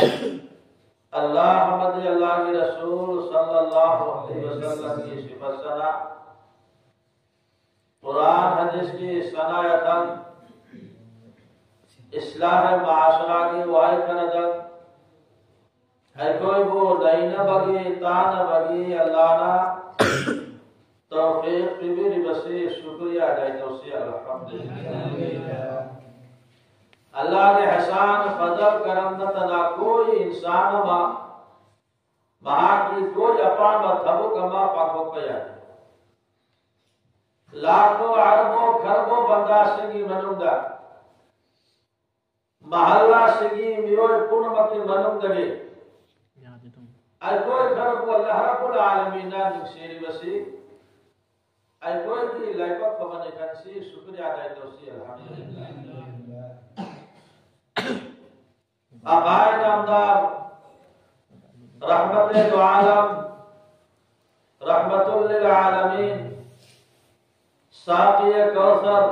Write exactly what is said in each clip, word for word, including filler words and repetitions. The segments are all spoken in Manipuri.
اللہ حمد اللہ کے رسول صلی اللہ علیہ وسلم کی صفت ثنا، قرآن حدیث کی ثنا یا تن، اصلاح معاشرہ کی وائی کردن، اے کوئی بو نئی نہ بگی، تا نہ بگی، اللہ نا توفیق بی بی بسی شکریہ ادا توسی الحمدللہ۔ اللہ کے احسان فضل کرم نہ تنا کوئی انسان ما، مہا کی کوئی اپان ما تھبو کما پاکو پیا۔ لاکھوں اربوں کھربوں بندہ سنگی مننگا، محلہ سنگی میوئے پورمتی مننگے۔ اے کوئی کھربو اللہ رب العالمین نا نکسیری بسی۔ اے کوئی کی لائپک پمنے کنسی شکریہ ادا توسی الحمدللہ۔ آقائے نامدار، رحمت دو عالم، رحمت للعالمین، ساقی کوثر،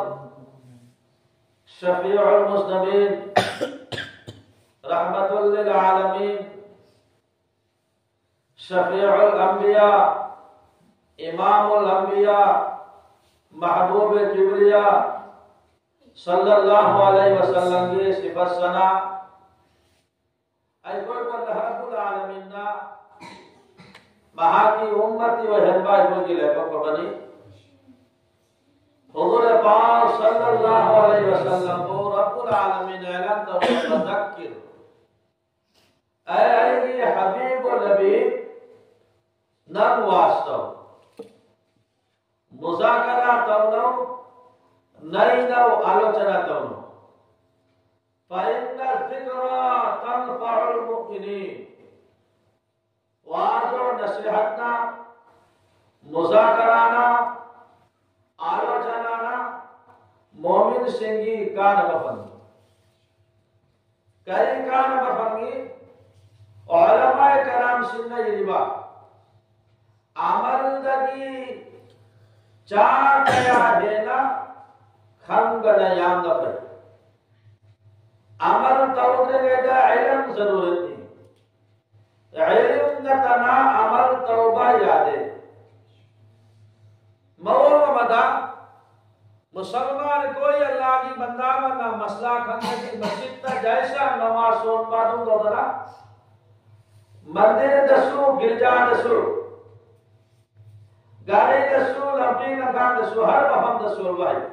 شفیع المذنبین، رحمت للعالمین، شفیع الانبیاء، امام الانبیاء، محبوب کبریا صلی اللہ علیہ وسلم کی صفت ثنا۔ اے کوئی کو اللہ رب العالمین نا مہا کی امتی و ہمبا کوئی کی لے پکو بنی۔ حضور پاک صلی اللہ علیہ وسلم کو رب العالمین اعلان تو فذکر۔ اے، اے، اے حبیب و نبی، نن واسطو مذاکرہ تونو، نئی نو آلوچنا تونو۔ فإن الذکری تنفع المؤمنین۔ واز و نصیحت نا، مذاکرہ نا، آلوچنا نا مومن سنگی کان بفنگی۔ کئی کان بفنگی؟ علماء کرام سنگا یریبا عمل دگی چا کیا دینا خنگ نیام دفر۔ عمل تودرے دا علم ضرورت ꯃꯁꯖꯤꯗꯇ ꯖꯥꯏꯁꯥ ꯅꯃꯥꯖ ꯁꯣꯟꯕ ꯑꯗꯨꯝ ꯇꯧꯗꯅ, ꯃꯟꯗꯤꯔꯗꯁꯨ, ꯒꯤꯔꯖꯥꯗꯁꯨ, ꯒꯥꯔꯤꯗꯁꯨ, ꯂꯝꯕꯤ ꯂꯝꯈꯥꯡꯗꯁꯨ, ꯍꯔ ꯃꯐꯝꯗ ꯁꯣꯜꯕ ꯍꯩ꯫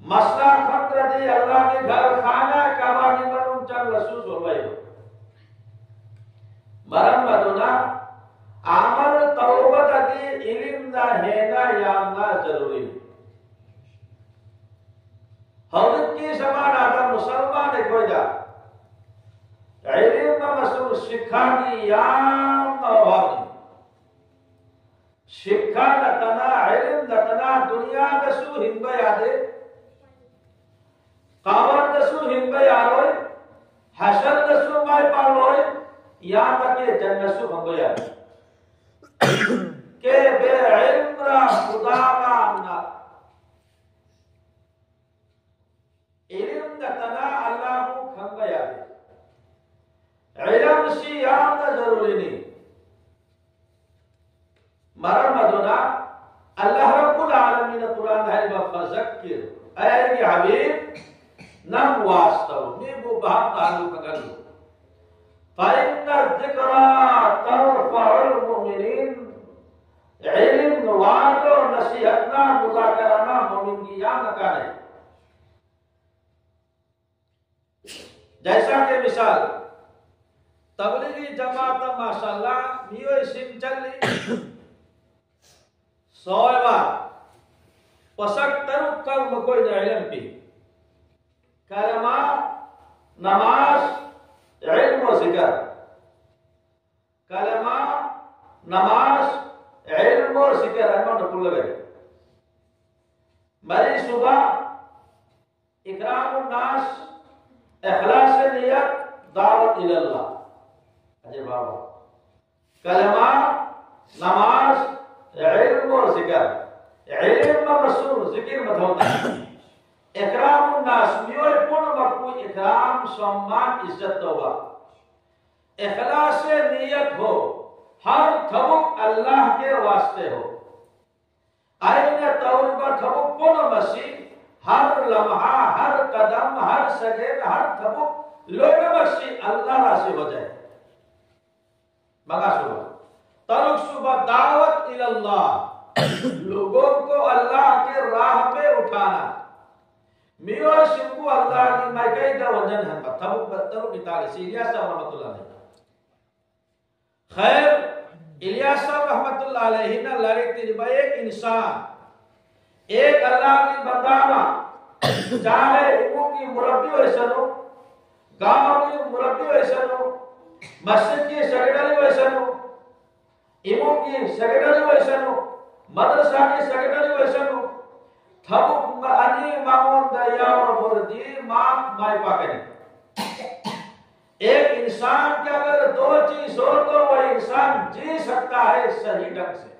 ꯃꯁꯂꯥ ꯈꯪꯗ꯭ꯔꯗꯤ ꯑꯜꯂꯥꯍꯒꯤ ꯘꯔ ꯈꯥꯅꯥ ꯀꯥꯕꯥꯒꯤ ꯃꯅꯨꯡ ꯆꯪꯂꯁꯨ ꯁꯣꯜꯕ ꯍꯩ꯫ ꯃꯔꯝ ꯑꯗꯨꯅ ꯑꯃꯜ ꯇꯧꯕꯗꯒꯤ ꯏꯂꯤꯝꯅ ꯍꯦꯟꯅ ꯌꯥꯝꯅ ꯖꯔꯨꯔꯤ꯫ ꯍꯧꯖꯤꯛꯀꯤ ꯖꯃꯥꯅꯥꯗ ꯃꯨꯁꯜꯃꯥꯟ ꯑꯩꯈꯣꯏꯗ ꯏꯂꯤꯝ ꯑꯃꯁꯨꯡ ꯁꯤꯛꯈꯥꯒꯤ ꯌꯥꯝꯅ ꯑꯚꯥꯕꯅꯤ꯫ ꯁꯤꯛꯈꯥ ꯅꯠꯇꯅ, ꯏꯂꯤꯝ ꯅꯠꯇꯅ ꯗꯨꯅꯤꯌꯥꯗꯁꯨ ꯍꯤꯡꯕ ꯌꯥꯗꯦ, ꯀꯕꯔꯗꯁꯨ ꯍꯤꯡꯕ ꯌꯥꯔꯣꯏ, ꯍꯁꯔꯗꯁꯨ ꯃꯥꯏ ꯄꯥꯛꯂꯣꯏ, ꯌꯥꯗ ꯀꯦ ꯖꯟꯅꯁꯨ ꯐꯪꯕ ꯌꯥꯔꯣꯏ꯫ ꯀꯦ ꯕꯦ ꯏꯜꯝ ꯔ ꯈꯨꯗꯥ ꯔ ꯅ ꯏꯂꯤꯝ ꯅꯠꯇꯅ ꯑꯜꯂꯥꯍꯕꯨ ꯈꯪꯕ ꯌꯥꯗꯦ꯫ ꯏꯂꯝꯁꯤ ꯌꯥꯝꯅ ꯖꯔꯨꯔꯤꯅꯤ꯫ ꯃꯔꯝ ꯑꯗꯨꯅ ꯑꯜꯂꯥꯍ ꯔꯕꯨꯜ ꯑꯥꯂꯃꯤꯅ ꯀꯨꯔꯥꯟ ꯍꯥꯏꯔꯤꯕ ꯐꯖꯛꯀꯤꯔ, ꯑꯩ ꯑꯩꯒꯤ ꯍꯕꯤꯕ, ꯅꯪ ꯋꯥꯁ ꯇꯧ, ꯃꯤꯕꯨ ꯚꯥꯞ ꯇꯥꯍꯜꯂꯨ, ꯈꯪꯍꯜꯂꯨ꯫ فإن الذكرى تنفع المؤمنين. ꯏꯂꯤꯝ ꯋꯥꯗꯣ ꯅꯁꯤꯍꯠꯅ, ꯃꯨꯖꯥꯀꯔꯥꯅ ꯃꯣꯃꯤꯟꯒꯤ ꯌꯥꯝꯅ ꯀꯥꯟꯅꯩ꯫ ꯖꯥꯏꯁꯥ ꯀꯦ ꯃꯤꯁꯥꯜ, ꯇꯕꯂꯤꯒꯤ ꯖꯃꯥꯠꯇ ꯃꯥꯁꯥꯜꯂꯥ ꯃꯤꯑꯣꯏꯁꯤꯡ ꯆꯠꯂꯤ꯫ ꯁꯣꯏꯕ ꯄꯣꯠꯁꯛ ꯇꯔꯨꯛ ꯈꯛ ꯃꯈꯣꯏꯅ ꯏꯂꯝ ꯄꯤ: ꯀꯂꯃꯥ, ꯅꯃꯥꯖ, ꯏꯜꯃꯨ, ꯖꯤꯀꯔ꯫ ꯀꯂꯃꯥ, ꯅꯃꯥꯖ, ꯏꯜꯃꯨ, ꯖꯤꯀꯔ ꯑꯃꯅ ꯄꯨꯜꯂꯒ ꯂꯩ꯫ ꯃꯔꯤꯁꯨꯕ, ꯏꯀ꯭ꯔꯥꯃꯨꯟ ꯅꯥꯁ, ꯏꯈ꯭ꯂꯥꯁ ꯅꯤꯌꯠ, ꯗꯥꯋꯠ ꯏꯂꯜꯂꯥꯍ꯫ ꯑꯖꯦ ꯕꯥꯕꯥ꯫ ꯀꯂꯃꯥ, ꯅꯃꯥꯖ, ꯏꯜꯃꯨ, ꯖꯤꯀꯔ꯫ ꯏꯜꯝ ꯑꯃꯁꯨꯡ ꯖꯤꯀꯤꯔ ꯃꯊꯧ ꯇꯥꯏ꯫ ꯏꯀ꯭ꯔꯥꯃꯨꯟ ꯅꯥꯁ, ꯃꯤꯑꯣꯏ ꯄꯨꯝꯅꯃꯛꯄꯨ ꯏꯀ꯭ꯔꯥꯝ, ꯁꯝꯃꯥꯟ, ꯏꯖꯠ ꯇꯧꯕ꯫ ꯏꯈꯂꯥꯁ ꯅꯤꯌꯠ ꯍꯣ, ꯍꯔ ꯊꯕꯛ ꯑꯜꯂꯥꯍꯒꯤ ꯋꯥꯁꯇꯦ ꯍꯣ꯫ ꯑꯩꯅ ꯇꯧꯔꯤꯕ ꯊꯕꯛ ꯄꯨꯝꯅꯃꯛ ꯑꯁꯤ हर लम्हा, हर कदम, हर सेकंड, हर थबुक लोगों से अल्लाह राजी हो जाए। मगा सुबह, तरुक सुबह दावत इलल्लाह, लोगों को अल्लाह के राह पे उठाना। मियो शिकु अल्लाह की मैं कई दा वजन हन बा, थबुक बा, तरुक इतारे से इलियास साहब रहमतुल्लाह अलैह। खैर, इलियास साहब रहमतुल्लाह अलैह ना लारे तिरबा एक इंसान, एक अल्लाह की बंदाना, चाहे इमू की मुरब्बी वैसनो, गांव की मुरब्बी वैसनो, मस्जिद की सेक्रेटरी वैसनो, इमू की सेक्रेटरी वैसनो, मदरसा की सेक्रेटरी वैसनो, थबुक म-, अनी मामून दयावर बुर्दी मां माई पाकनी। एक इंसान के अगर दो चीज हो तो वह इंसान जी सकता है सही ढंग से।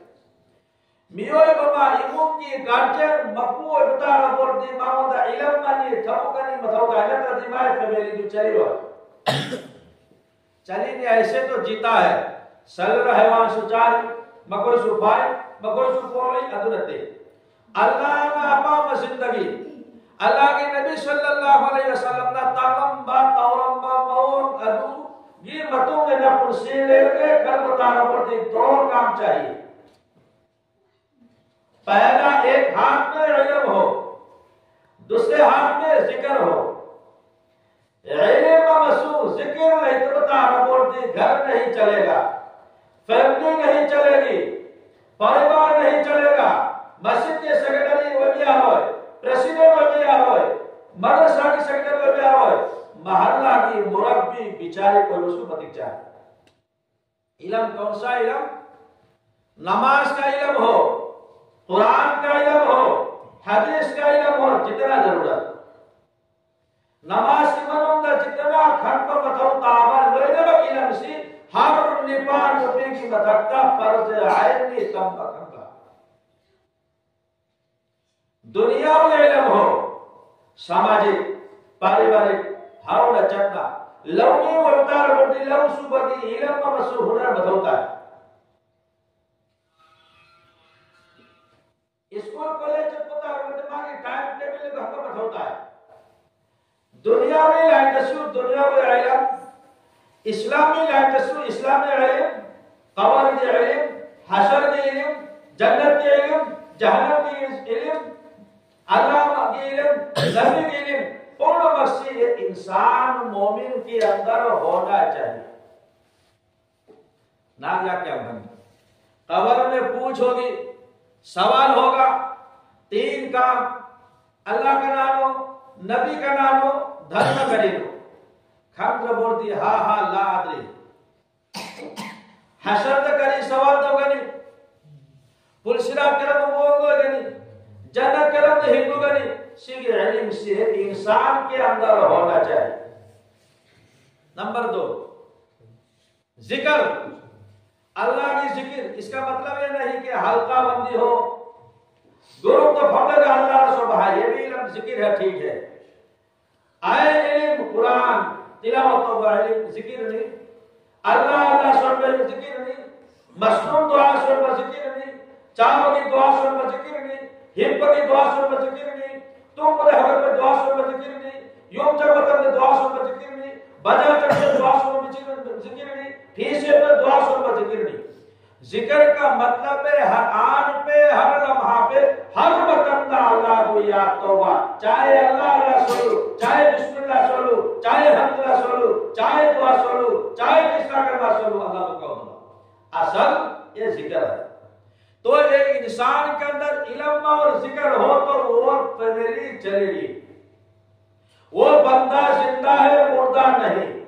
मियोय बमा इमुम की गार्जियन मकू इफ्तार बोर्ड दी मामूदा इलम मनी थबुकनी मथौदा इलम दिमाग फैमिली दु चली हो। चली नहीं, ऐसे तो जीता है। सल रहवान सुचार, मकोई सुपाई, मकोई सुपोली अदुरते। अल्लाह ना आपा जिंदगी। अल्लाह के नबी सल्लल्लाहु अलैहि वसल्लम ना ताकम बा तौरम बा मौन अदु ये मतों में ना पुरसीले के कल बताना पड़ती दो काम चाहिए। पहला, एक हाथ में इल्म हो, दूसरे हाथ में जिक्र हो। इल्म मसू जिक्र नहीं तो बता बोलती घर नहीं चलेगा, फैमिली नहीं चलेगी, परिवार नहीं चलेगा। मस्जिद के सेक्रेटरी वो भी आ रहे, प्रेसिडेंट वो भी आ रहे, मदरसा की सेक्रेटरी वो भी आ रहे, मोहल्ला की मुरब्बी बिचारी कोई उसको बतिक जाए। इलम कौन सा इलम? नमाज का इलम हो, कुरान का इलम हो, हदीस का इलम हो, जितना जरूरत। नमाज की मनोंदा जितना खंड पर बताओ ताबा लोइना इलम सी हर निपान रुपये की मदकता फर्ज आयन की कम बा कम बा। दुनिया में इलम हो, सामाजिक, पारिवारिक, हाउ न चन्ना, लौनी वरतार बंदी लौ सुबह की इलम में मसू हुनर बदलता है। स्कूल कॉलेज पता ٹائم ٹیبل کو ہم کو بتاتا ہے۔ دنیاوی لائن دسو دنیاوی علم، اسلامی لائن دسو اسلامی علم، قبر کے علم، حشر کے علم، جنت کے علم، جہنم کے علم، اللہ کے علم، نبی کے علم، پورا مقصد یہ انسان مومن کے اندر ہونا چاہیے۔ نہ کیا کیا بن قبر میں پوچھ ہوگی، سوال ہوگا، تین کام، اللہ کا نام ہو، نبی کا نام ہو، دھرم کا نام ہو۔ خمد بولتی ہا ہا لا ادری۔ حشر تک کری سوال تو گنی، پلسرا کرم بول دو گنی، جنت کرم تو ہندو گنی۔ سیکھ علم سے انسان کے اندر ہونا چاہیے۔ نمبر دو، ذکر، اللہ کی ذکر۔ اس کا مطلب یہ نہیں کہ حلقہ بندی ہو، گروپ تو پھٹے گا، اللہ سو بھائی، یہ بھی علم ذکر ہے، ٹھیک ہے۔ آئے علم قرآن تلاوت تو علم ذکر نہیں، اللہ اللہ سو ذکر نہیں، مصنون دعا سو ذکر نہیں، چاہو کی دعا سو ذکر نہیں، ہمپ کی دعا سو ذکر نہیں، تم پر حضرت دعا سو ذکر نہیں، یوم چکر دعا سو ذکر نہیں، بجا چڑھ کے دعا سنو ذکر نہیں، پیسے پر دعا سنو ذکر نہیں۔ ذکر کا مطلب ہے ہر آن پہ، ہر لمحہ پہ، ہر وطن دا اللہ کو یاد توبہ۔ چاہے اللہ اللہ سنو، چاہے بسم اللہ سنو، چاہے حمد اللہ سنو، چاہے دعا سنو، چاہے کس طرح کرنا سنو، اللہ کو کہو۔ اصل یہ ذکر ہے۔ تو ایک انسان کے اندر علم اور ذکر ہو تو وہ فیملی چلے گی۔ وہ بندہ زندہ ہے، مردہ نہیں۔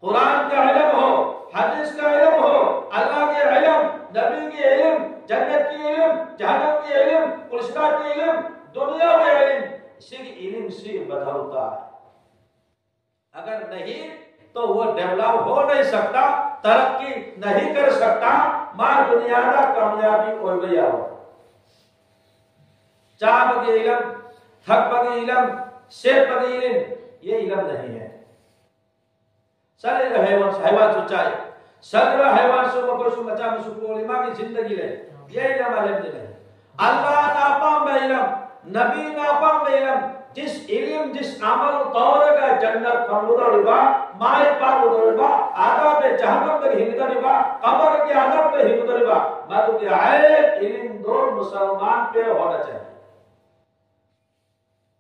قرآن کا علم ہو، حدیث کا علم ہو، اللہ کے علم، نبی کے علم، جنت کے علم، جہنم کے علم، پلسرا کے علم، دنیا کے علم، اسی کے علم سے بدلتا ہے۔ اگر نہیں تو وہ ڈیولپ ہو نہیں سکتا، ترقی نہیں کر سکتا، ماں دنیا کا کامیابی ہو گیا ہو۔ چاپ کے علم، تھک پگی علم، سیر پگی علم، یہ علم نہیں ہے۔ سر حیوان، حیوان سو چاہے، سر حیوان سو مکر سو مچا میں سو علماء کی زندگی لے، یہ علم علم نہیں ہے۔ Allah na pamba ilam, Nabi na pamba ilam, jis ilim, jis amal tauraga jannat pangudariba, mai pangudariba, adab jahannam da hingudariba, kabar ke adab da hingudariba, madu ke aib ilim do Musalman pe hona chahiye.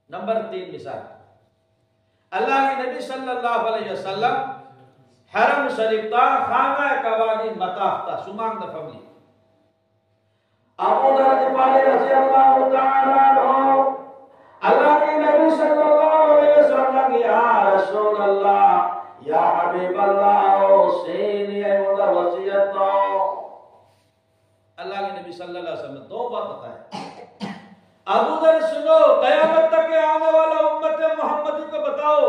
Number teen misal. Allah ke Nabi sallallahu alaihi wasallam Haram Sharif ta Khana Kaaba ke mataf ta sumang da family. Abu Dharr Ghifari radhiyallahu ta'ala anhu, Allah ke Nabi sallallahu alaihi wasallam, "Ya Rasulullah, ya Habiballah, usini, ayo da wasiyat do." Allah ke Nabi sallallahu alaihi wasallam do baat bataya. Abu Dharr, suno, qiyamat tak aane wala ummat Muhammadi ko batao,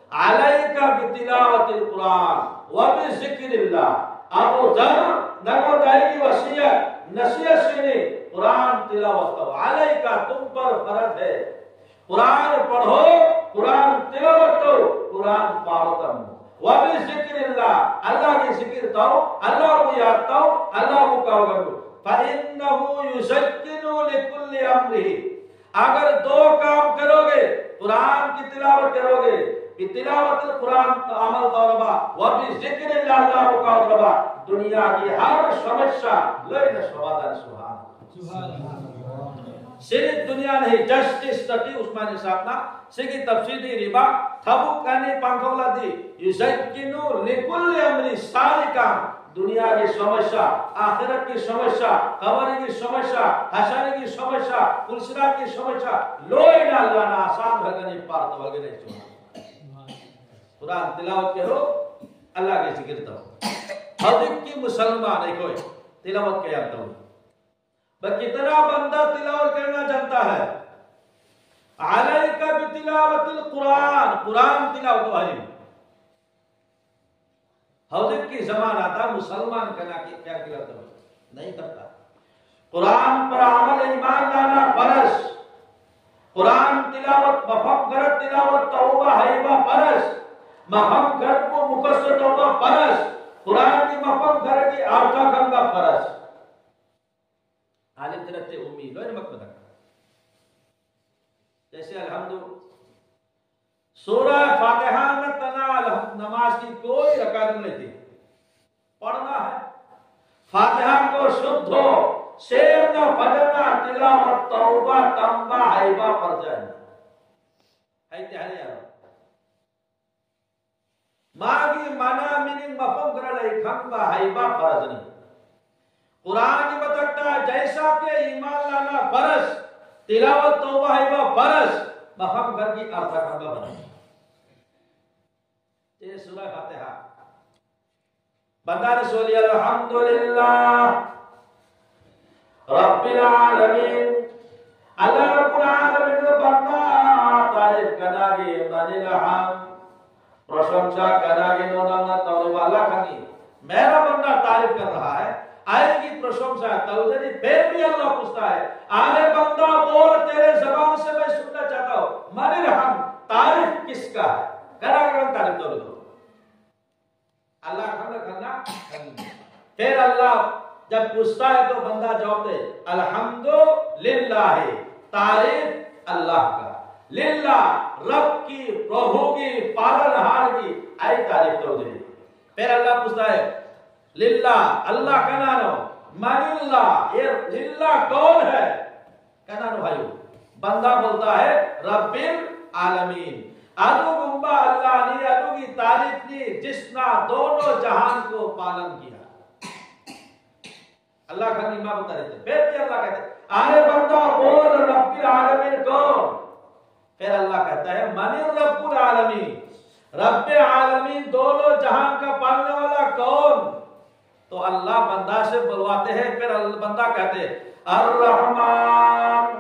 "Alaika bi tilawatil Quran wa bi zikrillah." Abu Dharr, nango dai ki wasiyat, nasiyat sini, Quran tilawat tao. Alaika, tum par farz hai. Quran padho, Quran tilawat tao, Quran paro tamo. Wa bi zikrillah, Allah ke zikir tao, Allah ko yaad tao, Allah ko kao karo. Fa innahu yuzakkinu li kulli amrihi. Agar do kaam karoge, Quran ki tilawat karoge, bi tilawatil Quran amal tao raba, wa bi zikrillah, Allah ko kao raba, duniya ki har samasya loi na samadhan. Subhan. Sirf duniya nahi, justice tati Usmani sahab na, sigi tafsir di riba, thabu kani pangkau ladi, yuzakkinu li kulli amri, sari kaam, duniya ki samasya, akhirat ki samasya, kabar ki samasya, hashar ki samasya, pulsirat ki samasya, loi na Allah na asan bhagani par to bhagani. Quran tilawat karo, Allah ke zikir tao. Hajik ki Musalman hai koi, tilawat kya tao. Ba kitna banda tilawat karna janta hai? Alaika bi tilawatil Quran, Quran tilawat wajib. Hajik ki zamana ta Musalman kya, kya tilawat nahi karta? Quran par amal, iman lana farz. Quran tilawat, mafhum garat tilawat, tauba haiba farz. Mafhum garat ko mufassir tauba farz. Quran ki mafhum garat ki artha kanga farz. عالم ترتے امی، لوئے نمک بدک۔ جیسے الحمد، سورہ فاتحہ نہ تنا الحمد، نماز کی کوئی رکعت نہیں تھی۔ پڑھنا ہے۔ فاتحہ کو شدھ ہو، شعر نہ بجنا، تلاوت توبہ تمبا ہیبا پر جائے۔ ہے تہرے یار۔ ماگی مانا میننگ مفہوم کرنے کھنبا ہیبا فرض نہیں۔ قرآن کی بتکتا جیسا کہ ایمان لانا فرض، تلاوت توبہ ہیبا فرض، مفہوم کر کی ارتھا کھنبا بنا۔ یہ سورہ فاتحہ۔ بندہ رسول الحمدللہ رب العالمین، اللہ رب العالمین نے بندہ تعریف کرنا کہ من الحمد، پرشنسا کرنا کہ نو نام توبہ اللہ کرنی۔ میرا بندہ تعریف کر رہا ہے، آئے کی پرشنسا توجری، پھر بھی اللہ پوچھتا ہے، آرے بندہ بول، تیرے زبان سے میں سننا چاہتا ہوں، من الحمد، تعریف کس کا ہے؟ کرا کرا تعریف تو دو۔ اللہ کھانا کھانا۔ پھر اللہ جب پوچھتا ہے تو بندہ جواب دے، الحمد للہ، تعریف اللہ کا، للہ، رب کی، پربھو کی، پالنہار کی، آئی تعریف تو دے۔ پھر اللہ پوچھتا ہے، للہ، اللہ کا نانو، من اللہ، یہ للہ کون ہے؟ کنا نو ہیو۔ بندہ بولتا ہے، رب العالمین۔ ادو گمبا اللہ نی، ادو کی تعریف نی، جس نا دونوں جہان کو پالن کیا۔ اللہ کا نیما بتا دیتے۔ پھر بھی اللہ کہتے، آرے بندہ بول، رب العالمین کون؟ پھر اللہ کہتا ہے، من رب العالمین، رب عالمین، دونوں جہان کا پالنے والا کون؟ تو اللہ بندہ سے بلواتے ہیں، پھر ال-، بندہ کہتے ہیں، الرحمن۔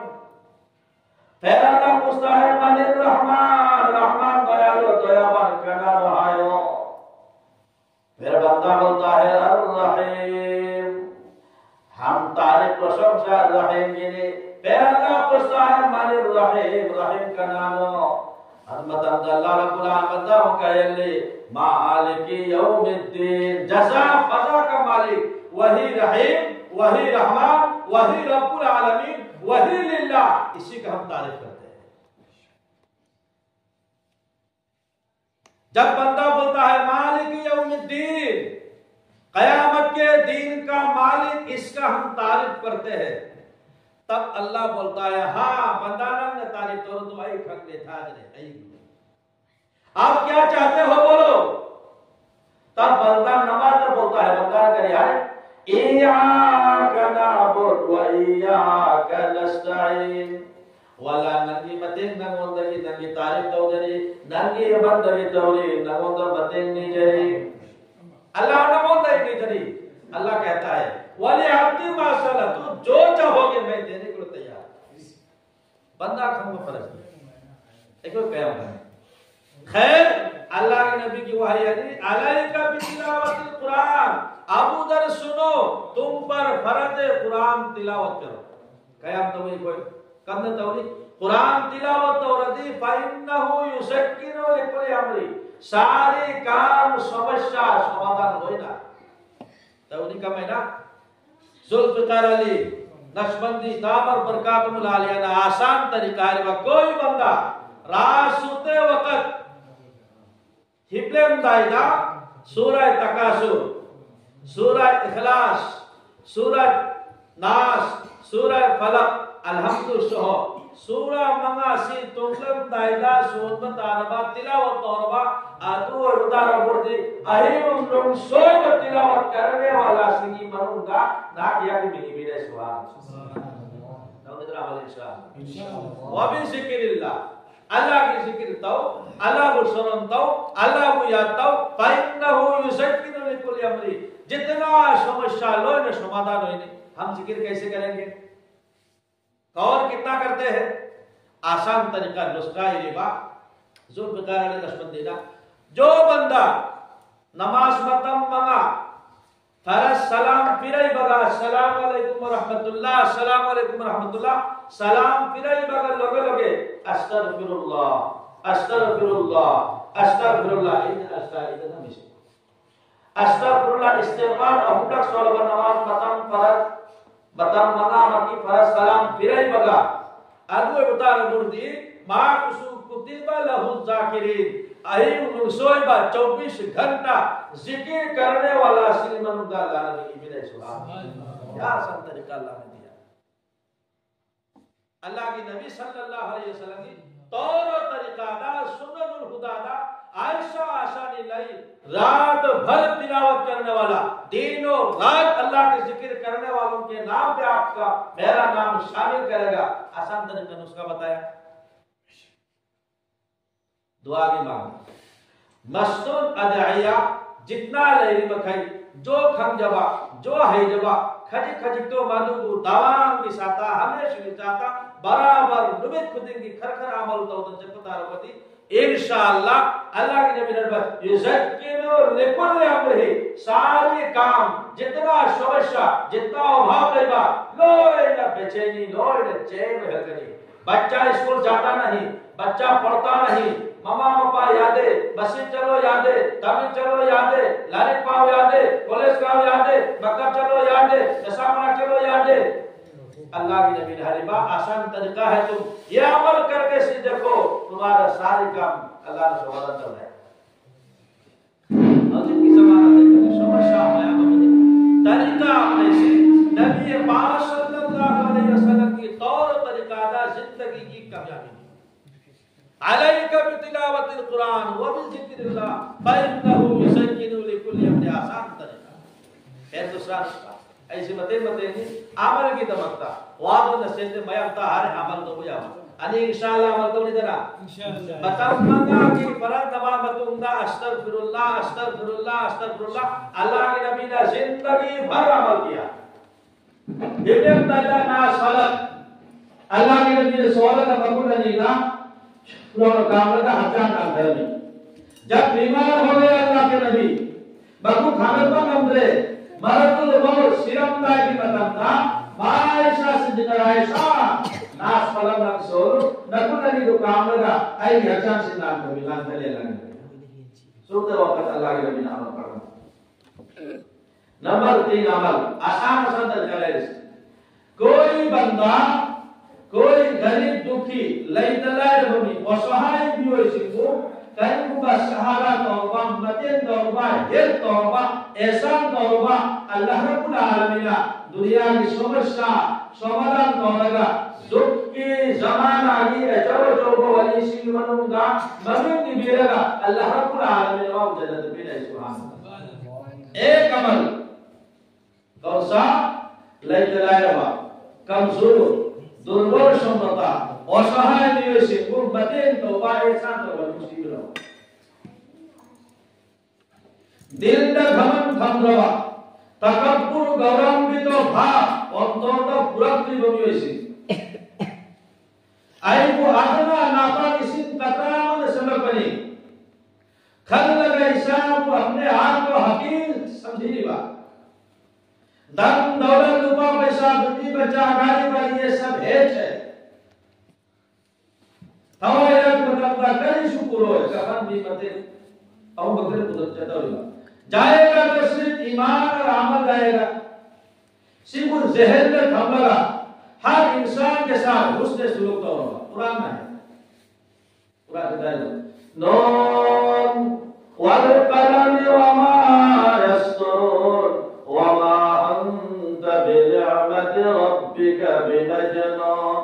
پھر اللہ پوچھتا ہے، من الرحمن؟ رحمان دیالو، دیابان کنا رہایو۔ پھر بندہ بولتا ہے، الرحیم۔ ہم تعریف پرشنسا الرحیم کی نی۔ پھر اللہ پوچھتا ہے، من الرحیم؟ رحیم کا نانو؟ حضرت اللہ رب العالمین بندہ ہو کہے، مالک یوم الدین، جزا فضا کا مالک، وہی رحیم، وہی رحمان، وہی رب العالمین، وہی للہ، اسی کا ہم تعریف کرتے ہیں۔ جب بندہ بولتا ہے مالک یوم الدین، قیامت کے دین کا مالک، اس کا ہم تعریف کرتے ہیں، تب اللہ بولتا ہے ہاں بندہ، نن تعریف کرو تو اے کھنگ دے تھا جنے اے۔ آپ کیا چاہتے ہو بولو؟ تب بندہ نماز میں بولتا ہے، بندہ کرے ہے، ایاک نعبد و ایاک نستعین۔ والا ننگی متین ننگوندگی، ننگی تعریف تو دری، ننگی بندگی توری، ننگوند متین نی جری۔ اللہ نموند نی جری۔ اللہ کہتا ہے، ولی عبدی ما سأل، تو جو چاہو گے میں دینے کو تیار۔ بندہ کھم فرض ہے۔ ایک اور قیام ہے۔ خیر، اللہ کے نبی کی وحی ہے، علیک بتلاوت القرآن، ابو ذر سنو، تم پر فرض قرآن تلاوت کرو۔ قیام تو وہی کوئی کم نے توری قرآن تلاوت تو ردی، فإنه يسكن لكل أمر، ساری کام سمسیا سمادھان ہوئی نا۔ تو نہیں کم ہے نا؟ ذوالفقار علی نقشبندی دامر برکاتہم العالیہ نا آسان طریقہ ہے، وہ کوئی بندہ رات سوتے وقت ہبلم دائدا سورہ تکاثر، سورہ اخلاص، سورہ ناس، سورہ فلق، الحمد سہو، سورہ منگا سی تنگلم دائدا سورت عربا تلاوت عربا ادو ادار بردی اہیم لنگ سوچ تلاوت کرنے والا سنگی منوں گا نا کیا کہ میری میرے سوال۔ نعوذ باللہ من الشیطان۔ وبذکر اللہ، اللہ کی ذکر تو، اللہ کو سرن تو، اللہ کو یاد تو، فإنه يسكن لكل أمر، جتنا سمسیا لوئے نا سمادھان ہوئی نہیں۔ ہم ذکر کیسے کریں گے؟ اور کتنا کرتے ہیں؟ آسان طریقہ، نسخہ یہ با، ذوالفقار علی نقشبندی نا، جو بندہ نماز متم منگا، فرض سلام پھرئی بگا، السلام علیکم ورحمۃ اللہ، السلام علیکم ورحمۃ اللہ، سلام پھرئی بگا لگے لگے، استغفر اللہ، استغفر اللہ، استغفر اللہ، این استغفر اللہ ہمیشہ۔ Astagfirullah, istighfar, ahulak salawat, namaz, matam, farat, matam, manga, maki, farat, salam, birai baga. Adu ebuta nurdi, ma kusu kutiba lahu zakirin. Ahi unsoi ba chaubish ghanta zikir karne wala sini manunda Allah ne ibinai suha. Ya san tarika Allah ne diya. Allah ke Nabi sallallahu alaihi wasallam ki taur tariqa da, sunnatul huda da, Aisha Aisha ni lai, raat bhar tilawat karne wala, dino raat Allah ke zikir karne walon ke naam pe aapka mera naam shamil karega. Asaan tarika nuskha bataya. Dua ki maang. Mastun adaiya, jitna leiri makhai, jo khangjaba, jo haijaba, khaji khaji to madu bu dawam ki sata, hamesh ki sata, barabar, numit khudin ki khar khar amal to dan jepta rabati. Inshallah, Allah ki nabi narba, yuzakkinu likulli amrihi, sari kaam, jitna samasya, jitna obhav rehga, loi na becheni, loi na chain hai kani. बच्चा स्कूल जाता नहीं, बच्चा पढ़ता नहीं, ममा पापा यादे, मस्जिद चलो यादे, तबलीग चलो यादे, लारी पाव यादे, कॉलेज का यादे, मक्का चलो यादे, दशामना चलो यादे। अल्लाह की नबी ने हरीबा आसान तरीका है, तुम ये अमल करके से देखो, तुम्हारा सारे काम अल्लाह ने सवाल कर है। Hajat ki zamana dekh le, samasya aaya mane tarika apne se Nabi Pak sallallahu alaihi wasallam ki taur tarika da zindagi ki kamyabi. Alayka bi tilawatil Quran wa bi zikrillah fa innahu yuzakkinu li kulli amri, asaan tarika. Aisa mate mate ni amal ki tamakta. Wadu na sente mayam ta har amal to ya. Ani inshallah amal to ni dana. Inshallah. Batam manga ki paran nama batum da astaghfirullah, astaghfirullah, astaghfirullah. Allah ke nabi da zindagi bhar amal kiya. Bibir tala na salat. Allah ke nabi da salat na makul ni na. Pura kamra da hajan na dharmi. Jab bimar ho gaye Allah ke nabi, Baku khanat pa ngamre, maradul maut siram tai ki matam ta, Aisha Siddiqa Aisha, nas palam nang solo, naku nani do kamra ga, ai hachan sin nang kami nang tali nang. Sota wakat Allah ya bina amal param. Number three, amal. आसान, आसान तरीका है इसका। कोई बंदा, कोई गरीब दुखी, ꯂꯩꯇ ꯂꯥꯏꯔꯕ ꯃꯤ, ꯑꯁꯍꯥꯏ ꯃꯤꯑꯣꯏꯁꯤꯡꯕꯨ ꯀꯔꯤꯒꯨꯝꯕ ꯁꯍꯥꯔꯥ ꯇꯧꯔꯕ, ꯃꯇꯦꯡ ꯇꯧꯔꯕ, help ꯇꯧꯔꯕ, ꯑꯦꯍꯁꯥꯟ ꯇꯧꯔꯕ, ꯑꯜꯂꯥꯍ ꯔꯕꯨꯜ ꯑꯥꯂꯃꯤꯟꯅ ꯗꯨꯅꯤꯌꯥꯒꯤ ꯁꯃꯁ꯭ꯌꯥ ꯁꯃꯥꯙꯥꯟ ꯇꯧꯔꯒ, ꯖꯨꯒꯀꯤ ꯖꯃꯥꯅꯥꯒꯤ ꯑꯆꯧ ꯑꯆꯧꯕ ꯋꯥꯂꯤꯁꯤꯡꯒꯤ ꯃꯅꯨꯡꯗ ꯃꯃꯤꯡ ꯏꯕꯤꯔꯒ ꯑꯜꯂꯥꯍ ꯔꯕꯨꯜ ꯑꯥꯂꯃꯤꯟꯅ ꯃꯥꯕꯨ ꯖꯟꯅꯠ ꯄꯤꯔꯦ꯫ ꯁꯨꯕꯍꯥꯅꯜꯂꯥꯍ꯫ एक अमल, कौन सा? ꯂꯩꯇ ꯂꯥꯏꯔꯕ, ꯀꯝꯖꯣꯔ, ꯗꯨꯔꯕꯜ ꯁꯝꯄꯗ, ꯑꯁꯍꯥꯏ ꯃꯤꯑꯣꯏꯁꯤꯡꯕꯨ ꯃꯇꯦꯡ ꯇꯧꯕ, ꯑꯦꯍꯁꯥꯟ ꯇꯧꯕ, ꯅꯨꯡꯁꯤꯕꯤꯔꯕ꯫ ꯗꯤꯜꯗ ꯘꯃꯟ ꯊꯝꯗ꯭ꯔꯕ, ꯇꯀꯕꯨꯔ, ꯒꯧꯔꯥꯟꯕꯤꯇꯣ ꯚꯥꯕ ꯑꯣꯟꯊꯣꯛꯇ ꯄꯨꯔꯛꯇ꯭ꯔꯤꯕ ꯃꯤꯑꯣꯏꯁꯤꯡ꯫ ꯑꯩꯕꯨ ꯑꯗꯅꯥ ꯅꯥꯄꯥꯛ ꯏꯁꯤꯡ ꯀꯇ꯭ꯔꯥ ꯑꯃꯅ ꯁꯦꯝꯂꯛꯄꯅꯤ ꯈꯜꯂꯒ ꯏꯁꯥꯕꯨ ꯑꯄꯅꯦ ꯑꯥꯞ ꯀꯣ ꯍꯀꯤꯔ ꯁꯝꯖꯤꯔꯤꯕ, ꯙꯟ ꯗꯧꯂꯠ, ꯂꯨꯄꯥ ꯄꯩꯁꯥ, ꯕꯤꯇꯤ ꯕꯆꯥ, ꯒꯥꯔꯤ ꯕꯥꯔꯤ, ꯌꯦ ꯁꯕ ꯍꯦꯆ ꯍꯦ꯫ ꯊꯋꯥꯏ ꯌꯥꯎꯕ ꯃꯇꯝꯗ ꯀꯔꯤꯁꯨ ꯄꯨꯔꯣꯏ, ꯀꯐꯟ ꯃꯇꯦꯛ ꯑꯍꯨꯝ ꯈꯛꯇ ꯄꯨꯔꯒ ꯆꯠꯇꯧꯔꯤꯕ꯫ ꯖꯥꯌꯦꯒꯥ ꯇꯣ ꯁꯤꯔꯐ ꯏꯃꯥꯟ ꯑꯣꯔ ꯑꯃꯜ ꯖꯥꯌꯦꯒꯥ꯫ ꯁꯤꯕꯨ ꯖꯦꯍꯟꯗ ꯊꯝꯂꯒ ꯍꯔ ꯏꯟꯁꯥꯟ ꯀꯦ ꯁꯥꯊ ꯍꯨꯁꯅꯦ ꯁꯨꯂೂꯛ ꯇꯧꯔꯕ꯫ ꯀꯨꯔꯥꯟ ꯍꯥꯏ꯫ ꯀꯨꯔꯥꯟ ꯍꯥꯏ꯫ ꯅꯣꯟ world ꯀꯂꯃꯤ ꯋꯃꯥ ꯌꯁ꯭ꯇꯨꯔꯨꯟ ꯋꯃꯥ ꯑꯟꯇ ꯕꯤꯅꯤ'ꯃꯇꯤ ꯔബ്ബിക ബിമജ്നൂൻ.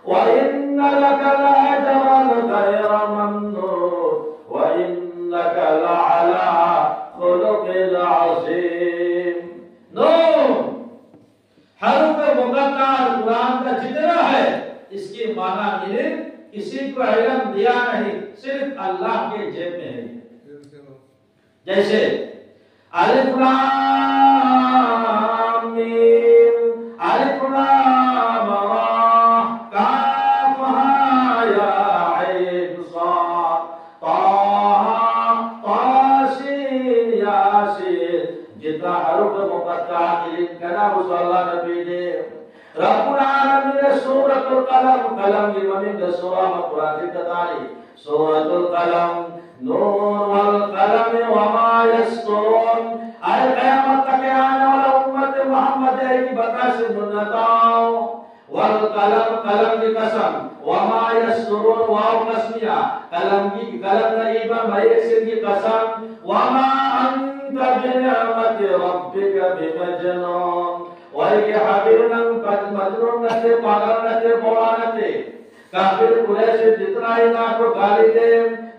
وإن لك لأجرا غير ممنون وإنك لعلى خلق عظيم. نون. حروف مقطعہ قرآن کا جتنا ہے، اس کی معنی، میننگ، کسی کو علم دیا نہیں، صرف اللہ کے جیب میں ہے۔ جیسے، الف لام میم، الف لام را، کاف ہا یا عین صاد، طٰہٰ، طٰسین، یاسین۔ جتنا حروف مقطعہ کی لکھنا، وہ اللہ نبی نے۔ رب العالمین نے سورۃ القلم، قلم کی ممین سورہ میں قرآن کی تداری۔ سورۃ القلم، نون والقلم وما یسطرون۔ اے وما أنت بنعمة ربك بمجنون. Wahai Habib, nang pag-, majnun nate, pagal nate, bola nate. Kafir Quraish jitna hi nang ko gali de,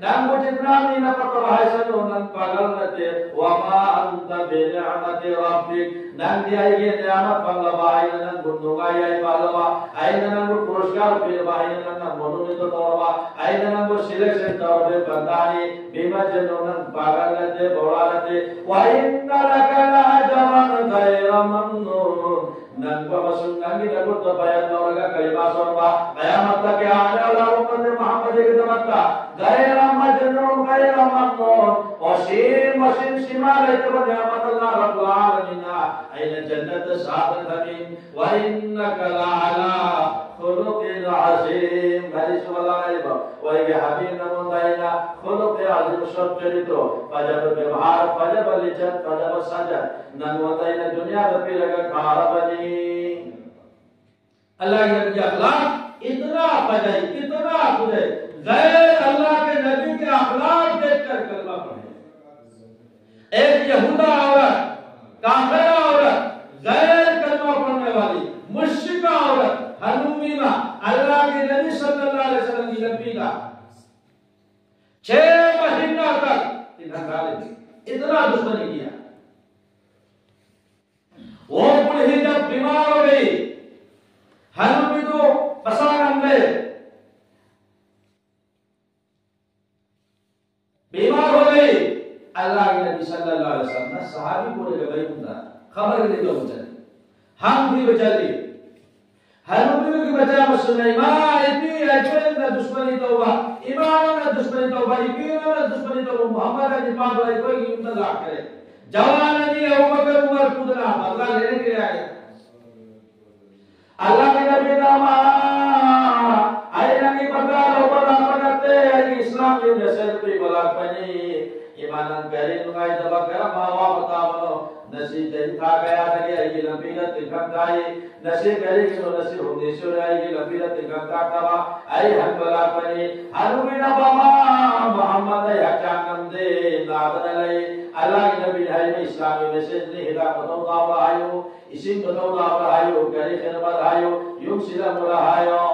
nang ko jitna hi na pata bahai sanu nang pagal nate. وما أنت بنعمة ربك. Nang di aige ni'mat pangla ba, aina nang gunungai ai pangla ba, aina nang ko puruskar pir ba, aina nang nang monumento tor ba, aina nang ko selection tor be bandani, bimajnun nang pagal nate, bola nate, وإن لك لأجرا غير ممنون. Nang ba masung nang ina ko tabayan na oraga kalima sorba, kiyamat ta ke aane wala ummat Muhammad ke tamatta, غير مجنون، غير ممنون. Asim, asim sima lai to ni'mat Allah Rabbul Alamin. Aina jannat sa'adat hamin. وإنك لعلى خلق عظيم. Hadis wala ai ba. Wahai Habib, nang wanda aina khuluq azim, sot charitro, pajab bebohar, pajab lijat, pajab sajat. Nang wanda aina duniya da piraga khara bani. Allah ke Nabi ke akhlaq itna pajai, itna pajai. غير الله کے نبی کے اخلاق دیکھ کر کلمہ پڑھے. ایک یہودا عورت، کافرہ عورت، غیر کلمہ پڑھنے والی، مشرکہ عورت، ہنومینا، اللہ کے نبی صلی اللہ علیہ وسلم کی لمبی کا چھ مہینہ تک اتنا ظالم، اتنا دشمنی کیا. وہ بوڑھی جب بیمار ہو گئی، ہنومی تو پسان اندے، بیمار ہو گئی. اللہ کے نبی صلی اللہ علیہ وسلم نے صحابی کو لے گئے، خبر کے لیے تو چلے، ہم بھی چلے. ہنومی کی بچا مسلمان، ایپی ایپی نہ دشمنی توبہ، ایمان نہ دشمنی توبہ، ایپی نہ دشمنی توبہ، محمد علی پاک بھائی کوئی انتظار کرے. جوان نہیں ہے، ابو بکر عمر خود نہ بدلہ لینے کے لیے آئے. اللہ کے نبی ناما، اے نبی بندہ لو بلا پنتے، اے اسلام کے نسل پہ بلا پنی. ایمان کرے نمائی دبا کرم آوا بتا بنو، نسی جن تھا گیا تھا کہ اے لمبی رت کھم کھائی، نسی کرے کہ نو نسی ہم نیسو رہے کہ لمبی رت کھم کھا کھا، اے ہم بلا پنی، ہنو بنا بابا، محمد اے ہچا کم دے. ꯁꯥꯗꯅ ꯂꯩ꯫ ꯑꯜꯂꯥꯍꯒꯤ ꯅꯕꯤꯅ ꯍꯥꯏꯔꯤꯕ ꯏꯁꯂꯥꯝꯒꯤ ꯃꯦꯁꯦꯖꯅꯤ꯫ ꯍꯤꯗꯥꯛ ꯃꯊꯧ ꯇꯥꯕ꯭ꯔꯥ ꯍꯥꯏꯌꯨ, ꯏꯁꯤꯡ ꯃꯊꯧ ꯇꯥꯕ꯭ꯔꯥ ꯍꯥꯏꯌꯨ, ꯀꯔꯤ ꯈꯦꯗꯃꯠ ꯍꯥꯏꯌꯨ, ꯌꯨꯝꯁꯤꯗ ꯑꯃꯨꯔꯥ ꯍꯥꯏꯌꯣ꯫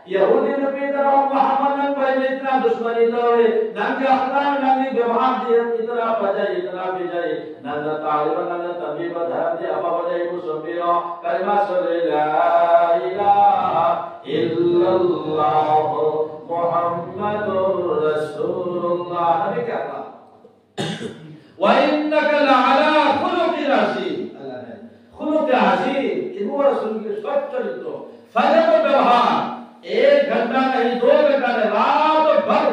ꯌꯍꯨꯗꯤ ꯅꯨꯄꯤꯗ ꯃꯨꯍꯝꯃꯗ ꯅꯪ ꯄꯥꯏꯅ ꯏꯇꯅꯥ ꯗꯨꯁꯃꯅꯤ ꯇꯧꯔꯦ, ꯅꯪꯒꯤ ꯑꯈꯂꯥꯛ, ꯅꯪꯒꯤ ꯕꯦꯕꯥꯔꯗꯤ ꯏꯇꯅꯥ ꯐꯖꯩ, ꯏꯇꯅꯥ ꯐꯖꯩ, ꯅꯪꯅ ꯇꯥꯛꯂꯤꯕ, ꯅꯪꯅ ꯇꯝꯕꯤꯕ ꯙꯔꯃꯗꯤ ꯑꯐꯕꯅꯤ, ꯑꯩꯕꯨ ꯆꯨꯝꯕꯤꯔꯣ꯫ ꯀꯂꯤꯃꯥ ꯁꯣꯜꯂꯦ, لا إله إلا الله محمد رسول الله꯫ ꯅꯕꯤ ꯀꯌꯥ وإنك لعلى خلق عظيم. ꯈꯨꯂꯨꯛ ꯑꯖꯤꯝ, ꯏꯕꯨꯡ ꯔꯁꯨꯜꯒꯤ ꯁꯠ ꯆꯔꯤꯇ꯭ꯔ, ꯐꯖꯕ ꯕꯦꯕꯥꯔ, एक घंटा नहीं, दो घंटा नहीं, रात भर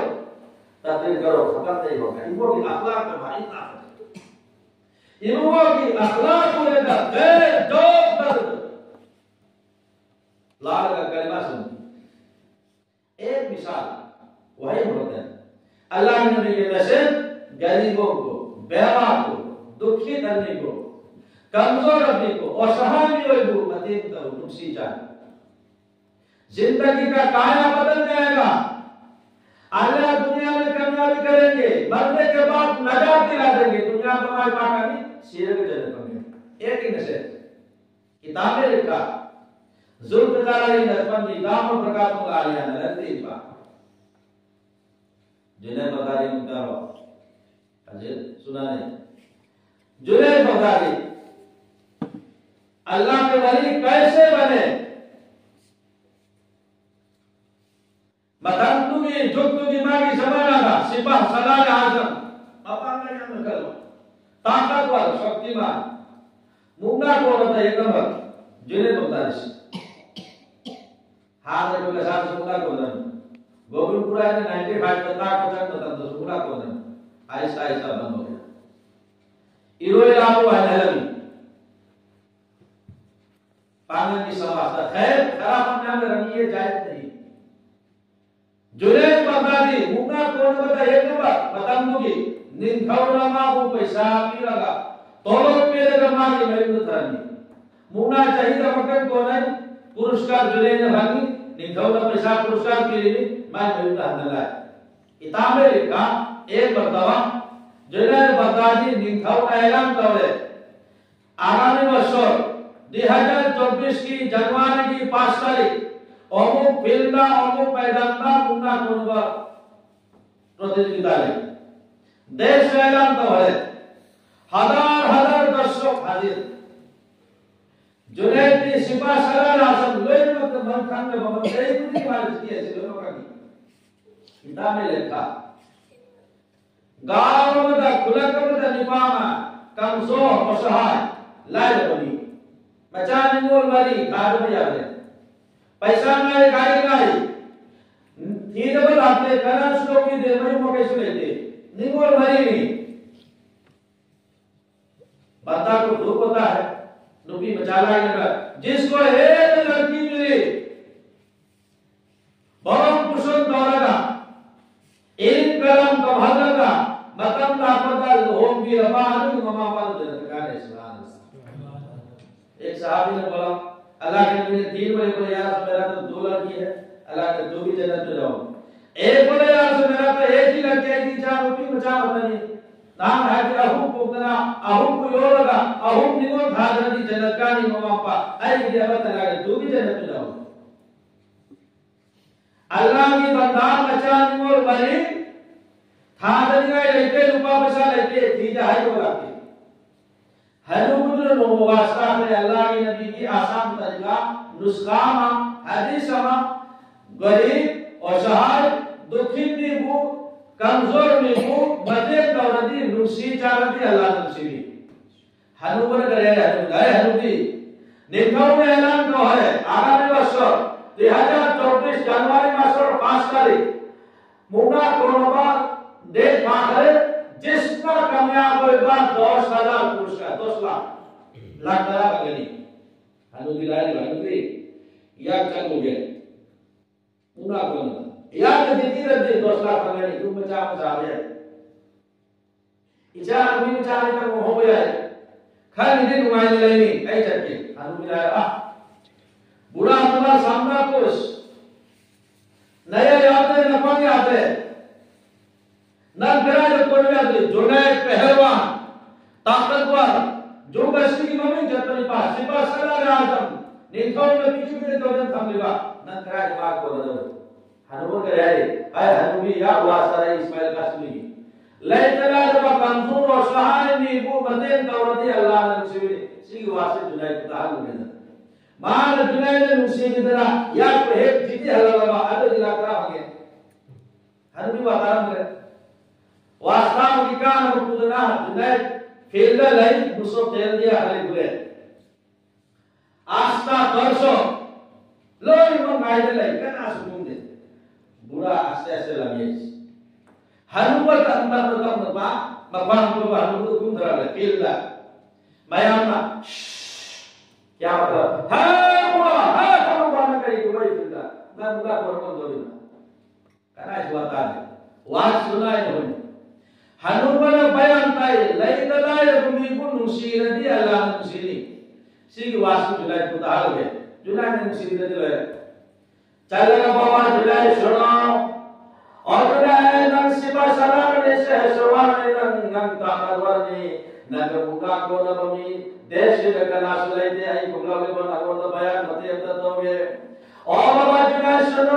तकरीर करो, खत्म नहीं होगा। इबुआ की अखलाक में भाई ताकत है। इबुआ की अखलाक को लेकर गैर दौर दर्द लाल का कलमा सुन। एक मिसाल वही होता है। अल्लाह के नबी के मैसेज गरीबों को, बेवा को, दुखी करने को, कमजोर आदमी को, असहाय भी हो, वो मतीन करो, नुकसी जाए। जिंदगी का काया बदल जाएगा। अल्लाह दुनिया में कामयाबी करेंगे, मरने के बाद नजात दिला देंगे। दुनिया में हमारे पास अभी सीधे के जन्नत में एक ही मैसेज। किताब में लिखा, जुल्फ़िकार अली नक्शबंदी दामद बरकातुहुमुल आलिया ने लिखा। जुनैद बगदादी मुतारो, अजय सुना नहीं। जुनैद बगदादी अल्लाह के वली कैसे बने? ꯃꯇꯝꯗꯨꯒꯤ ꯖꯨꯛꯇꯨꯒꯤ ꯃꯥꯒꯤ ꯖꯃꯥꯅꯥꯗ ꯁꯤꯄꯥꯍ ꯁꯂꯥꯔ ꯑꯥꯖꯝ, ꯃꯄꯥꯡꯒꯜ ꯌꯥꯝꯅ ꯀꯟꯕ, ꯇꯥꯀꯠꯋꯔ, ꯁꯛꯇꯤꯃꯥꯟ, ꯃꯨꯛꯅꯥ ꯀꯣꯟꯅꯗ ꯑꯦꯛ ꯅꯝꯕꯔ ꯖꯨꯅꯦꯗ ꯕꯒꯗꯥꯗꯤꯁꯤ꯫ ꯍꯥꯟꯅ ꯑꯩꯈꯣꯏ ꯀꯁꯥꯔꯗꯁꯨ ꯃꯨꯛꯅꯥ ꯀꯣꯟꯅꯔꯝꯃꯤ꯫ ꯒꯣꯕꯤꯟꯄꯨꯔ ꯍꯥꯏꯅ ꯅꯥꯏꯟꯇꯤ ꯐꯥꯏꯚꯇ ꯇꯥꯛꯄ ꯆꯠꯄ ꯃꯇꯝꯗꯁꯨ ꯃꯨꯛꯅꯥ ꯀꯣꯟꯅꯔꯝꯃꯤ꯫ ꯑꯥꯍꯤꯁꯇꯥ ꯑꯥꯍꯤꯁꯇꯥ ꯕꯟꯗ ꯑꯣꯏꯔꯦ꯫ ꯏꯔꯣꯏ ꯂꯥꯕꯨ ꯍꯥꯏꯅ ꯍꯥꯏꯔꯝꯃꯤ꯫ ꯄꯥꯡꯒꯜꯒꯤ ꯁꯃꯥꯖꯇ ꯈꯩꯔ ꯈꯔꯥꯕ ꯃꯌꯥꯝ ꯂꯩꯔꯝꯃꯤ, ꯌꯦ ꯖꯥꯏꯖ ꯅꯍꯤ꯫ ꯖꯨꯅꯦꯗ ꯕꯒꯗꯥꯗꯤ ꯃꯨꯛꯅꯥ ꯀꯣꯟꯅꯕꯗ ꯌꯦꯛꯅꯕ ꯃꯇꯝꯗꯨꯒꯤ ꯅꯤꯡꯊꯧꯅ ꯃꯥꯕꯨ ꯄꯩꯁꯥ ꯄꯤꯔꯒ ꯇꯣꯂꯣꯞ ꯄꯤꯔꯒ ꯃꯥꯒꯤ ꯃꯌꯨꯝꯗ ꯊꯝꯃꯤ꯫ ꯃꯨꯛꯅꯥ ꯆꯍꯤꯗ ꯑꯃꯨꯛꯇꯪ ꯀꯣꯟꯅꯩ, ꯄꯨꯔꯁꯀꯥꯔ ꯖꯨꯅꯦꯗꯅ ꯐꯪꯉꯤ, ꯅꯤꯡꯊꯧꯅ ꯄꯩꯁꯥ ꯄꯨꯔꯁꯀꯥꯔ ꯄꯤꯔꯤꯅꯤ, ꯃꯥꯒꯤ ꯃꯌꯨꯝꯗ ꯍꯟꯅ ꯂꯥꯛꯏ꯫ ꯏꯇꯥꯃꯦ ꯂꯤꯈꯥ ꯑꯦꯛ ꯃꯔꯇꯕꯥ Junaid Baghdadi ningthau na elan tawle. Agami bosor, dui hajar chobbish ki January ki panch tarik, omuk field a, omuk maidan a, Mungna Konba protijogita le. Desh na elan tawle. Hazar hazar darshok hazir. Junaid ki sipa salar azam loy mat man khan na baman kay kudi mal jiti ase lo kami. Kitab me lekha. Gaon amada, khulak amada nipama, kamzor, osahay, lairabani. Macha ningol mari, gari ma yade. Paisa ngai, gari ngai. Thida ba lagte, kana suloki de, mayu makai sulete. Ningol mari ni. Banta ko dukh hota hai. Nupi macha lai na. Jisko ek ladki mili. Bharon pushan tawlaga, ilm kalam kamhalaga, matam lapada luhombi laba anu mama pal jannat ka hai, subhanallah. Ek sahabi ne bola, Allah ke nabi ne teen baje bole, "Ya Rasul, mera to do ladki hai." Allah ke nabi, "Tum bhi jannat mein jao." Ek bole, "Ya Rasul, mera to ek hi ladki hai, teen chaar roti mein chaar pata nahi." Naam hai ki ahum pugna, ahum ku yolaga, ahum ningo thadra di jannat ka ni mama pa. Ai di Allah ke nabi, "Tum bhi jannat mein jao." Allah ki banda macha ningol mari, thadra di ngai leite, lupa paisa leite, thida hai to lagte. Hanu kudur no wasta hai Allah ki nabi ki asan tarika, nuska ma, hadis ma, garib, osahay, dukhin ni bu, kamzor ni bu, majen tawra di, nusi chara di, Allah nusi di. Hanu bana kare, hanu gai, hanu di. Ningthau ne elan to hai, agami bosor, dui hajar chobbish January masor panch tarik. Mungna Konba de pathare, jisna kamyab hoyega, dos hazar puraskar, dos lakh. Lakh tara bagani. Hanu di lai, hanu di. Yak chang ho gaya. Mungna Konba. Yak jiti rati dos lakh bagani, tum bacha bacha gaya. Icha ami icha ni tang ho gaya. Khan ni nungai ni lai ni, ai chat ke. Hanu di lai, ah. Bura tumhara samna kuch. Naya yaad hai, na pan yaad hai. Na kira jo koi yaad hai. Junaid ꯇꯥꯛꯀꯠꯋꯔ, ꯖꯨꯒ ꯑꯁꯤꯒꯤ ꯃꯃꯤꯡ ꯆꯠꯄ ꯅꯨꯄꯥ, ꯁꯤꯕꯥ ꯁꯂꯥꯔ ꯑꯥꯖꯝ, ꯅꯤꯡꯊꯧꯅ ꯄꯤꯛꯇ꯭ꯔꯨ ꯄꯤꯛꯅ ꯇꯧꯗꯨꯅ ꯊꯝꯂꯤꯕ, ꯅꯪ ꯀꯗꯥꯏꯗ ꯃꯥ ꯀꯣꯟꯅꯗꯧꯔꯤ? ꯍꯅꯨꯕ ꯀꯔꯤ ꯍꯥꯏꯔꯤ? ꯑꯩ ꯍꯅꯨꯕꯤ ꯌꯥ ꯋꯥ ꯁꯥꯔꯦ ꯏꯁꯃꯥꯏꯜ ꯀꯥꯁꯃꯤꯒꯤ꯫ ꯂꯩꯇ ꯂꯥꯏꯔꯕ ꯀꯝꯖꯣꯔ ꯑꯁꯍꯥꯏ ꯃꯤꯕꯨ ꯃꯇꯦꯡ ꯇꯧꯔꯗꯤ ꯑꯜꯂꯥꯍꯅ ꯅꯨꯡꯁꯤꯕꯤꯅꯤ꯫ ꯁꯤꯒꯤ ꯋꯥꯁꯦ ꯖꯨꯅꯥꯏꯗ ꯇꯥꯍꯜꯂꯨꯒꯦꯗꯅ꯫ ꯃꯥꯅ ꯖꯨꯅꯥꯏꯗ ꯅꯨꯡꯁꯤꯕꯤꯗꯅ ꯌꯥꯛꯄ ꯍꯦꯛ ꯆꯤꯊꯤ ꯍꯜꯂꯛꯂꯕ ꯑꯗꯨꯗꯤ ꯂꯥꯛ ꯇꯔꯥ ꯐꯪꯉꯦ꯫ ꯍꯅꯨꯕꯤ ꯋꯥ ꯇꯥꯔꯝꯗ꯭ꯔꯦ꯫ ꯋꯥꯁꯇꯥꯕꯒꯤ ꯀꯥꯅꯕ ꯄꯨꯗꯅ ꯖꯨꯅꯥꯏꯗ ꯐꯤꯜꯗ ꯂꯩ, ꯃꯨꯁꯣ ꯇꯦꯜꯗꯤꯌꯥ ꯍꯜꯂꯛꯈ꯭ꯔꯦ꯫ ꯑꯥꯁꯇꯥ ꯇꯔꯁꯣ ꯂꯣꯏꯅꯃꯛ ꯉꯥꯏꯗ ꯂꯩ, ꯀꯅꯥꯁꯨ ꯀꯨꯝꯗꯦ꯫ ꯕꯨꯔꯥ ꯑꯁꯦ ꯑꯁꯦ ꯂꯝꯌꯦꯁ꯫ ꯍꯅꯨꯕ ꯇꯝ ꯇꯝꯅ ꯇꯝꯅ ꯃꯥ ꯃꯄꯥꯟ ꯊꯣꯛꯄ ꯍꯅꯨꯕꯗꯨ ꯀꯨꯝꯊꯔꯛꯂꯦ ꯐꯤꯜꯗ꯫ ꯃꯌꯥꯝꯅ, "ꯁ꯭ꯁ, ꯀꯌꯥ ꯃꯇꯝ? ꯍꯦ, ꯕꯨꯔꯥ, ꯍꯦ, ꯍꯅꯨꯕ, ꯅꯪ ꯀꯔꯤ ꯀꯨꯝꯍꯩ ꯐꯤꯜꯗ? ꯅꯪ ꯅꯨꯡꯗꯥꯡ ꯀꯣꯟ ꯀꯣꯟ ꯇꯧꯔꯤꯕ?" ꯀꯅꯥꯁꯨ ꯋꯥ ꯇꯥꯗꯦ꯫ ꯋꯥꯁꯨ ꯂꯥꯏꯅ ꯍꯣꯏ꯫ ꯍꯅꯨꯕꯅ ꯕꯌꯥꯟ ꯇꯥꯏ, ꯂꯩꯇ ꯂꯥꯏꯔꯕ ꯃꯤꯕꯨ ꯅꯨꯡꯁꯤꯔꯗꯤ ꯑꯜꯂꯥꯍꯅ ꯅꯨꯡꯁꯤꯅꯤ꯫ ꯁꯤꯒꯤ ꯋꯥꯁꯨ ꯖꯨꯅꯥꯏꯗ ꯇꯥꯍꯜꯂꯨꯒꯦ꯫ ꯖꯨꯅꯥꯏꯗ ꯅꯨꯡꯁꯤꯔꯗꯤ ꯂꯣꯏꯔꯦ꯫ ꯆꯠꯂꯒ ꯕꯕꯥ ꯖꯨꯅꯥꯏꯗ ꯁꯨꯅꯣ꯫ ꯑꯣ ꯖꯨꯅꯥꯏꯗ, ꯅꯪ ꯁꯤꯕꯥ ꯁꯂꯥꯔꯅꯤ, ꯁꯦꯍꯁꯋꯥꯔꯅꯤ, ꯅꯪ, ꯅꯪ ꯇꯥꯀꯠꯋꯔꯅꯤ, ꯅꯪꯒ ꯃꯨꯛꯅꯥ ꯀꯣꯟꯅꯕ ꯃꯤ ꯗꯦꯁꯁꯤꯗ ꯀꯅꯥꯁꯨ ꯂꯩꯇꯦ꯫ ꯑꯩ ꯈꯨꯝꯂꯛꯂꯤꯕ ꯅꯉꯣꯟꯗ ꯕꯌꯥꯟ ꯃꯇꯦꯛ ꯑꯝꯇ ꯇꯧꯒꯦ꯫ ꯑꯣ ꯕꯕꯥ ꯖꯨꯅꯥꯏꯗ ꯁꯨꯅꯣ,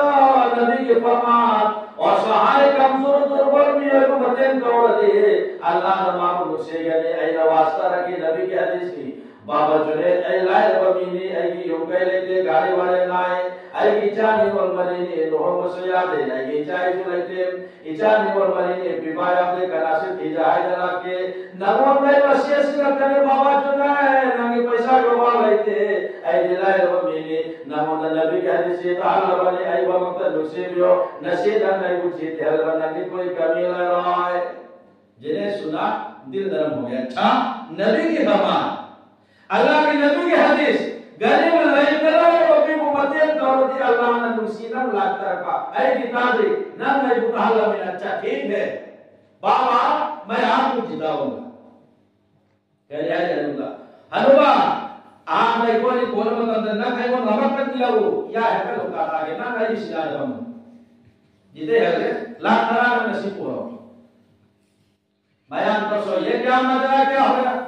ꯅꯕꯤꯒꯤ ꯐꯔꯃꯥꯟ, ꯑꯣ ꯁꯍꯥꯏ ꯀꯝꯖꯣꯔ ꯗꯨꯔꯕꯜ ꯃꯤꯑꯣꯏꯕꯨ ꯃꯇꯦꯡ ꯇꯧꯔꯗꯤ ꯑꯜꯂꯥꯍꯅ ꯃꯥꯕꯨ ꯅꯨꯡꯁꯤꯒꯅꯤ꯫ ꯑꯩꯅ ꯋꯥꯁꯇꯥꯔꯛꯀꯤ ꯅꯕꯤꯒꯤ ꯍꯗꯤꯁꯅꯤ꯫ ꯕꯥꯕꯥ ꯖꯨꯅꯦꯗ, ꯑꯩ ꯂꯥꯏꯔꯕ ꯃꯤꯅꯤ, ꯑꯩꯒꯤ ꯌꯨꯝ ꯀꯩ ꯂꯩꯇꯦ, ꯒꯥꯔꯤ ꯋꯥꯔꯦ ꯅꯥꯏ, ꯑꯩꯒꯤ ꯏꯆꯥ ꯅꯤꯉꯣꯜ ꯃꯔꯤꯅꯤ, ꯂꯨꯍꯣꯡꯕꯁꯨ ꯌꯥꯗꯦ, ꯑꯩꯒꯤ ꯏꯆꯥ ꯏꯁꯨ ꯂꯩꯇꯦ, ꯏꯆꯥ ꯅꯤꯉꯣꯜ ꯃꯔꯤꯅꯤ, ꯄꯤꯕꯥ ꯌꯥꯗꯦ, ꯀꯅꯥꯁꯨ ꯊꯤꯖ ꯍꯥꯏꯗ ꯂꯥꯛꯇꯦ꯫ ꯅꯉꯣꯟꯗ ꯑꯩ ꯃꯁꯤ ꯑꯁꯤ ꯉꯥꯛꯇꯅꯤ ꯕꯥꯕꯥ ꯖꯨꯅꯦꯗ, ꯅꯪꯒꯤ ꯄꯩꯁꯥꯒꯤ ꯑꯋꯥ ꯂꯩꯇꯦ, ꯑꯩꯗꯤ ꯂꯥꯏꯔꯕ ꯃꯤꯅꯤ, ꯅꯉꯣꯟꯗ ꯅꯕꯤꯒꯤ ꯍꯗꯤꯁꯁꯤ ꯇꯥꯍꯜꯂꯕꯅꯤ, ꯑꯩꯕꯨꯃꯛꯇ ꯅꯨꯡꯁꯤꯕꯤꯌꯣ, ꯅꯁꯤꯗ ꯅꯪꯕꯨ ꯊꯤꯗꯦ ꯍꯥꯏꯔꯕ ꯅꯪꯒꯤ ꯀꯣꯏ ꯀꯃꯤ ꯂꯩꯔꯣꯏ꯫ ꯖꯦꯅꯦꯁ ꯁꯨꯅ ꯗꯤꯜ ꯅꯔꯝ ꯍꯣ ꯒꯌꯥ꯫ ꯅꯕꯤꯒꯤ ꯐꯔꯃꯥꯟ, ꯑꯜꯂꯥꯍꯒꯤ ꯅꯕꯤꯒꯤ ꯍꯗꯤꯁ, ꯒꯔꯤꯕ ꯂꯩꯇ ꯂꯥꯏꯔꯕ ꯃꯤꯕꯨ ꯃꯇꯦꯡ ꯇꯧꯔꯗꯤ ꯑꯜꯂꯥꯍꯅ ꯅꯨꯡꯁꯤ ꯅꯪ ꯂꯥꯛꯇꯔꯛꯄ꯫ ꯑꯩꯒꯤ ꯇꯥꯗ꯭ꯔꯤ, ꯅꯪ ꯑꯩꯕꯨ ꯇꯥꯍꯜꯂꯝꯃꯤꯅ ꯆꯠꯈꯤꯈ꯭ꯔꯦ꯫ ꯕꯥꯕꯥ, ꯃꯌꯥꯝ ꯄꯨꯟꯁꯤ ꯇꯥꯎꯅ꯫ ꯀꯔꯤ ꯍꯥꯏꯔꯤ ꯍꯅꯨꯕ? ꯍꯅꯨꯕ, ꯑꯍꯥꯟꯕ ꯑꯩꯈꯣꯏꯅ ꯀꯣꯟꯕ ꯃꯇꯝꯗ ꯅꯪ ꯑꯩꯉꯣꯟꯗ ꯑꯃꯈꯛ ꯏꯜꯂꯛꯎ꯫ ꯌꯥꯏ, ꯍꯦꯛꯇ ꯂꯣꯛꯇꯥꯛ ꯇꯥꯒꯦ꯫ ꯅꯪ ꯑꯩꯒꯤ ꯁꯤꯗꯥꯗ ꯐꯝꯃꯨ꯫ ꯖꯤꯗꯩ ꯍꯜꯂꯦ, ꯂꯥꯛ ꯇꯔꯥ ꯅꯪ ꯉꯁꯤ ꯄꯨꯔꯛꯑꯣ꯫ बयान कर सो, ये क्या माजरा, क्या हो गया?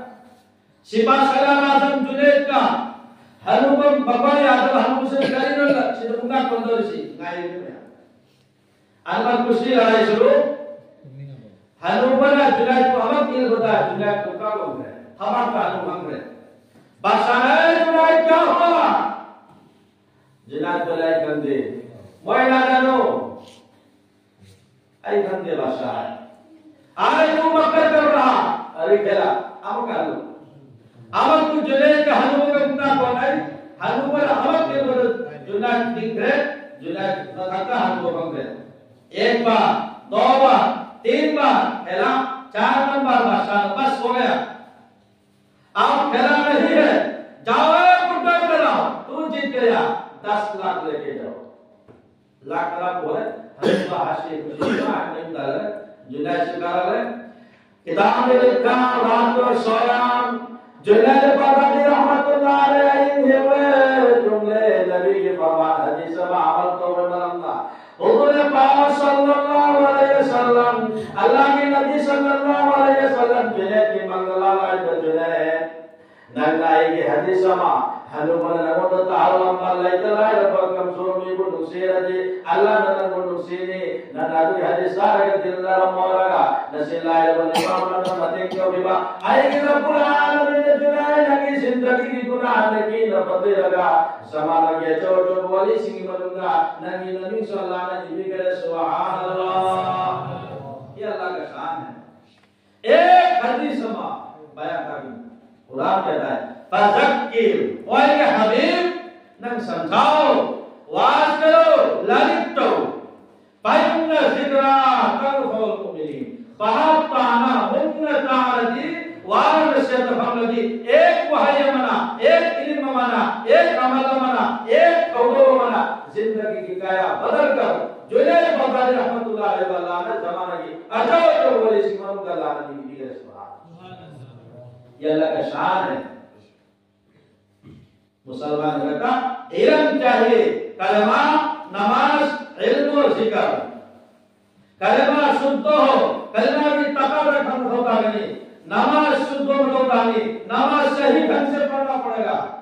सिपा सलार आजम जुनैद का हनूबम बकवाल यादव हनूब से करीन, सिद्ध मुन्ना कंदोर सी गाय में। अनवर कुश्ती लड़ाई शुरू। हनूबना जुनैद को हमक ये बता, जुनैद को का बोल रहे? हमक का हनूब हम रहे। बादशाह है जुनैद, क्या हुआ? जुनैद बोला, "एक बंदे, मैं ना जानो।" आई बंदे बादशाह है। अरे तू मक्कर कर रहा, अरे गला, अब कर लो। अब तू जुनैद का हनूब में उतना कौन है? हनूब पर हमक के बोल, जुनैद दिन है, जुनैद न थका हनूब बन गए। एक बार, दो बार, तीन बार खेला, चार नंबर बादशाह, बस हो गया। अब खेला नहीं है, जाओ ए बुड्ढा कराओ, तू जीत गया, दस लाख लेके जाओ। लाख लाख बोले, हमें तो हाशिए कुछ नहीं, आठ नहीं डाल रहे, जुनैद शिकार है। किताब में लिखा, रात को सोया, जुनैद बगदादी रहमतुल्लाह अलैह हुए जुमले, नबी के फरमान हदीस में अमल तो में मरना। हुजूर पाक सल्लल्लाहु अलैहि वसल्लम, अल्लाह के नबी सल्लल्लाहु अलैहि वसल्लम जुनैद की मंगला लाए तो जुनैद, नगनाई के हदीस मा, हनुमन नगोद तारो अम्मा लाइतलाय रबर कमजोर मी को नुक्सेर दे, अल्लाह ननन को नुक्सेनी, ननादु हदीस सारे के दिल नरम मोरगा, नसीलाय रबर निमाम ननन मते क्यों बिबा, आई के रब्बुल आलमीन जुनैद नगी जिंदगी की गुनाह नगी न पते लगा, समाना के चोर चोर वाली सिंह मनुंगा, नगी नबी सल्लल्लाहु अलैहि वसल्लम करे, सुभान अल्लाह। ये अल्लाह का शान है। एक हदीस मा बयान कर दी। कुरान कहता है, "फज़क्किर", ओ ये हबीब, नंग समझाओ, वाज करो, लालिक तो। "फ़इन्ना ज़िक्रा तनफ़उल मुमिनीन।" बाप ताना, मुन्ना ताना दी, वार से तफंग दी, एक वहय मना, एक इल्म मना, एक अमल मना, एक कौलो मना, जिंदगी की काया बदल कर, जुनैद बगदादी रहमतुल्लाह अलैह वाला ने जमाना की अजब तो बोले सिमन का लाना नहीं दी है, सुभान अल्लाह। ये अल्लाह का शान है। मुसलमान का इल्म चाहिए, कलमा, नमाज, इल्म और जिक्र। कलमा शुद्ध हो, कलमा की तकादा ढंग होता नहीं, नमाज शुद्ध होता नहीं, नमाज सही ढंग से पढ़ना पड़ेगा।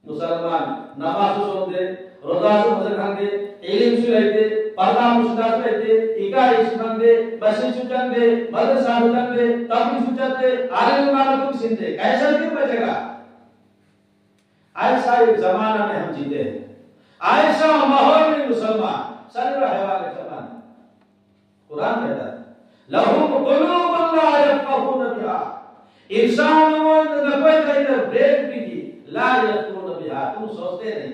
मुसलमान नमाज सुनते, रोजा सुनते खाते, इलिम सुनते, पर्दा मुसदा सुनते, इका सुनते, मस्जिद सुनते, मदरसा सुनते, तबलीग सुनते, आलिम मालूम सुनते, कैसा दिन बचेगा? ऐसा एक जमाना में हम जीते हैं, ऐसा माहौल में मुसलमान सर हैवान जमाना। कुरान कहता है, "लहुम कुलूबुन ला यफ़क़हून बिहा।" इंसान वो न कोई कहीं ब्रेन भी की, ला यफ़क़हून बिहा, तुम सोचते नहीं।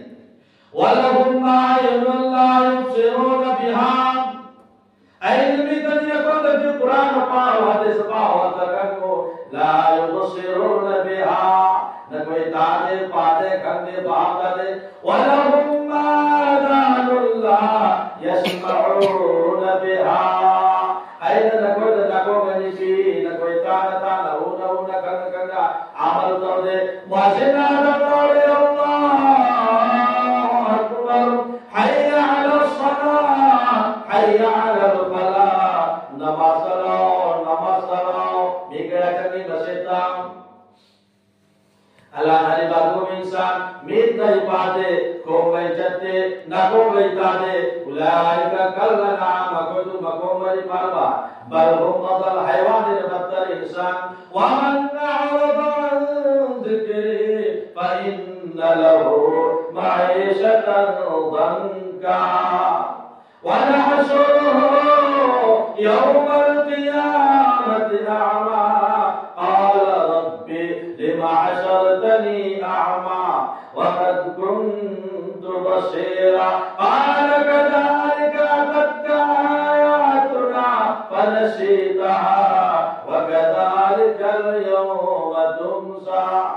"वलहुम आयुनुन ला युबसिरून बिहा।" ऐन भी तनिया को तो जो कुरान पा हुआ, दे सपा हुआ, तकन को, ला युबसिरून बिहा, न कोई ताने पाते खंडे बात दे, "वलहुम आज़ानुन ला यस्मऊन बिहा।" ऐन न कोई, न को गनी पी, न कोई ताना ताना, ऊना ऊना, खंगा खंगा, अमल तो दे। मस्जिद ना दौड़े, अल्लाहु अकबर, हय्या अला सलाह, हय्या अला फलाह। नमाज लाओ, नमाज लाओ, मिगड़ा चंगी मस्जिद। अल्लाह हरी बात को इंसान मीत नहीं पाते, को गई चत्ते, न को गई ताते, उलाइका कल अनआम, को तुम को मरी मारवा, बल हुम अदल, हैवान ने बदतर इंसान। वमन अअरद अन जिक्री फइन्न लहू मईशतन दंका। ونحشره يوم القيامة أعمى. قال رب لم حشرتني أعمى وقد كنت بصيرا. قال كذلك أتتك آياتنا فنسيتها وكذلك اليوم تنسى.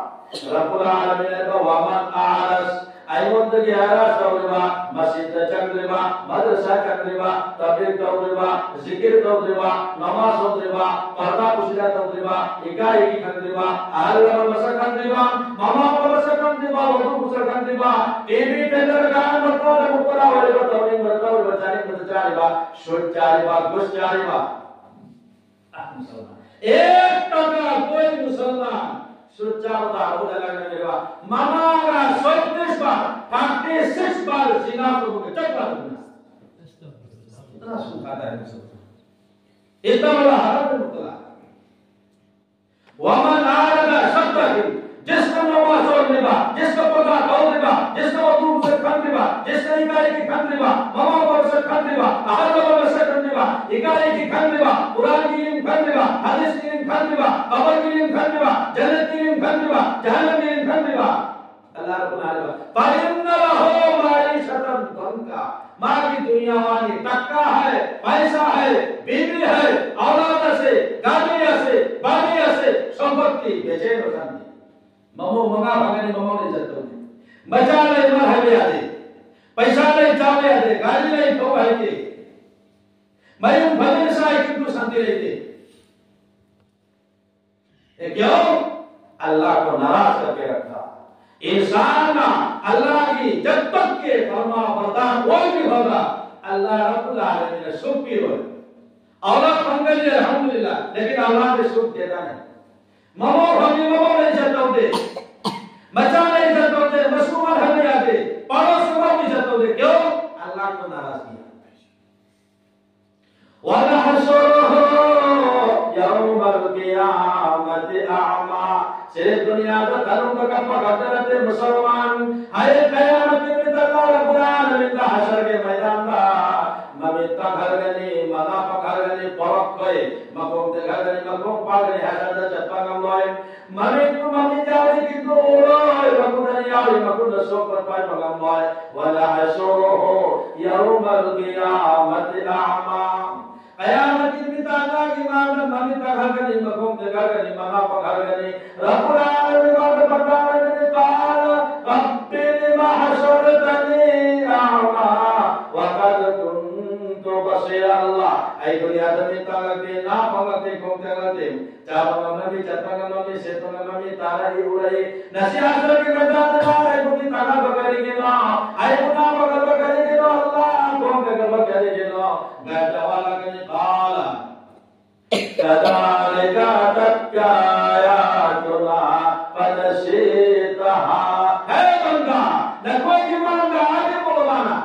रब्बुल आलमीन का वमन आरस, ऐन ꯍꯔꯥꯖ ꯇꯧꯗ꯭ꯔꯤꯕ, ꯃꯁꯖꯤꯗꯇ ꯆꯪꯗ꯭ꯔꯤꯕ, ꯃꯗ꯭ꯔꯁꯥ ꯆꯪꯗ꯭ꯔꯤꯕ, ꯇꯕꯂꯤꯒ ꯇꯧꯗ꯭ꯔꯤꯕ, ꯖꯤꯀꯤꯔ ꯇꯧꯗ꯭ꯔꯤꯕ, ꯅꯃꯥꯖ ꯁꯣꯟꯗ꯭ꯔꯤꯕ, ꯄꯔꯗꯥ ꯄꯨꯁꯤꯗꯥ ꯇꯧꯗ꯭ꯔꯤꯕ, ꯏꯀꯥꯏꯒꯤ ꯈꯪꯗ꯭ꯔꯤꯕ, ꯑꯍꯜ ꯂꯃꯟ ꯃꯁꯛ ꯈꯪꯗ꯭ꯔꯤꯕ, ꯃꯃꯥ ꯃꯄꯥ ꯃꯁꯛ ꯈꯪꯗ꯭ꯔꯤꯕ, ꯃꯕꯨꯡ ꯃꯁꯛ ꯈꯪꯗ꯭ꯔꯤꯕ, ꯇꯤꯚꯤ ꯊꯦꯇꯔ ꯒꯥꯟ ꯃꯈꯣꯟꯗ ꯃꯨꯛꯇꯂꯥ ꯑꯣꯏꯔꯤꯕ, ꯇꯧꯅꯤꯡꯕꯗ ꯇꯧꯔꯤꯕ, ꯆꯥꯅꯤꯡꯕꯗ ꯆꯥꯔꯤꯕ, ꯁꯨꯠ ꯆꯥꯔꯤꯕ, ꯒꯨꯁ ꯆꯥꯔꯤꯕ꯫ ꯑꯥ, ꯃꯨꯁꯜꯃꯥꯟ꯫ ꯑꯦꯛ ꯇꯀꯥ ꯀꯣꯏ ꯃꯨꯁꯜꯃꯥꯟ ꯁꯨꯠ ꯆꯥꯕ ꯇꯥꯕ ꯂꯒꯅꯦꯕ꯫ ꯃꯃꯥꯒ ꯁꯣꯏꯇ꯭ꯔꯤꯁ ꯕꯥꯔ, ꯊꯥꯔꯇꯤ ꯁꯤꯛꯁ ꯕꯥꯔ ꯖꯤꯅꯥ ꯇꯧꯕꯒ ꯆꯞ ꯃꯥꯟꯅꯕꯅ꯫ ꯏꯇꯅꯥ ꯁꯨꯈꯥ ꯇꯥꯏ ꯃꯨꯁꯜꯃꯥꯟ꯫ ꯏꯇꯅꯥ ꯕꯥꯔ ꯍꯔꯥꯝ ꯃꯨꯛꯇꯂꯥ꯫ ꯋꯥꯃꯟ ꯑꯥꯔꯥꯗ ꯁꯠꯇꯥꯍꯤ, ꯖꯤꯁꯅ ꯅꯃꯥꯖ ꯁꯣꯟꯗ꯭ꯔꯤꯕ, ꯖꯤꯁꯅ ꯄꯔꯗꯥ ꯇꯧꯗ꯭ꯔꯤꯕ, ꯖꯤꯁꯅ ꯋꯨꯗꯨ ꯃꯁꯛ ꯈꯪꯗ꯭ꯔꯤꯕ, ꯖꯤꯁꯅ ꯏꯀꯥꯏꯒꯤ ꯈꯪꯗ꯭ꯔꯤꯕ, ꯃꯃꯥ ꯃꯄꯥ ꯃꯁꯛ ꯈꯪꯗ꯭ꯔꯤꯕ, ꯑꯍꯜ ꯂꯃꯟ ꯃꯁꯛ ꯈꯪꯗ꯭ꯔꯤꯕ, ꯏꯀꯥꯏꯒꯤ ꯈꯪꯗ꯭ꯔꯤꯕ, ꯀꯨꯔꯥꯟꯒꯤ ꯏꯂꯤꯝ ꯈꯪꯗ꯭ꯔꯤꯕ, ꯍꯗꯤꯁꯀꯤ ꯏꯂꯤꯝ ꯈꯪꯗ꯭ꯔꯤꯕ, ꯀꯕꯔꯒꯤ ꯏꯂꯤꯝ ꯈꯪꯗ꯭ꯔꯤꯕ, ꯖꯟꯅꯠꯀꯤ ꯏꯂꯤꯝ ꯈꯪꯗ꯭ꯔꯤꯕ, ꯖꯍꯟꯅꯝꯒꯤ ꯏꯂꯤꯝ ꯈꯪꯗ꯭ꯔꯤꯕ꯫ ꯑꯜꯂꯥꯍ ꯔꯕꯨꯜ ꯑꯥꯂꯃꯤꯟ꯫ ꯐꯏꯟꯅ ꯂꯍꯨ ꯃꯥꯏꯁꯇꯟ ꯗꯟꯀ꯫ ꯃꯥꯒꯤ ꯗꯨꯅꯤꯌꯥ ꯃꯥꯒꯤ ꯇꯛꯀꯥ ꯍꯥꯏ, ꯄꯩꯁꯥ ꯍꯥꯏ, ꯕꯤꯕꯤ ꯍꯥꯏ, ꯑꯧꯂꯥꯗ ꯁꯦ, ꯒꯥꯔꯤ ꯑꯁꯦ, ꯕꯥꯔꯤ ꯑꯁꯦ, ꯁꯣꯝꯄꯠꯇꯤ, ꯕꯦꯆꯦꯟ ꯑꯣꯏꯔꯝꯃꯤ꯫ ꯃꯃꯧ ꯃꯉꯥ ꯐꯪꯒꯅꯤ, ꯃꯃꯧ ꯂꯩ ꯆꯠꯇꯧꯅꯤ꯫ ꯃꯆꯥ ꯂꯩ ꯃꯥ ꯍꯥꯏꯕ ꯌꯥꯗꯦ꯫ ꯄꯩꯁꯥ ꯂꯩ ꯆꯥꯕ ꯌꯥꯗꯦ꯫ ꯒꯥꯔꯤ ꯂꯩ ꯊꯧꯕ ꯍꯩꯇꯦ꯫ ꯃꯌꯨꯝ ꯐꯖꯅ ꯁꯥꯏ, ꯀꯤꯟꯇꯨ ꯁꯥꯟꯇꯤ ꯂꯩꯇꯦ꯫ ये क्यों? अल्लाह को नाराज करके रखा। इंसान ना अल्लाह की जब तक के फरमा बरदार कोई भी होगा, अल्लाह रब्बुल आलमीन ने सुख भी होगा। औलाद फंगल है, अल्हम्दुलिल्लाह, लेकिन औलाद ने सुख देता नहीं। ममो भंगी ममो नहीं जाता होते, मचा नहीं जाता होते, मसूमा घर नहीं आते, पड़ोस में भी जाता होते। क्यों? अल्लाह को नाराज किया। ونحشره يوم القيامة أعمى. Sere duniyada kanun ka kappa katarate musalman. Hai qiyamati mitaka Rabbul Alamin da hashar ke maidan da. Mamitta ghargani, manapa ghargani, porok koi. Makom te ghargani, makom pagani hashar da chatpa ngamloi. Mami tu mami jari kintu uloi, makuda ni jari, makuda sopat pai magambai. Wa nahshuruhu yawmal qiyamati a'ma. Qiyamati mitana ki manda mami ta ghargani, makom te ghargani, mana pa ghargani. Rabbul alamin manda patana ni qala, Rabbi lima hashartani كنت بصيرا. Allah, ai dunia da mi tangate, na pangate, kong tangate, chaba ngamami, chata ngamami, seto ngamami, tara i urai. Nasi asal ke kata tara, ai bumi tara bakari ke no, ai buna bakar bakari ke no, Allah, kong bakar bakari ke no. Gada wala kani qala. كذلك أتتك آياتنا فنسيتها. Hai banda, na koi iman da aage bolo bana.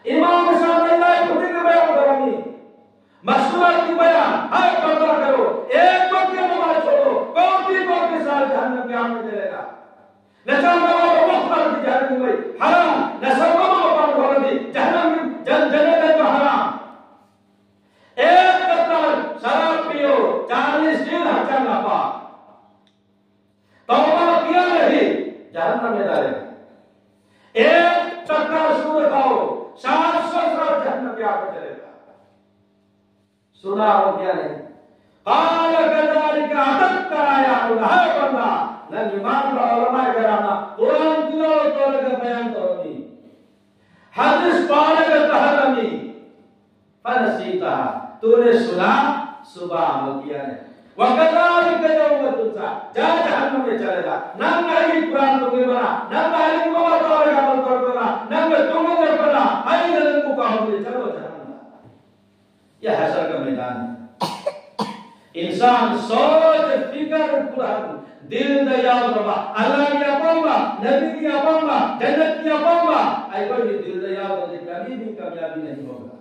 Iman sa nahi, khudi ke bayan karami. Mas'uliyat ki bayan, hai pardha karo. Ek baar ke namaz chhod do, kaun thi kaun ke saath jahannam ke aag mein jalega? Na chanda wala mukhtar ki jahannam mein haram, na sabab wala pardha di jahannam mein jan-, jannat mein haram. ایک قطرہ شراب پیو، چالیس دن ہچا ناپا، توبہ کیا نہیں، جہنم میں ڈالے گا. ایک ٹکا سود کھاؤ، سات سو سال جہنم میں آپ کو چلے گا. سنا ہو کیا نہیں؟ قال كذلك أتتك آياتنا. ہے بندہ، نہ ایمان کا علماء کرام، قرآن تلاوت والے کا بیان تو نہیں، حدیث پڑھنے کا کہا نہیں، فنسیتها، تو نے سنا، صبح عمل کیا نہیں. وكذلك يوم تنسى، جا جہنم میں چلے جا. نہ نہیں قرآن تمہیں بنا، نہ نہیں کو بتاؤ عمل کر بنا، نہ تمہیں بنا، آئی نہ کو کہا، چلو جہنم. یہ حشر کا میدان ہے. انسان سوچ فکر قرآن دل دیا بابا، اللہ کیا پاؤں گا، نبی کیا پاؤں گا، جنت کیا پاؤں گا. ایسا یہ دل دیا بابا، کبھی بھی کامیابی نہیں ہوگا.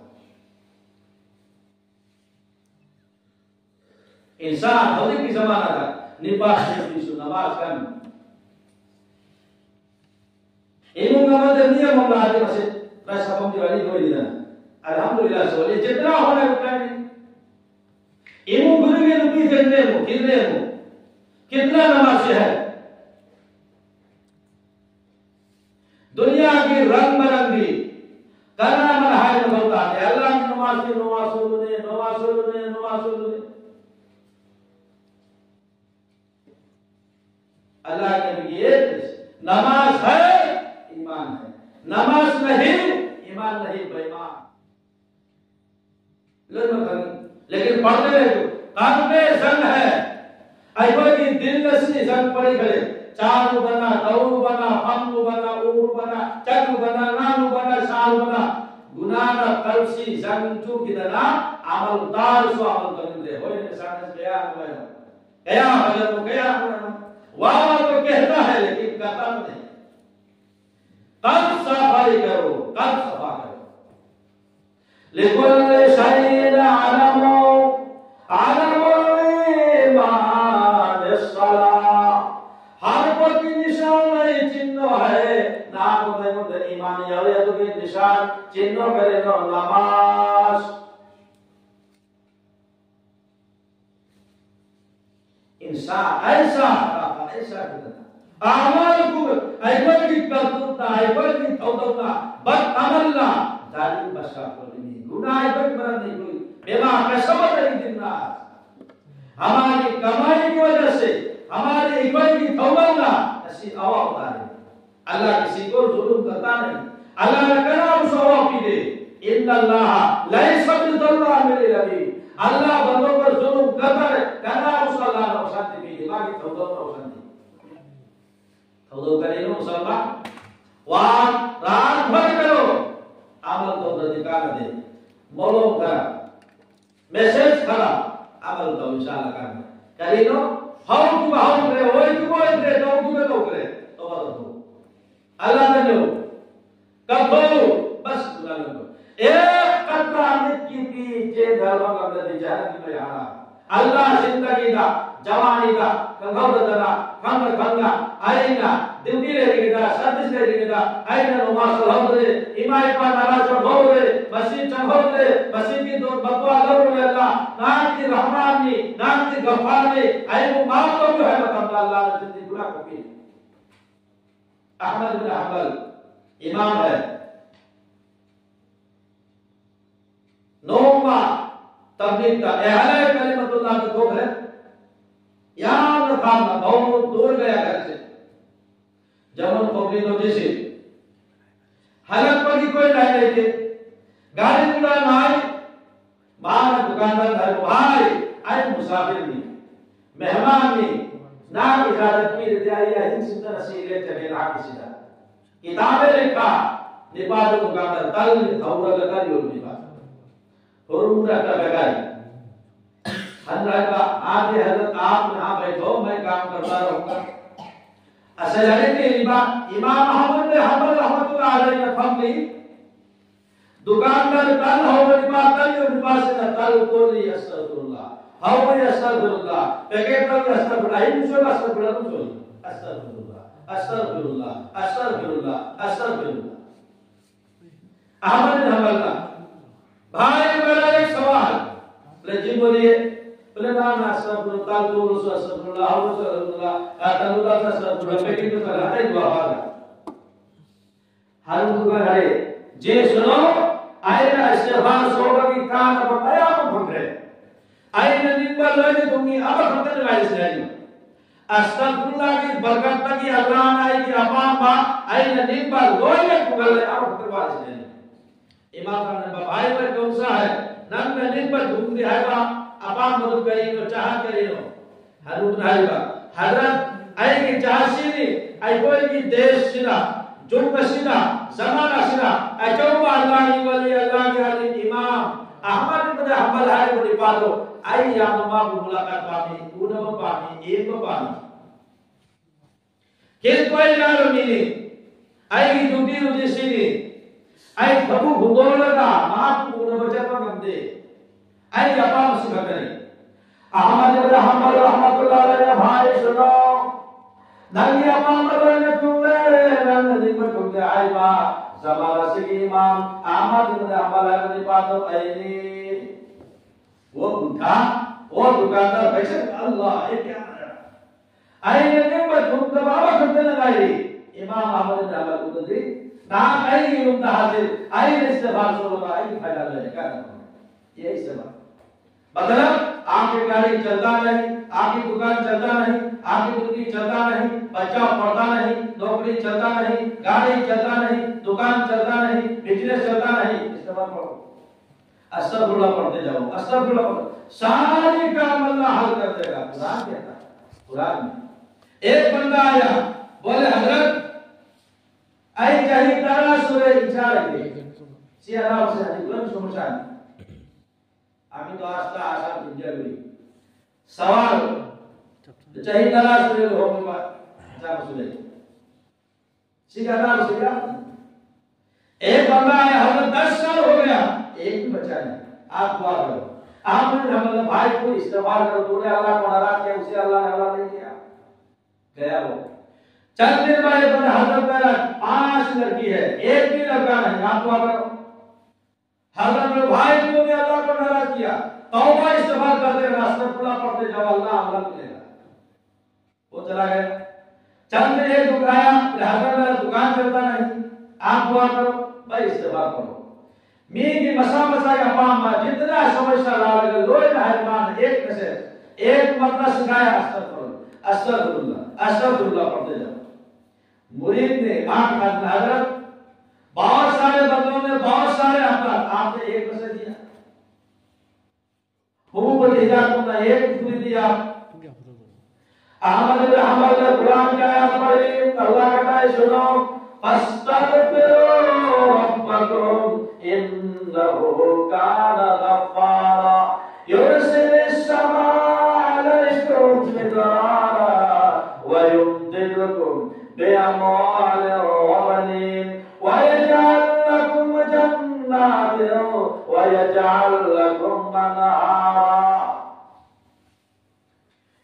Insan, hori ki zamana da, ni pas ni pisu, namaz kan. Imu ngamade niya mamla adi masjid, rasa pam diwali koi dina. Alhamdulillah, so ye jitna hona hai utna hi. Imu guru ke rupi jitne mo, kitne mo, kitna namaz hai. دنیا کی رنگ برنگی کنا من ہائے نبوتا ہے. اللہ کی نماز کی نماز سولنے، نماز سولنے، نماز سولنے. اللہ کے نبی یہ نماز ہے، ایمان ہے. نماز نہیں، ईमान नहीं, बेईमान। लोग मत करें। लेकिन पढ़ते रहे तो, काम में जंग है। ꯑꯩꯈꯣꯏꯒꯤ ꯗꯤꯜ ꯑꯁꯤ ꯖꯪ ꯄꯔꯤꯈꯔꯦ꯫ ꯆꯥꯔꯨꯕꯅ, ꯇꯧꯔꯨꯕꯅ, ꯐꯝꯂꯨꯕꯅ, ꯎꯔꯨꯕꯅ, ꯆꯠꯂꯨꯕꯅ, ꯉꯥꯡꯂꯨꯕꯅ, ꯁꯥꯔꯨꯕꯅ, ꯒꯨꯅꯥꯅ ꯀꯜꯁꯤ ꯖꯪ ꯆꯨꯈꯤꯗꯅ ꯑꯃꯜ ꯇꯥꯔꯁꯨ ꯑꯃꯜ ꯇꯧꯅꯤꯡꯗꯦ꯫ ꯍꯣꯏ, ꯏꯟꯁꯥꯟ ꯑꯁꯤ ꯀꯌꯥ ꯑꯃ ꯂꯩꯔꯝꯃꯤ꯫ ꯀꯌꯥ ꯑꯃ ꯂꯩꯔꯝꯃꯤ, ꯀꯌꯥ ꯑꯃ ꯂꯩꯔꯝꯃꯤ꯫ ꯋꯥ ꯋꯥ ꯇꯣ ꯀꯦꯍꯇꯥ ꯍꯥꯏ, ꯂꯦꯀꯤꯟ ꯀꯔꯇꯥ ꯅꯍꯤ꯫ ꯀꯜꯕ ꯁꯥꯐꯥꯏ ꯀꯔꯣ, ꯀꯜꯕ ꯁꯥꯐꯥ ꯀꯔꯣ꯫ لكل شيء علم، علم الإيمان الصلاة۔ हर कोई निशान है, चिन्ह है। ना को नहीं होते ईमान यावे तो भी निशान, चिन्ह करे तो नमाज। इंसान ऐसा हराम, ऐसा गुनाह। अमाल को, ꯑꯩꯈꯣꯏꯒꯤ ꯀꯔꯇꯨꯠꯅ, ꯑꯩꯈꯣꯏꯒꯤ ꯊꯧꯗꯧꯅ, ꯕꯠ ꯑꯃꯜꯅ, ꯖꯥꯂꯤꯝ ꯕꯁꯥ ꯀꯣꯂꯤꯃꯤ꯫ गुनाह ꯑꯩꯈꯣꯏꯒꯤ ꯃꯔꯝꯅ ꯑꯩꯈꯣꯏ, ꯕꯤꯃꯥ ꯀꯁꯕꯠ ꯑꯩꯗꯤꯟꯅꯥꯁ꯫ हमारी कमाई की वजह से, हमारी ꯑꯩꯈꯣꯏꯒꯤ ꯊꯧꯗꯧꯅ, ꯑꯁꯤ ꯑꯋꯥꯕ ꯇꯥꯔꯦ꯫ अल्लाह किसी को जुल्म करता नहीं। अल्लाह ने कना उस अवाब की दे। इन्नल्लाह लैसा बिज़ल्लामिल अबीद। अल्लाह बंदों पर जुल्म करता है, कना उस अल्लाह ने अशांति की, दिमागी थौदो पर अशांति। थौदो करें ना मुसलमान। वाह, रात भर करो। अमल तो अधिकार दे। मोलो करा। Message ꯈꯔ ꯑꯃꯜ ꯇꯧ ꯏꯁꯥꯅ ꯀꯥꯟꯗ꯫ ꯀꯔꯤꯅꯣ? ꯍꯧꯈꯤꯕ ꯍꯧꯈ꯭ꯔꯦ, ꯑꯣꯏꯈꯤꯕ ꯑꯣꯏꯈ꯭ꯔꯦ, ꯇꯧꯈꯤꯕ ꯇꯧꯈ꯭ꯔꯦ꯫ ꯇꯧꯕ ꯇꯧꯊꯣꯛꯎ꯫ ꯑꯜꯂꯥꯗ ꯂꯩꯌꯨ꯫ ꯀꯠꯊꯣꯛꯎ꯫ ꯕꯁ ꯑꯗꯨꯃꯥꯏꯅ ꯇꯧ꯫ ꯑꯦ, ꯀꯠꯄ ꯑꯃꯤꯠꯀꯤ ꯄꯤ ꯆꯦꯟꯊꯕ ꯉꯝꯂꯗꯤ ꯖꯍꯟꯅꯝꯗ ꯌꯥꯔꯥ꯫ ꯑꯜꯂꯥ ꯖꯤꯟꯗꯒꯤꯗ, ꯖꯋꯥꯅꯤꯗ, ꯈꯪꯍꯧꯗꯗꯅ, ꯈꯪꯅ ꯈꯪꯅ, ꯑꯩꯅ ꯗ꯭ꯌꯨꯇꯤ ꯂꯩꯔꯤꯉꯩꯗ, ꯁꯔꯚꯤꯁ ꯂꯩꯔꯤꯉꯩꯗ, ꯑꯩꯅ ꯅꯃꯥꯖ ꯁꯣꯜꯍꯧꯗ꯭ꯔꯦ, ꯏꯃꯥ ꯏꯄꯥ ꯅꯥꯔꯥꯖ ꯇꯧꯍꯧꯗ꯭ꯔꯦ, ꯃꯁꯤ ꯆꯪꯍꯧꯗ꯭ꯔꯦ, ꯃꯁꯤꯒꯤ ꯗꯣ-, ꯕꯗꯋꯥ ꯂꯧꯔꯣꯏ ꯑꯜꯂꯥ, ꯅꯍꯥꯛꯇꯤ ꯔꯍꯃꯥꯟꯅꯤ, ꯅꯍꯥꯛꯇꯤ ꯒꯐꯥꯔꯅꯤ, ꯑꯩꯕꯨ ꯃꯥꯐ ꯇꯧꯕꯤꯌꯨ ꯍꯥꯏꯕ ꯃꯇꯝꯗ ꯑꯜꯂꯥꯅ ꯖꯤꯟꯗꯤ ꯒꯨꯅꯥ ꯀꯣꯛꯄꯤ꯫ ꯑꯍꯃꯗ ꯕꯤꯟ ꯍꯝꯕꯜ ꯏꯃꯥꯝ ꯍꯥꯏ꯫ ꯅꯣꯡꯃ ꯇꯕ꯭ꯂꯤꯒꯇ ꯑꯦꯍꯂꯦ ꯀꯂꯤꯃꯇꯨꯜꯂꯥꯍꯗ ꯊꯣꯛꯈ꯭ꯔꯦ꯫ ꯌꯥꯝꯅ ꯊꯥꯞꯅ, बहुत दूर गया घर से꯫ जब हम पब्लिक नोटिस ही हलक पर ही ꯀꯣꯏ ꯂꯥꯏ ꯂꯩꯇꯦ, ꯒꯥꯔꯤ ꯒꯨꯔꯥ ꯅꯥꯏ꯫ ꯃꯥꯅ ꯗꯨꯀꯥꯟꯗꯥꯔꯗ ꯍꯥꯏꯕ, "ꯚꯥꯏ, ꯑꯩ ꯃꯨꯁꯥꯐꯤꯔꯅꯤ, ꯃꯦꯍꯃꯥꯟꯅꯤ, ꯅꯪ ꯏꯖꯥꯖꯠ ꯄꯤꯔꯗꯤ ꯑꯩ ꯑꯍꯤꯡ ꯁꯤꯟꯗꯅ ꯁꯤ ꯂꯦꯞꯆꯒꯦ ꯅꯍꯥꯛꯀꯤꯁꯤꯗ"꯫ ꯀꯤꯇꯥꯕꯦ ꯂꯩꯈꯥ ꯅꯤꯄꯥꯗꯨ ꯗꯨꯀꯥꯟꯗꯥꯔ ꯇꯜ ꯍꯧꯔꯒ ꯀꯔꯤ ꯌꯣꯜꯂꯤꯕ? ꯍꯣꯔꯨꯝꯗ ꯀꯒꯥꯏ꯫ ꯍꯟꯗꯛ ꯑꯥꯗꯤ ꯍꯟꯗꯛ ꯑꯥꯞꯅ ꯍꯥ ꯕꯩꯊꯣ ꯃꯩ ꯀꯥꯝ ꯀꯔꯕꯥꯔ ꯍꯣꯒꯥ꯫ ꯑꯁ ꯂꯥꯏꯔꯤꯛ ꯏꯕ ꯏꯃꯥꯝ ꯑꯍꯃꯗ ꯍꯝꯕꯜ ꯔꯍꯃꯇꯨꯜꯂꯥꯍꯤ ꯑꯂꯩꯍꯤꯅ ꯐꯝꯂꯤ꯫ ꯗꯨꯀꯥꯟꯗꯥꯔ ꯇꯜ ꯍꯧꯔꯤꯕ, ꯇꯜ ꯌꯣꯜꯂꯤꯕꯁꯤꯅ ꯇꯜ ꯀꯣꯜꯂꯤ, ꯑꯁꯇꯒꯐꯤꯔꯨꯜꯂꯥ꯫ ꯍꯧꯔꯤ, ꯑꯁꯇꯒꯐꯤꯔꯨꯜꯂꯥ꯫ ꯄꯦꯀꯦꯠ ꯇꯧꯔꯤ, ꯑꯁꯇꯒꯐꯤꯔꯨꯜꯂꯥ꯫ ꯑꯍꯤꯡ ꯆꯨꯞꯄ ꯑꯁꯇꯒꯐꯤꯔꯨꯜꯂꯥ ꯑꯗꯨꯝ ꯆꯣꯜꯂꯤ꯫ ꯑꯁꯇꯒꯐꯤꯔꯨꯜꯂꯥ, ꯑꯁꯇꯒꯐꯤꯔꯨꯜꯂꯥ, ꯑꯁꯇꯒꯐꯤꯔꯨꯜꯂꯥ, ꯑꯁꯇꯒꯐꯤꯔꯨꯜꯂꯥ꯫ ꯑꯍꯃꯗ ꯍꯝꯕꯜꯅ, "भाई, मेरा एक सवाल।" बोले, "जी, बोलिए।" बोले, "ना, ना, अस्तगफिरुल्लाह, तल तो बोलो, अस्तगफिरुल्लाह, हो बोलो, अस्तगफिरुल्लाह, आ, तल उतार, अस्तगफिरुल्लाह, पेटी तो कर, अरे, दुआ भागा।" हर उनको करे, "जे सुनो, आए ना इस्तेगफार सोबा की कान अब बया को फुट रहे। आए ना निम्बा लोए तुम ही अब फुटने वाले से नहीं।" Astagfirullah ki barkat ta ki Allah na ki apam ba, aina nim ba loy na kugal le aw kugal wa sile. Imam kan ba bhai ba kong sa hai, nang na nim ba dhum di hai ba, apam ba kai no, chahat kai no. Harun hai ba. Hazrat, ai ki chahat sini, ai koi ki desh sila, jumba sila, zamana sila, ai chau ba Allah ni wali, Allah ni alim imam. Ahmad ibn Hanbal hai ko di pado, ai ya mama ko mulakat pami, una ba pami, em ba pami. Kit ko ai na lo mini, ai ki duty duty sini, ai thabu bhugol na, ma ko una ba chapa kamde, ai ya pa masi bakari. Ahmad ibn Hanbal rahmatullah alayhi bhai suno, nang ya pa ma ba na tumle, nang ni ma tumle ai ba, zamana sigi imam, Ahmad ibn Hanbal ai ni pado ai ni. वो बूढ़ा, वो दुकानदार, भाई साहब, अल्लाह, ये क्या आया? Aina nim ba dhum da ba ba khutna ngai. Imam Ahmad ne ba khutna di. Na ai ki um da hazir. Ai ne istighfar so ba ai ki fayda le ka na. Ye istighfar. Matlab, आपकी गाड़ी चलता नहीं, आपकी दुकान चलता नहीं, आपकी दुकान चलता नहीं, बच्चा पढ़ता नहीं, नौकरी चलता नहीं, गाड़ी चलता नहीं, दुकान चलता नहीं, बिजनेस चलता नहीं, इस्तेगफार पढ़ो। अस्तगफिरुल्लाह पढ़ते जाओ, अस्तगफिरुल्लाह पढ़ो, सारे काम अल्लाह हल कर देगा। कुरान कहता है, कुरान में एक बंदा आया, बोले, "हजरत, आई चाही तारा सुरे इचार के।" सी आराम से हाजी, कोई समस्या नहीं। আমি তো আস্তা আসাম ইন্ডিয়া করি। सवाल, चाही तारा सुरे हो बाबा, अच्छा सुरे। सीधा ना सीधा। एक बंदा आया, हमें दस साल हो गया, एक भी बच्चा नहीं। आप दुआ करो। आपने हमारे भाई को इस्तेमाल करो, तूने अल्लाह को नाराज किया, उसे अल्लाह ने अल्लाह नहीं किया। गया वो। चंद दिन बाद एक बंदा हजरत मेरा पांच लड़की है, एक भी लड़का नहीं। आप दुआ करो। हजरत मेरे भाई, तूने अल्लाह को नाराज किया, तौबा इस्तेगफार करते रहना, अस्तगफिरुल्लाह पढ़ते जाओ, अल्लाह अल्लाह मिलेगा। वो चला गया। चंद दिन एक दुख आया, फिर हजरत मेरा दुकान चलता नहीं, आप दुआ करो, भाई इस्तेगफार करो। मी की मसा मसा का पाम में जितना समस्या ला लगे, लोई में हजमान एक में से एक मतलब सिखाया, अस्तगफिरुल्लाह, अस्तगफिरुल्लाह, अस्तगफिरुल्लाह पढ़ते जाओ। मुरीद ने माफ कर दिया, हजरत, बहुत सारे बंदों ने बहुत सारे अपराध, आपने एक में से दिया। खूब हिदायत तुमने एक पूरी दिया। अहमद बिन हंबल ने कुरान की आयत पढ़ी, अल्लाह कहता है, सुनो, "फस्तगफिरू रब्बकुम इन्नहु कान गफ्फारा, युरसिलिस समा अलैकुम मिदरारा व युमदिदकुम बिअमवालिन व बनीन व यजअल लकुम जन्नातिन व यजअल लकुम अनहारा।"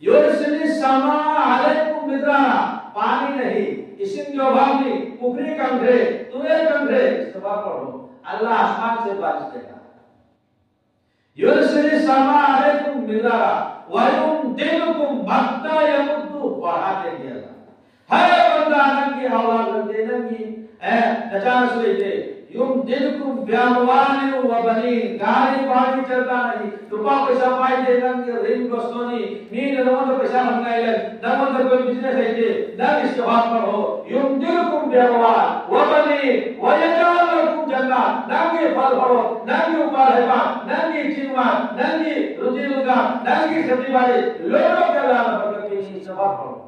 युरसिलिस समा अलैकुम मिदरारा, पानी नहीं, इसिंग जोभामी, पुखरी कंघे, तुरे कंघे, इस्तेगफार पढ़ो, अल्लाह आसमान से बारिश देगा। युरसिलिस समा अलैकुम मिदरारा, व युमदिदकुम मद्दा यमुद्दु, बढ़ा देंगे अल्लाह। हर बंदा नंगी औलाद दे नंगी, ए, नचान सुई दे, يمددكم بأموال وبنين. ꯒꯥꯔꯤ ꯚꯥꯔꯤ ꯆꯠꯄ ꯅꯪꯒꯤ ꯂꯨꯄꯥ ꯄꯩꯁꯥ ꯄꯥꯏꯗꯦ, ꯅꯪꯒꯤ ꯔꯤꯟ ꯒ꯭ꯔꯣꯁꯇꯣꯅꯤ, ꯃꯤꯅ ꯅꯉꯣꯟꯗ ꯄꯩꯁꯥ ꯍꯪꯉꯥꯏ ꯂꯩ, ꯅꯉꯣꯟꯗ ꯀꯣꯏ ꯕꯤꯖꯤꯅꯦꯁ ꯂꯩꯇꯦ, ꯅꯪꯒꯤ ꯁꯦꯕꯥ ꯇꯧꯔꯣ. يمددكم بأموال وبنين ويجعل لكم جنات. ꯅꯪꯒꯤ ꯐꯜ ꯐꯔꯣ, ꯅꯪꯒꯤ ꯎꯄꯥꯜ ꯍꯩꯕꯥꯜ, ꯅꯪꯒꯤ ꯆꯤꯡꯃꯥꯟ, ꯅꯪꯒꯤ ꯔꯨꯖꯤ ꯔꯨꯖꯥꯟ, ꯅꯪꯒꯤ ꯈꯦꯇꯤ ꯕꯥꯔꯤ, ꯂꯣꯏꯅꯃꯛ ꯑꯜꯂꯥꯍꯅ ꯕꯔꯀꯠ ꯄꯤꯅꯤ, ꯁꯦꯕꯥ ꯇꯧꯔꯣ.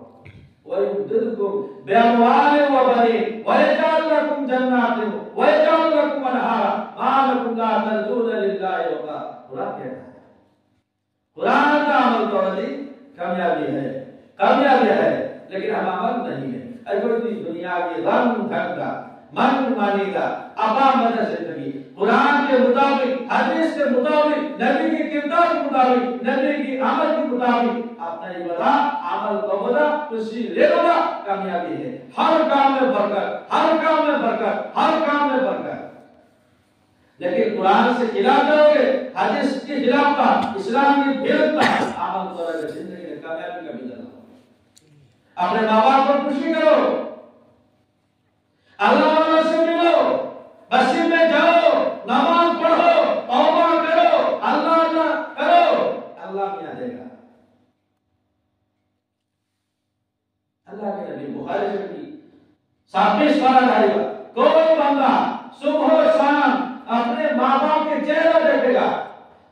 ويمددكم بأموال وبنين ويجعل لكم جنات ويجعل لكم أنهارا ما لكم لا ترجون لله وقارا. قرآن کہتا ہے, قرآن کا عمل تو علی کامیابی ہے, کامیابی ہے. لیکن ہم عمل نہیں ہے. اگر کوئی دنیا کی رنگ ڈھنگ کا, من مانی کا, عقامت زندگی قرآن کے مطابق, حدیث کے مطابق, نبی کے کردار کے مطابق, نبی کے عمل کے مطابق اپنا عبادت, عمل کو بولا, خوشی لے بولا, کامیابی ہے. ہر کام میں برکت, ہر کام میں برکت, ہر کام میں برکت. لیکن قرآن سے خلاف جاؤ گے, حدیث کے خلاف کا, اسلام کے خلاف کا عمل کرو گے, زندگی میں کامیابی کا بھی دعویٰ. اپنے ماں باپ کو خوشی کرو, اللہ والوں سے ملو, مسجد میں جاؤ, نماز پڑھو, توبہ کرو, اللہ اللہ کرو, اللہ میاں دے گا. اللہ کے نبی, بخاری شریف کی چھبیس والا روایت, کوئی بندہ صبح و شام اپنے ماں باپ کے چہرہ دیکھے گا,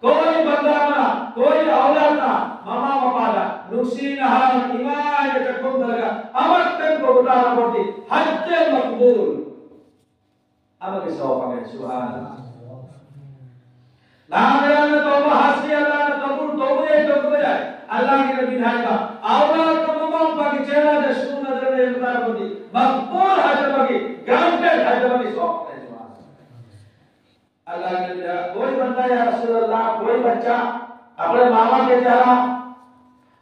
کوئی بندہ نہ, کوئی اولاد نہ, ماما ماما نہ, نقصی نہ, ایمان کے چکم درگا, امر تن کو بتا رہا بولتی, حج مقبول. امر کے سواب ہے, سبحان اللہ. Nangkaya na toba hasi Allah na kabul toba ya toba ya. Allah ke nabi hai ba. Aura to mama pa ki chehra de suna de ne mata ko di. Maqbul hai ba ki, granted hai ba ki, so. Allah ke nabi, کوئی بندہ یا رسول اللہ, کوئی بچہ اپنے ماما کے چہرہ,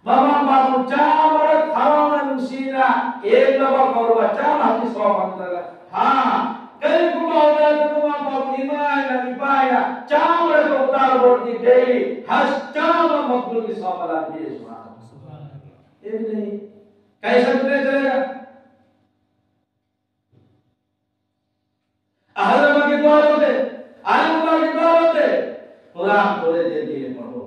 ماما بابو چامڑ کھانا نسینا, ایک دفعہ اور بچہ ہم کی سو بندہ. ہاں, کئی کو بابو ماما بابو ایمان نبی پایا, چامڑ کو اتار بولتی ڈیلی, ہر چام مقبول کی سو بلا دیے سبحان اللہ. یہ بھی نہیں, کیسے پتہ چلے گا؟ अहलमा की दुआ रोते, आलिमा की दुआ रोते। कुरान थोड़े देर के लिए पढ़ो,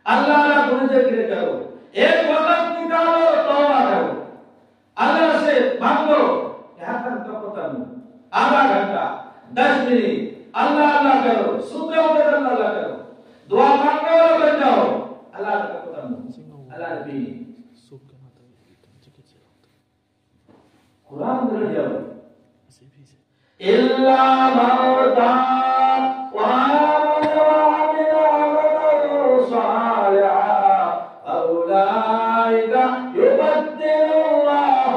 अल्लाह ना थोड़ी देर के लिए करो, एक वक्त निकालो, तौबा करो, अल्लाह से मांगो। यहाँ तक तो पता नहीं, आधा घंटा, दस मिनट अल्लाह अल्लाह करो, सुबह उठकर अल्लाह अल्लाह करो, दुआ मांगने वाला बन जाओ। अल्लाह का पता नहीं, अल्लाह ने भी कुरान में लग जाओ। إلا من تاب وآمن وعمل عملا صالحا فأولئك يبدل الله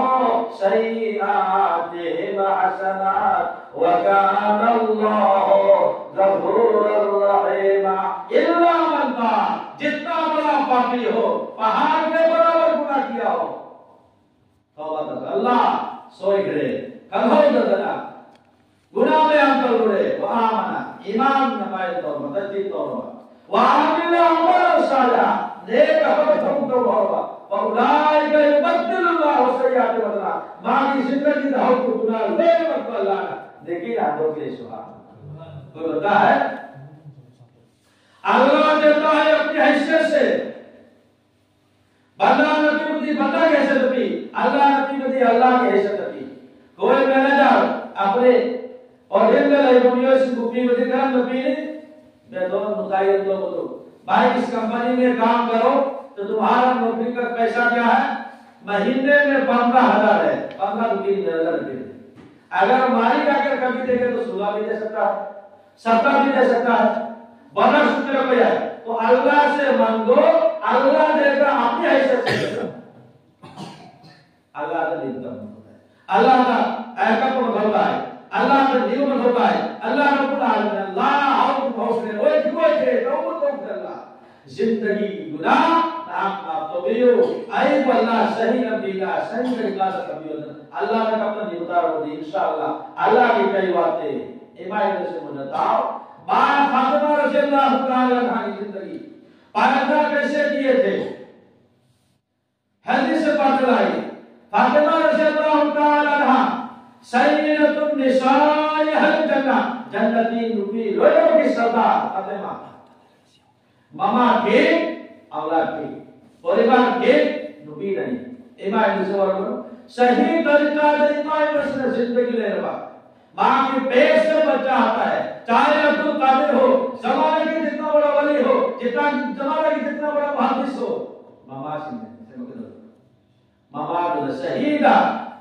سيئاتهم حسنات وكان الله غفورا رحيما. إلا من تاب, जितना बड़ा पापी हो, पहाड़ के बराबर गुनाह किया हो, तौबा कर, अल्लाह सोई घरे, कल हो ददना, गुनाह में हम कर रे, वो आमना, ईमान नमाए तौबा, तज्दीद तौबा, वो आमिल अमल साला, नेक अमल हम तो तौबा, فأولئك يبدل الله سيئات بدلا. माँ की जिंदगी का हो तो गुनाह ले मत अल्लाह, लेकिन आप लोग के सुभान, कोई बता है? अल्लाह देता है अपनी हैसियत से। बंदा नबी मुदी बंदा कैसे तपी, अल्लाह नबी मुदी अल्लाह कैसे तपी। कोई मैनेजर अपने और दिन में लाइव वीडियो से बुकी मुदी करम नबी ने, मैं दोनों मुताबिक तो बोलो, भाई, इस कंपनी में काम करो तो तुम्हारा नौकरी का पैसा क्या है? महीने में पंद्रह हजार है, पंद्रह रुपये, हजार रुपये। अगर मालिक आकर कभी देखे तो सोलह भी दे सकता है, सत्ता भी दे सकता है, बड़ा शुक्र किया है। तो अल्लाह से मांगो, अल्लाह देगा अपनी हैसियत से। अल्लाह का दिल तक होता है, अल्लाह का ऐका पर होता है, अल्लाह का दिल में होता है। अल्लाह रब्बुल आलमीन, अल्लाह और बहुत से, ओए, ओए, ओए, अल्लाह जिंदगी गुनाह, नाक माफ तो भी हो, ऐब अल्लाह सही नबीला, सही तरीका से कभी हो। अल्लाह ने कब नहीं उतार होती, इंशाअल्लाह। अल्लाह की कई बातें, इमाम से मुझे बताओ, माँ फातिमा रज़ी अल्लाह तआला अन्हा की जिंदगी, पर्दा कैसे किए थे, हदीस से पता चला। फातिमा रज़ी अल्लाह तआला अन्हा सय्यदतुन निसाए ꯅꯨꯄꯤ ꯂꯣꯏꯅꯃꯛꯀꯤ ꯁꯔꯗꯥꯔ ꯐꯥꯇꯤꯃꯥ꯫ ꯃꯃꯥꯒꯤ ꯑꯧꯂꯥꯗꯀꯤ, ꯄꯣꯔꯤꯕꯥꯔꯒꯤ ꯅꯨꯄꯤꯅꯅꯤ꯫ ꯏꯃꯥ ꯏꯕꯦꯟꯅꯁꯨ ꯑꯣꯏꯔꯕꯅꯤ꯫ ꯁꯍꯤ ꯇꯔꯤꯀꯥꯗ ꯏꯃꯥ ꯏꯕꯦꯟꯅꯁꯤꯅ ꯖꯤꯟꯗꯒꯤ ꯂꯩꯔꯕ꯫ माँ के पेट से बच्चा आता है, चाहे अब्दुल कादिर हो, जमाने की जितना बड़ा वली हो, जितना, जमाने की जितना बड़ा मुहद्दिस हो, ꯃꯃꯥꯁꯤꯡꯅ ꯁꯦꯝꯃꯛꯀꯗꯧꯔꯤꯕ꯫ ꯃꯃꯥꯗꯨꯅ ꯁꯍꯤꯗ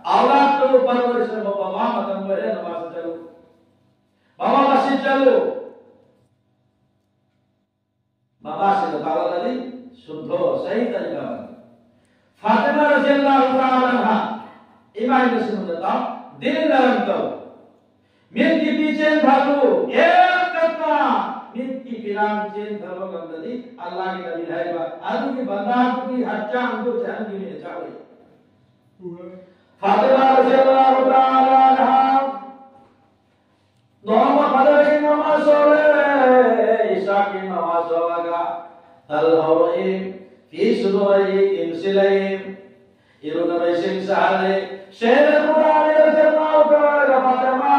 ꯑꯧꯂꯥꯗꯇꯨ ꯄꯔꯋꯔꯤꯁ ꯇꯧꯕ ꯃꯃꯥ ꯃꯇꯝ ꯑꯣꯏꯔꯦ, ꯅꯃꯥꯖ ꯆꯠꯂꯨ꯫ ꯃꯃꯥ ꯃꯁꯖꯤꯗ ꯆꯠꯂꯨ꯫ ꯃꯃꯥꯁꯤꯡꯅ ꯇꯥꯛꯂꯛꯂꯗꯤ ꯁꯨꯗ꯭ꯙꯣ ꯁꯍꯤ ꯇꯔꯤꯀꯥ꯫ ꯐꯥꯇꯤꯃꯥ ꯔꯖꯤꯌꯜꯂꯥꯍꯨ ꯇꯥꯂꯥ ꯑꯟꯍꯥ, ꯏꯃꯥ ꯏꯕꯦꯟꯅꯁꯤꯡꯅ ꯇꯥꯎ, ꯗꯤꯟ ꯙꯔꯝ ꯇꯧ꯫ ꯃꯤꯠꯀꯤ ꯄꯤ ꯆꯦꯟꯊꯔꯨ, ꯑꯦꯛ ꯀꯠꯅ ꯃꯤꯠꯀꯤ ꯄꯤꯔꯥꯡ ꯆꯦꯟꯊꯕ ꯉꯝꯂꯗꯤ ꯑꯜꯂꯥꯍꯒꯤ ꯅꯕꯤ ꯍꯥꯏꯕ ꯑꯗꯨꯒꯤ ꯕꯟꯗꯥꯗꯨꯒꯤ ꯍꯛꯆꯥꯡꯗꯨ ꯖꯍꯟꯅꯝꯒꯤ ꯃꯩꯅ ꯆꯥꯛꯂꯣꯏ꯫ ꯐꯥꯇꯤꯃꯥ ꯔꯖꯤꯌꯜꯂꯥꯍꯨ ꯇꯥꯂꯥ ꯑꯟꯍꯥ ꯅꯣꯡꯃ ꯐꯖꯔꯒꯤ ꯅꯃꯥꯖ ꯁꯣꯜꯂꯦ, ꯏꯁꯥꯒꯤ ꯅꯃꯥꯖ ꯁꯣꯜꯂꯒ ꯇꯜ ꯍꯧꯔꯛꯏ, ꯐꯤ ꯁꯨꯗꯣꯛꯏ, ꯏꯟꯁꯤꯜꯂꯛꯏ, ꯏꯔꯨꯅꯕ ꯏꯁꯤꯡ ꯁꯥꯍꯜꯂꯤ꯫ ꯁꯦꯔ ꯈꯨꯗꯥꯅꯤ ꯔꯖꯤꯌꯜꯂꯥꯍꯨ ꯇꯥꯂꯥ ꯐꯥꯇꯤꯃꯥ,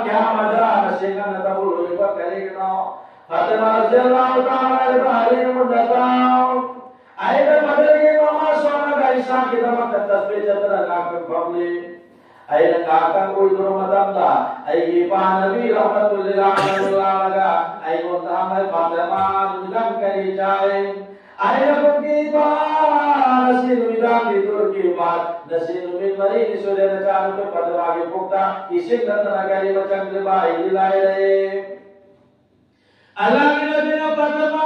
ꯀꯌꯥ ꯃꯖꯥ ꯅꯁꯤꯡꯒꯅ ꯇꯧꯔꯨꯔꯤꯕ ꯀꯔꯤꯒꯤꯅꯣ? ꯐꯥꯇꯤꯃꯥ ꯔꯖꯤꯌꯜꯂꯥꯍꯨ ꯇꯥꯂꯥ ꯑꯂꯤ ꯃꯨꯟꯅ ꯇꯥꯎ꯫ ꯑꯩꯅ ꯐꯖꯔꯒꯤ ꯅꯃꯥꯖ ꯁꯣꯜꯂꯒ ꯏꯁꯥꯒꯤꯗꯃꯛꯇ ꯇꯁꯕꯤꯍ ꯆꯠꯇꯅ ꯉꯥꯛꯇꯪ ꯐꯝꯂꯤ꯫ ꯑꯩꯅ ꯉꯥꯏꯍꯥꯛꯇꯪ ꯑꯣꯏꯗꯣꯔꯕ ꯃꯇꯝꯗ ꯑꯩꯒꯤ ꯏꯄꯥ ꯅꯕꯤ ꯔꯍꯃꯇꯨꯜꯂꯤꯜ ꯑꯥꯂꯃꯤꯟ ꯂꯥꯛꯂꯒ ꯑꯩꯉꯣꯟꯗ ꯍꯪꯂꯦ, "ꯐꯥꯇꯤꯃꯥ, ꯅꯨꯃꯤꯗꯥꯡ ꯀꯔꯤ ꯆꯥꯏ?" ꯑꯩꯅ ꯈꯨꯝꯈꯤ, "ꯏꯄꯥ, ꯉꯁꯤ ꯅꯨꯃꯤꯗꯥꯡꯒꯤ ꯇꯨꯔꯀꯤ ꯏꯄꯥ, ꯉꯁꯤ ꯅꯨꯃꯤꯠ ꯃꯔꯤꯅꯤ ꯁꯨꯔꯦ ꯅꯆꯥꯅꯨꯄꯤ ꯐꯥꯇꯤꯃꯥꯒꯤ ꯄꯨꯛꯇ ꯏꯁꯤꯡ ꯅꯠꯇꯅ ꯀꯔꯤꯃ ꯆꯪꯗ꯭ꯔꯤꯕ, ꯑꯩꯗꯤ ꯂꯥꯏꯔꯦ"꯫ ꯑꯜꯂꯥꯍꯒꯤ ꯅꯕꯤꯅ ꯐꯥꯇꯤꯃꯥ,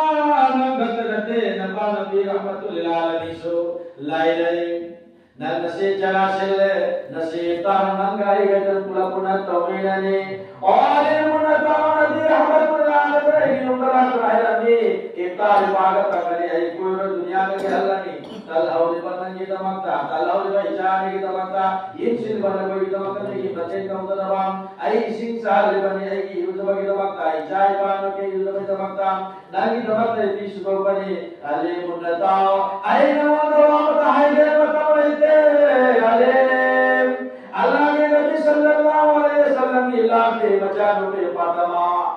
ꯅꯪ ꯈꯛꯇ ꯅꯠꯇꯦ, ꯅꯄꯥ ꯅꯕꯤ ꯔꯍꯃꯇꯨꯜꯂꯤꯜ ꯑꯥꯂꯃꯤꯟꯁꯨ ꯂꯥꯏꯔꯩ꯫ ꯅꯪ ꯉꯁꯤ ꯆꯔꯥ ꯁꯤꯜꯂꯦ, ꯉꯁꯤ ꯏꯐꯇꯥꯔ ꯅꯪꯒ ꯑꯩꯒ ꯅꯪ ꯄꯨꯂꯞ ꯄꯨꯟꯅ ꯇꯧꯃꯤꯟꯅꯅꯤ꯫ ꯑꯣ ꯑꯂꯤ ꯃꯨꯟꯅ ꯇꯥꯎ, ꯅꯕꯤ ꯔꯍꯃꯇꯨꯜꯂꯤꯜ ꯑꯥꯂꯃꯤꯟ ꯑꯩꯒꯤ ꯌꯨꯝꯗ ꯂꯥꯛꯇꯨꯅ ꯍꯥꯏꯔꯝꯃꯤ, "ꯏꯐꯇꯥꯔ ꯏꯄꯥꯒ ꯇꯧꯒꯅꯤ, ꯑꯩ ꯀꯣꯏꯔꯣꯏ ꯗꯨꯅꯤꯌꯥꯗꯒꯤ ꯍꯜꯂꯅꯤ꯫ ꯇꯜ ꯍꯧꯔꯤꯕ ꯅꯪꯒꯤꯗꯃꯛꯇ, ꯇꯜ ꯍꯧꯔꯤꯕ ꯏꯆꯥ ꯑꯅꯤꯒꯤꯗꯃꯛꯇ, ꯏꯟꯁꯤꯜꯂꯤꯕ ꯅꯈꯣꯏꯒꯤꯗꯃꯛꯇ ꯅꯣꯏꯒꯤ ꯃꯇꯦꯡ ꯇꯧꯅꯅꯕ, ꯑꯩ ꯏꯁꯤꯡ ꯁꯥꯍꯜꯂꯤꯕꯅꯤ, ꯑꯩꯒꯤ ꯏꯔꯨꯖꯕꯒꯤꯗꯃꯛꯇ, ꯏꯆꯥ ꯏꯄꯥ ꯅꯈꯣꯏꯒꯤ ꯏꯔꯨꯖꯕꯒꯤꯗꯃꯛꯇ, ꯅꯪꯒꯤꯗꯃꯛꯇ ꯑꯩ ꯐꯤ ꯁꯨꯗꯣꯛꯄꯅꯤ"꯫ ꯑꯂꯤ ꯃꯨꯟꯅ ꯇꯥꯎ, ꯑꯩ ꯅꯉꯣꯟꯗ ꯋꯥ ꯑꯃꯇ ꯍꯥꯏꯒꯦ, ꯃꯇꯝ ꯂꯩꯇꯦ꯫ ꯑꯂꯤ, ꯑꯜꯂꯥꯍꯒꯤ ꯅꯕꯤ ꯁꯜꯂꯜꯂꯥꯍꯨ ꯑꯂꯩꯍꯤ ꯋꯁꯜꯂꯝꯒꯤ ꯏꯂꯥꯍꯒꯤ ꯃꯆꯥꯅꯨꯄꯤ ꯐꯥꯇꯤꯃꯥ,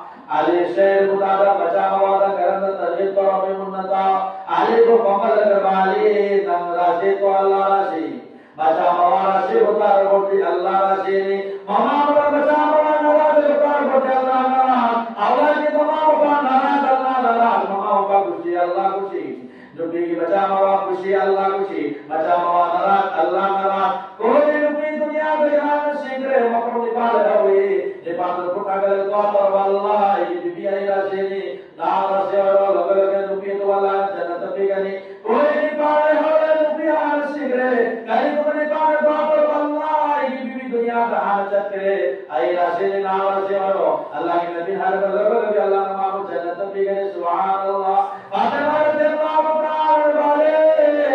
ꯑꯗꯨꯕꯨ ꯐꯝꯕ ꯂꯩꯇꯕ ꯑꯂꯤ, ꯅꯪ ꯔꯥꯁꯤ ꯇꯣ ꯑꯜꯂꯥ ꯔꯥꯁꯤ꯫ ꯃꯆꯥ ꯃꯋꯥ ꯔꯥꯁꯤ ꯍꯨꯇꯥꯔ ꯕꯣꯇꯤ ꯑꯜꯂꯥ ꯔꯥꯁꯤꯅꯤ꯫ ꯃꯃꯥ ꯃꯄꯥ ꯃꯆꯥ ꯃꯋꯥ ꯅꯥꯔꯥꯖ ꯍꯨꯇꯥꯔ ꯕꯣꯇꯤ ꯑꯜꯂꯥ ꯅꯥꯔꯥꯖ꯫ ꯑꯧꯂꯥꯗꯀꯤ ꯃꯃꯥ ꯃꯄꯥ ꯅꯥꯔꯥꯖ ꯑꯜꯂꯥ ꯅꯥꯔꯥꯖ꯫ ꯃꯃꯥ ꯃꯄꯥ ꯈꯨꯁꯤ ꯑꯜꯂꯥ ꯈꯨꯁꯤ꯫ ꯅꯨꯄꯤꯒꯤ ꯃꯆꯥ ꯃꯋꯥ ꯈꯨꯁꯤ ꯑꯜꯂꯥ ꯈꯨꯁꯤ꯫ ꯃꯆꯥ ꯃꯋꯥ ꯅꯥꯔꯥꯖ ꯑꯜꯂꯥ ꯅꯥꯔꯥꯖ꯫ ꯀꯣꯏ ꯅꯨꯄꯤ ꯗꯨꯅꯤꯌꯥꯗ ꯌꯥꯝꯅ ꯁꯤꯈ꯭ꯔꯦ, ꯃꯄꯨꯡ ꯅꯤꯄꯥꯟ ꯂꯩꯍꯧꯏ꯫ ꯅꯤꯄꯥꯟꯗ ꯄꯨꯊꯥꯒꯂꯦ ꯇꯣ ꯇꯧꯔꯕ ꯑꯜꯂꯥ, ꯑꯩꯒꯤ ꯕꯤꯕꯤ ꯑꯩ ꯔꯥꯁꯤꯅꯤ꯫ ꯅꯥꯔꯥꯖ ꯑꯣꯏꯔꯣ, ꯂꯒ ꯂꯒ ꯅꯨꯄꯤ ꯑꯗꯨ ꯑꯜꯂꯥꯅ ꯖꯟꯅꯠꯇ ꯄꯤꯒꯅꯤ꯫ ꯀꯣꯏ ꯅꯤꯄꯥꯟ ꯂꯩꯍꯧꯔꯦ, ꯅꯨꯄꯤ ꯍꯥꯟꯅ ꯁꯤꯈ꯭ꯔꯦ꯫ ꯀꯔꯤꯒꯨꯝꯕ ꯅꯤꯄꯥꯟꯗ ꯇꯣ ꯇꯧꯔꯕ ꯑꯜꯂꯥ, ꯑꯩꯒꯤ ꯕꯤꯕꯤ ꯗꯨꯅꯤꯌꯥꯗ ꯍꯥꯟꯅ ꯆꯠꯈ꯭ꯔꯦ꯫ ꯑꯩ ꯔꯥꯁꯤꯅꯤ, ꯅꯥꯔꯥꯖ ꯑꯣꯏꯔꯣ꯫ ꯑꯜꯂꯥꯒꯤ ꯅꯕꯤ ꯍꯥꯏꯔꯒ ꯂꯒ ꯂꯒ ꯑꯜꯂꯥꯅ ꯃꯥꯕꯨ ꯖꯟꯅꯠꯇ ꯄꯤꯒꯅꯤ꯫ ꯁꯨꯕꯍꯥꯅꯜꯂꯥ꯫ ꯐꯥꯇꯤꯃꯥ ꯔꯗꯤꯌꯜꯂꯥꯍꯨ ꯇꯥꯂꯥ ꯑꯟꯍꯥ,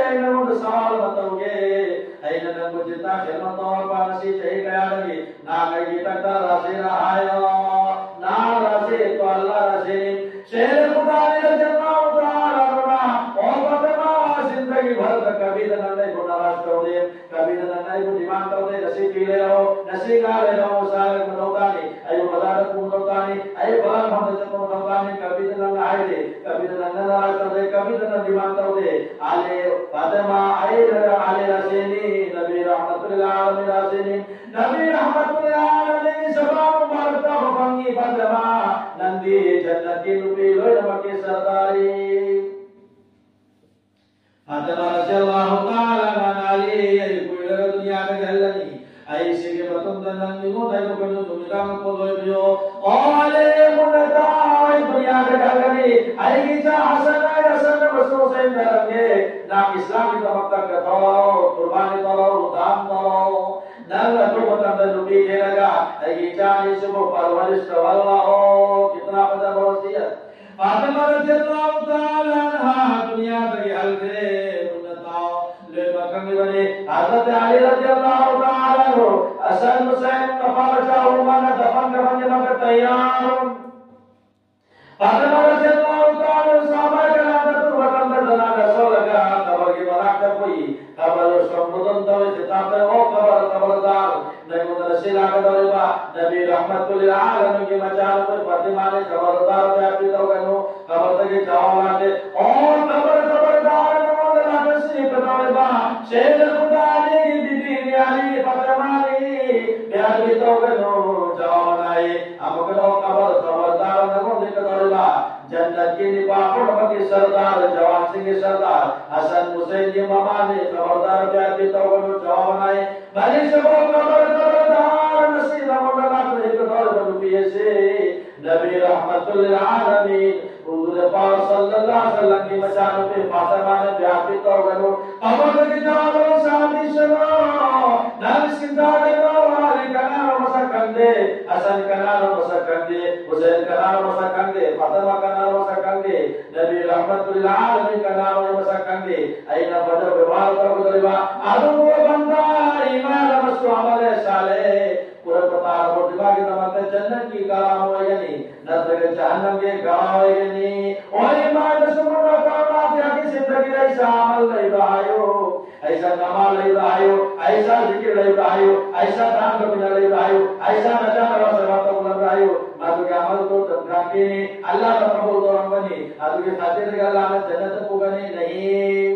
ꯑꯩ ꯅꯉꯣꯟꯗ ꯁꯋꯥꯜ ꯑꯃ ꯇꯧꯒꯦ꯫ ꯑꯩꯅ ꯅꯪꯕꯨ ꯖꯤꯟꯗꯥ ꯈꯤꯗꯃꯠ ꯇꯧꯔꯛꯄ ꯉꯁꯤ ꯆꯍꯤ ꯀꯌꯥꯗꯒꯤ ꯅꯥ ꯀꯩꯒꯤ ꯇꯛꯇ ꯔꯥꯁꯤꯔ ꯍꯥꯏꯌꯣ꯫ ꯅꯥ ꯔꯥꯁꯤ ꯇꯣ ꯑꯜꯂꯥ ꯔꯥꯁꯤꯅꯤ꯫ ꯁꯦꯔ ꯈꯨꯗꯥꯅꯤ ꯔꯗꯤꯌꯜꯂꯥꯍꯨ ꯇꯥꯂꯥ ꯑꯟꯍꯥ, ꯑꯣ ꯐꯥꯇꯤꯃꯥ, ꯖꯤꯟꯗꯒꯤ ꯚꯔ ꯇ ꯀꯕꯤ ꯇ ꯅꯪ ꯑꯩꯕꯨ ꯅꯥꯔꯥꯖ ꯇꯧꯗꯦ꯫ ꯀꯕꯤ ꯇ ꯅꯪ ꯑꯩꯕꯨ ꯗꯤꯃꯥꯟ ꯇꯧꯗꯦ꯫ ꯉꯁꯤ ꯐꯤ ꯂꯩꯔꯛꯑꯣ, ꯉꯁꯤ ꯉꯥ ꯂꯩꯔꯛꯑꯣ, ꯁꯥ ꯂꯩꯔꯛꯄ ꯃꯊꯧ ꯇꯥꯅꯤ꯫ ꯑꯩꯕꯨ ꯕꯖꯥꯔꯗ ꯄꯨꯕ ꯃꯊꯧ ꯇꯥꯅꯤ꯫ ꯑꯩ ꯐꯂꯥꯟ ꯃꯐꯝꯗ ꯆꯠꯄ ꯃꯊꯧ ꯇꯥꯅꯤ꯫ ꯀꯕꯤ ꯇ ꯅꯪꯅ ꯍꯥꯏꯗꯦ꯫ ꯀꯕꯤ ꯇ ꯅꯪꯅ ꯅꯥꯔꯥꯖ ꯇꯧꯗꯦ꯫ ꯀꯕꯤ ꯇ ꯅꯪ ꯗꯤꯃꯥꯟ ꯇꯧꯗꯦ꯫ ꯑꯂꯤ, ꯐꯥꯇꯤꯃꯥ, ꯑꯩ ꯅꯪ ꯑꯂꯤ ꯔꯥꯁꯤꯅꯤ꯫ ꯅꯕꯤ ꯔꯍꯃꯇꯨꯜ ꯂꯤꯜ ꯑꯥꯂꯃꯤꯟ ꯔꯥꯁꯤꯅꯤ꯫ ꯅꯕꯤ ꯔꯍꯃꯇꯨꯜ ꯂꯤꯜ ꯑꯥꯂꯃꯤꯟꯒꯤ ꯁꯕꯥ ꯃꯨꯕꯥꯔꯛ ꯇ ꯐꯪꯉꯤ ꯐꯥꯇꯤꯃꯥ꯫ ꯅꯪꯗꯤ ꯖꯟꯅꯠꯀꯤ ꯅꯨꯄꯤ ꯂꯣꯏꯅꯃꯛꯀꯤ ꯁꯔꯗꯥꯔꯤ꯫ ꯐꯥꯇꯤꯃꯥ ꯔꯗꯤꯌꯜꯂꯥꯍꯨ ꯇꯥꯂꯥ ꯑꯟꯍꯥꯅ ꯑꯂꯤ, ꯑꯩ ꯀꯨꯏꯔꯒ ꯗꯨꯅꯤꯌꯥꯗꯒꯤ ꯍꯜꯂꯅꯤ꯫ ꯑꯩ ꯁꯤꯒꯤ ꯃꯇꯨꯡꯗ ꯅꯪ ꯑꯩꯉꯣꯟꯗ ꯑꯩꯕꯨ ꯀꯩꯅꯣ ꯅꯨꯃꯤꯗꯥꯡ ꯄꯣꯠꯂꯣꯏꯕꯤꯌꯣ꯫ ꯑꯣ ꯑꯂꯤ, ꯃꯨꯟꯅ ꯇꯥꯎ, ꯑꯩ ꯗꯨꯅꯤꯌꯥꯗꯒꯤ ꯍꯜꯂꯅꯤ꯫ ꯑꯩꯒꯤ ꯏꯆꯥ ꯍꯁꯟ ꯍꯥꯏꯅ ꯍꯁꯟ ꯑꯃꯁꯨꯡ ꯍꯨꯁꯦꯟ ꯊꯔꯝꯒꯦ꯫ ꯅꯪ ꯏꯁꯂꯥꯝꯒꯤꯗꯃꯛꯇ ꯀꯊꯥꯎ, ꯀꯨꯔꯕꯥꯅꯤ ꯇꯧꯔꯣ, ꯗꯥꯟ ꯇꯧꯔꯣ꯫ ꯅꯪ ꯑꯊꯨꯕ ꯃꯇꯝꯗ ꯅꯨꯄꯤ ꯊꯤꯔꯒ ꯑꯩꯒꯤ ꯏꯆꯥ ꯑꯅꯤꯁꯤꯕꯨ ꯄꯔꯋꯔꯤꯁ ꯇꯧꯍꯜꯂꯛꯑꯣ꯫ ꯀꯤꯇꯅꯥ ꯐꯖꯕ ꯋꯥꯁꯤꯌꯠ꯫ ꯐꯥꯇꯤꯃꯥ ꯔꯗꯤꯌꯜꯂꯥꯍꯨ ꯇꯥꯂꯥ ꯑꯟꯍꯥ ꯗꯨꯅꯤꯌꯥꯗꯒꯤ ꯍꯜꯈ꯭ꯔꯦ꯫ ꯃꯨꯟꯅ ꯇꯥꯎ, ꯂꯣꯏꯅꯃꯛ ꯈꯪꯂꯤꯕꯅꯤ꯫ ꯍꯖꯔꯠ ꯑꯂꯤ ꯔꯗꯤꯌꯜꯂꯥꯍꯨ ꯇꯥꯂꯥ ꯑꯟꯍꯨ, ꯍꯁꯟ ꯍꯨꯁꯦꯟ ꯃꯄꯥ ꯃꯆꯥ ꯑꯍꯨꯝꯃꯛꯅ ꯗꯐꯟ ꯀꯐꯟꯒꯤꯗꯃꯛꯇ ꯇꯌꯥꯔ꯫ ꯐꯥꯇꯤꯃꯥ ꯔꯗꯤꯌꯜꯂꯥꯍꯨ ꯇꯥꯂꯥ ꯑꯟꯍꯥ ꯁꯍꯥꯕꯥ ꯀꯔꯥꯝꯗ ꯇꯨꯝꯕ ꯃꯇꯝꯗ ꯖꯅꯥꯖꯥ ꯁꯣꯜꯂꯒ ꯀꯕꯔꯒꯤ ꯃꯅꯥꯛꯇ ꯄꯨꯏ꯫ ꯀꯕꯔ ꯁꯣꯝꯕꯗꯣꯟ ꯇꯧꯏ, ꯈꯤꯇꯥꯕꯇ, "ꯑꯣ ꯀꯕꯔ, ꯈꯕꯔꯗꯥꯔ, ꯅꯪꯉꯣꯟꯗ ꯉꯁꯤ ꯂꯥꯛꯀꯗꯧꯔꯤꯕ ꯅꯕꯤ ꯔꯍꯃꯇꯨꯜ ꯂꯤꯜ ꯑꯥꯂꯃꯤꯟꯒꯤ ꯃꯆꯥꯅꯨꯄꯤ ꯐꯥꯇꯤꯃꯥꯅꯤ, ꯈꯕꯔꯗꯥꯔ, ꯀꯌꯥ ꯄꯤꯗꯧꯒꯅꯨ, ꯀꯕꯔꯗꯒꯤ ꯖꯋꯥꯕ ꯂꯥꯛꯇꯦ꯫ ꯑꯣ ꯀꯕꯔ, ꯀꯕꯔ, ꯅꯤꯄꯥ ꯄꯨꯝꯅꯃꯛꯀꯤ ꯁꯔꯗꯥꯔ, ꯖꯋꯥꯟꯁꯤꯡꯒꯤ ꯁꯔꯗꯥꯔ ꯍꯁꯟ ꯍꯨꯁꯦꯟꯒꯤ ꯃꯃꯥꯅꯤ꯫ ꯈꯕꯔꯗꯥꯔ ꯕꯦꯏꯑꯠꯇꯤ ꯇꯧꯒꯅꯨ, ꯖꯋꯥꯕ ꯅꯥꯏ꯫ ꯃꯔꯤꯁꯨꯕ ꯈꯕꯔ, ꯈꯕꯔꯗꯥꯔ, ꯉꯁꯤ ꯅꯉꯣꯟꯗ ꯂꯥꯛꯇꯨꯅ ꯍꯤꯞꯀꯗꯧꯔꯤꯕ ꯅꯨꯄꯤ ꯑꯁꯤ ꯅꯕꯤ ꯔꯍꯃꯇꯨꯜ ꯂꯤꯜ ꯑꯥꯂꯃꯤꯟ, ꯍꯨꯖꯨꯔ ꯄꯥꯛ ꯁꯜꯂꯜꯂꯥꯍꯨ ꯑꯂꯥꯏꯍꯤ ꯋꯥꯁꯜꯂꯝꯒꯤ ꯃꯆꯥꯅꯨꯄꯤ ꯐꯥꯇꯤꯃꯥꯅ꯫ ꯕꯦꯏꯑꯠꯇꯤ ꯇꯧꯒꯅꯨ꯫ ꯈꯕꯔꯗꯒꯤ ꯖꯋꯥꯕ ꯁꯥꯕꯤꯁꯅꯨ꯫ ꯅꯪ ꯁꯤꯟꯊꯥꯒꯅꯨ, ꯑꯂꯤ ꯀꯅꯥꯅꯣ ꯃꯁꯛ ꯈꯪꯗꯦ, ꯍꯁꯟ ꯀꯅꯥꯅꯣ ꯃꯁꯛ ꯈꯪꯗꯦ, ꯍꯨꯁꯦꯟ ꯀꯅꯥꯅꯣ ꯃꯁꯛ ꯈꯪꯗꯦ, ꯐꯥꯇꯤꯃꯥ ꯀꯅꯥꯅꯣ ꯃꯁꯛ ꯈꯪꯗꯦ, ꯅꯕꯤ ꯔꯍꯃꯇꯨꯜ ꯂꯤꯜ ꯑꯥꯂꯃꯤꯟ ꯀꯅꯥꯅꯣ ꯃꯁꯛ ꯈꯪꯗꯦ꯫ ꯑꯩꯅ ꯐꯖꯕ ꯕꯦꯕꯥꯔ ꯇꯧꯒꯗꯧꯔꯤꯕ ꯑꯗꯨꯕꯨ ꯕꯟꯗꯥ ꯏꯃꯥꯟ ꯑꯃꯁꯨꯡ ꯑꯃꯜ ꯁꯥꯂꯦ ꯄꯨꯔꯛꯄ ꯇꯥꯔꯕꯗꯤ ꯃꯥꯒꯤꯗꯃꯛꯇ ꯖꯟꯅꯠꯀꯤ ꯒꯔꯥꯝ ꯑꯣꯏꯒꯅꯤ, ꯅꯠꯇ꯭ꯔꯒ ꯖꯍꯟꯅꯝꯒꯤ ꯒꯔꯥꯝ ꯑꯣꯏꯒꯅꯤ꯫ ꯑꯣ ꯏꯃꯥꯟ ꯑꯃꯁꯨꯡ ꯑꯃꯜ, ꯀꯔꯝꯅ ꯀꯌꯥꯒꯤ ꯁꯤꯟꯊꯒꯤ ꯂꯩꯁꯥ ꯑꯃꯜ ꯂꯩꯕ꯭ꯔꯥ ꯍꯥꯏꯌꯨ꯫ ꯑꯩꯁꯥ ꯅꯃꯥꯖ ꯂꯩꯕ꯭ꯔꯥ ꯍꯥꯏꯌꯨ, ꯑꯩꯁꯥ ꯖꯤꯀꯤꯔ ꯂꯩꯕ꯭ꯔꯥ ꯍꯥꯏꯌꯨ, ꯑꯩꯁꯥ ꯗꯥꯟ ꯀꯕꯤꯅ ꯂꯩꯕ꯭ꯔꯥ ꯍꯥꯌꯨ, ꯑꯩꯁꯥ ꯅꯆꯥꯅ ꯋꯥꯁꯕꯥ ꯇꯧꯕ ꯂꯩꯕ꯭ꯔꯥ ꯍꯥꯌꯨ, ꯃꯗꯨꯒꯤ ꯑꯃꯜꯗꯣ ꯇꯟꯈꯥꯛꯀꯤꯅꯤ, ꯑꯜꯂꯥꯍꯅ ꯀꯕꯨꯜ ꯇꯧꯔꯝꯒꯅꯤ, ꯑꯗꯨꯒꯤ ꯈꯥꯇꯤꯔꯗꯒꯤ ꯑꯜꯂꯥꯍꯅ ꯖꯟꯅꯠꯇ ꯄꯨꯒꯅꯤ꯫ ꯅꯍꯤ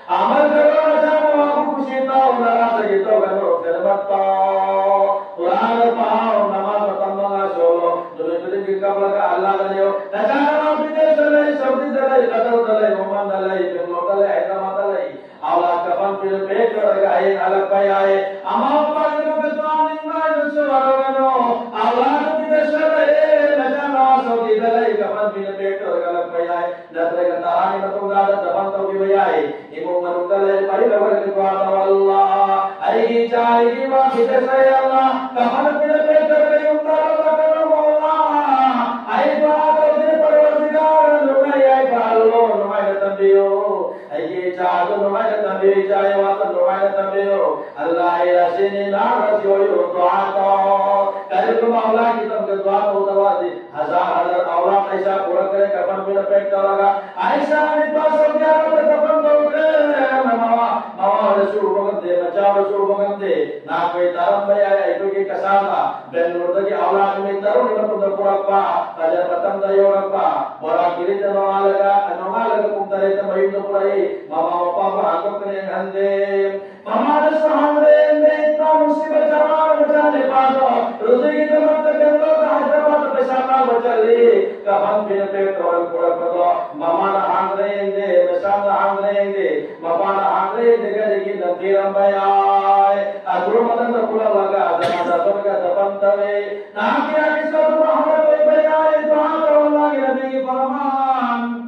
ꯑꯃꯜ ꯀꯔꯣ ꯅꯆꯥꯅ ꯋꯥꯕꯨ ꯈꯨꯁꯤ ꯇꯥꯎ, ꯅꯔꯥꯖꯒꯤ ꯇꯧꯒꯅꯨ, ꯈꯤꯗꯃꯠ ꯇꯥꯎ꯫ ꯀꯨꯔꯥꯟ ꯄꯥꯎ, ꯅꯃꯥꯖ ꯃꯇꯝ ꯃꯉꯥ ꯁꯣꯜꯂꯣ, ꯅꯨꯃꯤꯠ ꯈꯨꯗꯤꯡꯒꯤ ꯀꯞꯂꯒ ꯑꯜꯂꯥꯍꯗ ꯅꯤꯌꯣ꯫ ꯅꯆꯥꯅ ꯋꯥ ꯕꯤꯗꯦꯁꯇ ꯂꯩ, ꯁꯥꯎꯗꯤꯗ ꯂꯩ, ꯀꯇꯔꯗ ꯂꯩ, ꯑꯣꯃꯥꯟꯗ ꯂꯩ, ꯕꯦꯡꯒ꯭ꯂꯣꯔꯗ ꯂꯩ, ꯍꯥꯏꯗ꯭ꯔꯕꯥꯗꯇ ꯂꯩ, ꯑꯧꯂꯥꯗ ꯀꯐꯟ ꯄꯤꯅ ꯄꯦꯛ ꯇꯧꯔꯒ ꯍꯌꯦꯡ ꯍꯜꯂꯛꯄ ꯌꯥꯏ꯫ ꯑꯃ ꯑꯃꯒꯤꯗꯃꯛꯇ ꯗꯨꯑꯥ ꯅꯤꯡꯕ ꯍꯥꯏꯕꯁꯨ ꯋꯥꯔꯧꯒꯅꯨ꯫ ꯑꯧꯂꯥꯗ ꯕꯤꯗꯦꯁꯇ ꯂꯩ, ꯅꯆꯥꯅ ꯁꯥꯎꯗꯤꯗ ꯂꯩ, ꯀꯐꯟ ꯄꯤꯅ ꯄꯦꯛ ꯇꯧꯔꯒ ꯍꯜꯂꯛꯄ ꯌꯥꯏ꯫ ꯅꯠꯇ꯭ꯔꯒ ꯇꯔꯥꯒꯤ ꯃꯇꯨꯡꯗ ꯗꯐꯟ ꯇꯧꯈꯤꯕ ꯌꯥꯏ꯫ ꯏꯃꯨꯡ ꯃꯅꯨꯡꯗ ꯂꯩꯔꯤꯕ ꯑꯍꯤꯡ ꯑꯣꯏꯔꯒ ꯗꯨꯑꯥ ꯇꯧ, ꯑꯜꯂꯥꯍ, ꯑꯩꯒꯤ ꯏꯆꯥ, ꯑꯩꯒꯤ ꯏꯃꯥ ꯕꯤꯗꯦꯁꯇ ꯂꯩ, ꯑꯜꯂꯥꯍ, ꯀꯐꯟ ꯄꯤꯅ ꯄꯦꯛ ꯇꯧꯔꯒ ꯌꯨꯝꯗ ꯍꯜꯂꯛꯀꯅꯨ, ꯑꯜꯂꯥꯍ꯫ ꯑꯩ ꯗꯨꯑꯥ ꯇꯧꯖꯔꯤ, ꯄꯔꯋꯔꯗꯤꯒꯥꯔ, ꯅꯨꯡꯉꯥꯏ ꯌꯥꯏꯐꯍꯜꯂꯣ, ꯅꯨꯡꯉꯥꯏꯅ ꯊꯝꯕꯤꯌꯨ꯫ ꯑꯩꯒꯤ ꯏꯆꯥꯗꯨ ꯅꯨꯡꯉꯥꯏꯅ ꯊꯝꯕꯤꯌꯨ, ꯏꯆꯥ ꯏꯋꯥꯗꯨ ꯅꯨꯡꯉꯥꯏꯅ ꯊꯝꯕꯤꯌꯨ꯫ ꯑꯜꯂꯥꯍ, ꯑꯩ ꯔꯥꯁꯤꯅꯤ, ꯅꯍꯥꯛ ꯔꯥꯁꯤ ꯑꯣꯏꯌꯨ, ꯗꯨꯑꯥ ꯇꯧ꯫ ꯀꯔꯤꯒꯨꯝꯕ ꯑꯜꯂꯥꯍꯒꯤꯗꯃꯛꯇ ꯗꯨꯑꯥ ꯇꯧꯗꯕꯗꯤ, ꯍꯖꯥꯔ ꯍꯖꯥꯔ ꯑꯧꯂꯥꯗ ꯑꯩꯁꯥ ꯄꯨꯔꯛꯈ꯭ꯔꯦ, ꯀꯐꯟ ꯄꯤꯅ ꯄꯦꯛ ꯇꯧꯔꯒ, ꯑꯩꯁꯥ ꯅꯤꯄꯥ ꯁꯥꯎꯗꯤ ꯑꯔꯕꯇ ꯗꯐꯟ ꯇꯧꯈ꯭ꯔꯦ꯫ ꯃꯃꯥ, ꯃꯃꯥ ꯑꯣꯏꯔꯁꯨ ꯎꯕ ꯉꯝꯗꯦ, ꯃꯆꯥ ꯑꯣꯏꯔꯁꯨ ꯎꯕ ꯉꯝꯗꯦ꯫ ꯅꯍꯥꯛ ꯑꯩꯈꯣꯏ ꯇꯥꯔꯝꯕ ꯌꯥꯏ, ꯑꯩꯈꯣꯏꯒꯤ ꯀꯁꯥꯗ ꯕꯦꯡꯒ꯭ꯂꯣꯔꯗꯒꯤ ꯑꯧꯂꯥꯗ ꯅꯨꯃꯤꯠ ꯇꯔꯨꯛꯅꯤ ꯃꯇꯨꯡꯗ ꯄꯨꯔꯛꯄ, ꯐꯖꯔ ꯃꯇꯝꯗ ꯌꯧꯔꯛꯄ, ꯕꯣꯔꯥ ꯀꯤꯂꯤꯠꯇ ꯅꯣꯡꯉꯥꯜꯂꯒ, ꯅꯣꯡꯉꯥꯜꯂꯒ ꯄꯨꯡ ꯇꯔꯦꯠꯇ ꯃꯌꯨꯝꯗ ꯄꯨꯔꯛꯏ꯫ ꯃꯃꯥ ꯃꯄꯥꯕꯨ ꯍꯥꯡꯗꯣꯛꯇꯨꯅ ꯌꯦꯡꯍꯟꯗꯦ꯫ ꯃꯃꯥꯗꯁꯨ ꯍꯪꯗꯦ, ꯌꯦꯡꯗꯦ, ꯏꯇꯥ ꯅꯨꯡꯁꯤꯕ ꯆꯃꯥ ꯃꯆꯥ ꯅꯤꯄꯥꯗꯣ ꯔꯨꯖꯤꯒꯤꯗꯃꯛꯇ ꯕꯦꯡꯒ꯭ꯂꯣꯔꯗ, ꯍꯥꯏꯗ꯭ꯔꯕꯥꯗꯇ ꯁꯥꯟꯅꯕ ꯆꯠꯂꯤ꯫ ꯀꯐꯟ ꯐꯤꯅ pack ꯇꯧꯔꯒ ꯄꯨꯔꯛꯄꯗꯣ ꯃꯃꯥꯅ ꯍꯥꯡꯗꯅ ꯌꯦꯡꯗꯦ, ꯃꯆꯥꯅ ꯍꯥꯡꯗꯅ ꯌꯦꯡꯗꯦ, ꯃꯄꯥꯅ ꯍꯥꯡꯗꯅ ꯌꯦꯡꯗꯦ꯫ ꯀꯔꯤꯒꯤ? ꯅꯝꯊꯤꯔꯝꯕ ꯌꯥꯏ꯫ ꯑꯊꯨꯕ ꯃꯇꯝꯗ ꯄꯨꯔꯛꯂꯒ ꯖꯅꯥꯖꯥ ꯇꯧꯔꯒ ꯗꯐꯟ ꯇꯧꯏ꯫ ꯅꯍꯥꯛꯀꯤ ꯑꯀꯤꯁ ꯑꯗꯨ ꯃꯍꯥꯛꯅ ꯇꯣꯏꯕ ꯌꯥꯏ꯫ ꯗꯨꯑꯥ ꯇꯧ, ꯑꯜꯂꯥꯍꯒꯤ ꯅꯕꯤꯒꯤ ꯐꯔꯃꯥꯟ꯫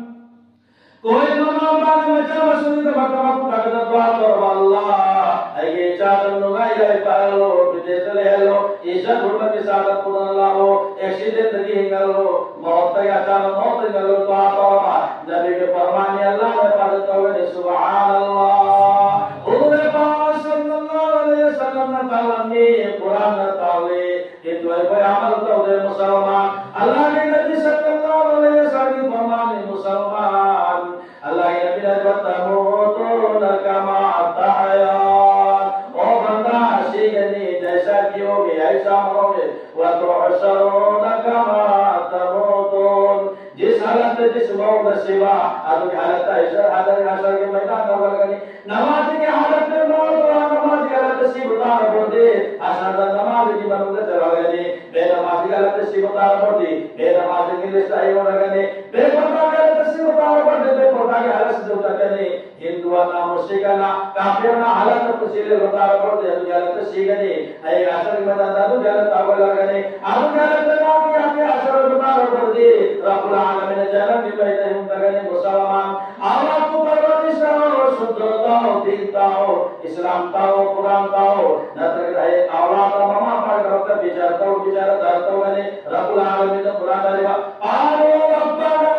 ꯀꯣꯏ ꯃꯃꯥ ꯃꯄꯥꯅ ꯃꯆꯥ ꯃꯁꯨꯒꯤꯗꯃꯛꯇ ꯃꯈꯨꯠ ꯊꯥꯒꯠꯇꯅ ꯗꯨꯑꯥ ꯇꯧꯔꯕ, ꯑꯜꯂꯥꯍ, ꯑꯩꯒꯤ ꯏꯆꯥꯗꯨ ꯅꯨꯡꯉꯥꯏ ꯌꯥꯏꯐꯍꯜꯂꯣ, ꯕꯤꯗꯦꯁꯇ ꯂꯩꯍꯜꯂꯣ, ꯏꯖꯠ ꯍꯨꯔꯃꯠꯀꯤ ꯁꯥꯗ ꯄꯨꯗꯨꯅ ꯂꯥꯛꯑꯣ, ꯑꯦꯛꯁꯤꯗꯦꯟꯗꯒꯤ ꯍꯤꯡꯍꯜꯂꯣ, ꯃꯧꯠꯇꯒꯤ ꯑꯆꯥꯟꯕ ꯃꯧꯠꯇꯒꯤ ꯍꯤꯡꯍꯜꯂꯣ ꯗꯨꯑꯥ ꯇꯧꯔꯕ, ꯅꯕꯤꯒꯤ ꯐꯔꯃꯥꯟꯅꯤ, ꯑꯜꯂꯥꯍꯅ ꯍꯤꯐꯥꯖꯠ ꯇꯧꯒꯅꯤ꯫ ꯁꯨꯕꯍꯥꯅꯜꯂꯥꯍ꯫ ꯍꯨꯖꯨꯔ ꯄꯥꯛ ꯁꯜꯂꯜꯂꯥꯍꯨ ꯑꯂꯥꯏꯍꯤ ꯋꯁꯜꯂꯝꯅ ꯇꯥꯛꯂꯝꯃꯤ, ꯀꯨꯔꯥꯟꯅ ꯇꯥꯛꯂꯤ꯫ ꯍꯤꯟꯗꯨ ꯑꯩꯈꯣꯏ ꯑꯃꯜ ꯇꯧꯗꯦ ꯃꯨꯁꯜꯃꯥꯟ꯫ ꯑꯜꯂꯥꯍꯒꯤ ꯅꯕꯤ ꯁꯜꯂꯜꯂꯥꯍꯨ ꯑꯂꯥꯏꯍꯤ ꯋꯁꯜꯂꯝꯒꯤ ꯐꯔꯃꯥꯟꯅꯤ ꯃꯨꯁꯜꯃꯥꯟ꯫ ꯑꯜꯂꯥꯍꯒꯤ ꯅꯕꯤꯅ ꯍꯥꯏꯕ, "ꯇꯃꯨꯇꯨꯅ ꯀꯃꯥ ꯇꯍꯌꯥ"꯫ ꯑꯣ ꯕꯟꯗꯥ, ꯁꯤꯒꯅꯤ, ꯖꯩꯁꯥ ꯖꯤꯌꯣꯒꯦ, ꯑꯩꯁꯥ ꯃꯔꯣꯒꯦ, "ꯋ ꯇꯨꯍꯁꯔꯨꯅ ꯀꯃꯥ ꯇꯃꯨꯇꯨꯟ"꯫ ꯖꯤꯁ ꯍꯥꯂꯠꯇ, ꯖꯤꯁ ꯃꯑꯣꯡꯗ ꯁꯤꯕ, ꯑꯗꯨꯒꯤ ꯍꯥꯂꯠꯇ ꯍꯁꯔ, ꯍꯁꯔꯒꯤ ꯃꯩꯗꯥꯟꯗ ꯍꯧꯒꯠꯂꯛꯀꯅꯤ꯫ ꯅꯃꯥꯖꯤꯒꯤ ꯍꯥꯂꯠꯇ ꯃꯧꯠ, ꯅꯃꯥꯖꯤꯒꯤ ꯍꯥꯂꯠꯇ ꯁꯤꯕ ꯇꯥꯔꯕꯗꯤ, ꯍꯁꯔꯗ ꯅꯃꯥꯖꯤꯒꯤ ꯃꯅꯨꯡꯗ ꯆꯠꯂꯛꯀꯅꯤ꯫ ꯕꯦꯅꯃꯥꯖꯤꯒꯤ ꯍꯥꯂꯠꯇ ꯁꯤꯕ ꯇꯥꯔꯕꯗꯤ, ꯕꯦꯅꯃꯥꯖꯤꯒꯤ ꯂꯤꯁꯇ ꯍꯥꯏꯍꯧꯔꯒꯅꯤ꯫ ꯕꯦꯄꯔꯗꯥꯒꯤ ꯍꯥꯂꯠꯇ ꯁꯤꯕ ꯇꯥꯔꯕꯗꯤ, ꯕꯦꯄꯔꯗꯥꯒꯤ ꯍꯥꯂꯠꯁꯤꯗ ꯎꯠꯂꯛꯀꯅꯤ꯫ ꯍꯤꯟꯗꯨ ꯑꯅ, ꯃꯨꯁ꯭ꯔꯤꯛ ꯑꯅ, ꯀꯥꯐꯤꯔ ꯑꯅ ꯍꯥꯂꯠꯇ ꯄꯨꯟꯁꯤ ꯂꯦꯟꯕ ꯇꯥꯔꯕꯗꯤ, ꯑꯗꯨꯒꯤ ꯍꯥꯂꯠꯇ ꯁꯤꯒꯅꯤ꯫ ꯍꯌꯦꯡ ꯍꯁꯔꯒꯤ ꯃꯩꯗꯥꯟꯗ ꯑꯗꯨꯒꯤ ꯍꯥꯂꯠꯇ ꯍꯧꯒꯠꯂꯛꯀꯅꯤ꯫ ꯑꯗꯨꯒꯤ ꯍꯥꯂꯠꯇ ꯃꯥꯒꯤ ꯌꯥꯝꯃꯤ ꯍꯁꯔ ꯑꯣꯏꯕ ꯇꯥꯔꯕꯗꯤ, ꯔꯕꯨꯜ ꯑꯥꯂꯃꯤꯟꯅ ꯖꯍꯟꯅꯝꯒꯤ ꯃꯩꯗ ꯌꯨꯡꯊꯒꯅꯤ꯫ ꯃꯨꯁꯜꯃꯥꯟ, ꯑꯜꯂꯥꯍꯕꯨ ꯄꯔꯋꯥꯔꯗꯤꯁ ꯇꯧ, ꯁꯨꯟꯅꯠ ꯇꯧ, ꯗꯤꯟ ꯇꯧ, ꯏꯁꯂꯥꯝ ꯇꯧ, ꯀꯨꯔꯥꯟ ꯇꯧ꯫ ꯅꯠꯇ꯭ꯔꯒꯗꯤ ꯍꯌꯦꯡ ꯑꯧꯂꯥꯗ ꯃꯃꯥ ꯃꯄꯥꯒꯤꯗꯃꯛꯇ ꯕꯤꯆꯥꯔ ꯇꯧ, ꯕꯤꯆꯥꯔ ꯙꯔ ꯇꯧꯒꯅꯤ꯫ ꯔꯕꯨꯜ ꯑꯥꯂꯃꯤꯟꯅ ꯀꯨꯔꯥꯟꯗ ꯍꯥꯏꯔꯤꯕ, "قالوا ربنا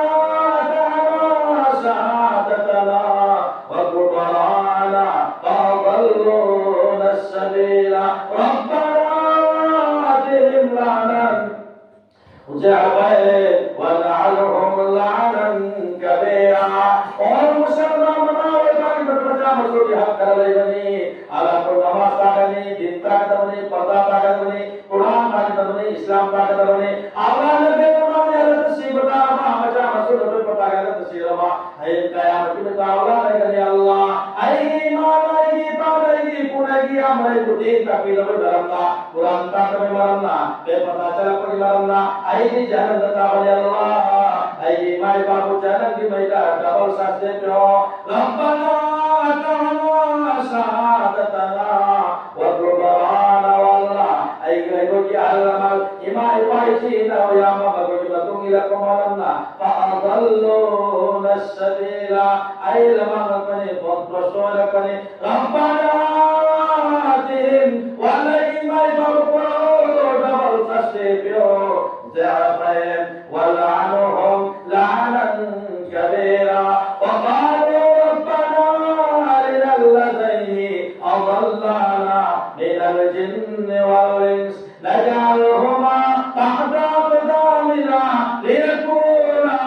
أتانا ساعتنا وكبراءنا فأضلونا السبيلا ربنا آتهم لعنا ضعفين ولعنهم لعنا كبيرا"꯫ ꯑꯣ ꯃꯨꯁꯜꯃꯥꯟ ꯃꯃꯥ ꯑꯣꯏꯕꯒꯤ ꯃꯆꯥ ꯃꯁꯨꯒꯤ ꯍꯛ ꯈꯔ ꯂꯩꯕꯅꯤ꯫ ꯑꯜꯂꯥꯍꯄꯨ ꯅꯃꯥꯖ ꯇꯥꯛꯀꯅꯤ, ꯗꯤꯟ ꯇꯥꯛꯀꯗꯕꯅꯤ, ꯄꯔꯗꯥ ꯇꯥꯛꯀꯗꯕꯅꯤ, ꯀꯨꯔꯥꯟ ꯇꯥꯛꯀꯗꯕꯅꯤ, ꯏꯁꯂꯥꯝ ꯇꯥꯛꯀꯗꯕꯅꯤ꯫ ꯑꯜꯂꯥꯍꯅ ꯕꯦꯅꯃꯥꯖ ꯍꯥꯂꯠꯇ ꯁꯤꯕ ꯇꯥꯔꯕ, ꯃꯆꯥ ꯃꯁꯨ ꯂꯣꯏꯅ ꯄꯔꯗꯥꯒꯤ ꯍꯥꯂꯠꯇ ꯁꯤꯔꯕ, ꯍꯌꯦꯡ ꯀꯌꯥꯃꯠꯀꯤ ꯅꯨꯃꯤꯠꯇ ꯑꯜꯂꯥꯍꯅ ꯍꯥꯏꯒꯅꯤ, "ꯑꯜꯂꯥꯍ, ꯑꯩꯒꯤ ꯏꯃꯥꯅ, ꯑꯩꯒꯤ ꯏꯄꯥꯅ, ꯑꯩꯒꯤ ꯏꯄꯨꯅ, ꯑꯩꯒꯤ ꯃꯔꯩꯕꯨ ꯇꯦꯟ ꯇꯥꯛꯄꯤꯗꯕꯒꯤ ꯃꯔꯝꯅ, ꯀꯨꯔꯥꯟ ꯇꯥꯛꯇꯕꯒꯤ ꯃꯔꯝꯅ, ꯄꯦꯄꯔ ꯇꯥꯛꯆꯔꯛꯄꯒꯤ ꯃꯔꯝꯅ ꯑꯩꯗꯤ ꯖꯍꯟꯅꯝꯗ ꯇꯥꯕꯅꯤ ꯑꯜꯂꯥꯍ꯫ ꯑꯩꯒꯤ ꯏꯃꯥ ꯏꯄꯥꯕꯨ ꯖꯍꯟꯅꯝꯒꯤ ꯃꯩꯗ ꯗꯕꯜ ꯁꯥꯁꯦ ꯄꯤꯌꯣ꯫ ربنا أتانا سعادتنا وكبرانا والله. ꯑꯩꯒꯤ ꯑꯩꯈꯣꯏꯒꯤ ꯑꯍꯜ ꯂꯃꯟ, ꯏꯃꯥ ꯏꯄꯥ, ꯏꯆꯤꯟ ꯏꯅꯥꯎ, ꯏꯌꯥꯝꯕ ꯃꯈꯣꯏꯒꯤ ꯃꯇꯨꯡ ꯏꯜꯂꯛꯄ ꯃꯔꯝꯅ, فأضلونا السبيل. ꯑꯩ ꯂꯃꯥꯡ ꯑꯣꯏꯔꯛꯄꯅꯤ, ꯄꯣꯠ ꯄ꯭ꯔꯁꯇ ꯑꯣꯏꯔꯛꯄꯅꯤ꯫ ربنا آتهم, ꯋꯥꯂ ꯏꯃꯥ ꯏꯄꯥꯕꯨ ꯄꯨꯔꯛꯑꯣ, ꯗꯕꯜ ꯁꯥꯁꯦ ꯄꯤꯌꯣ, ضعفين, والعنهم لعنا كبيرا. وقالوا ربنا أرنا الذين أضلانا من الجن والإنس نجعلهما تحت أقدامنا ليكونا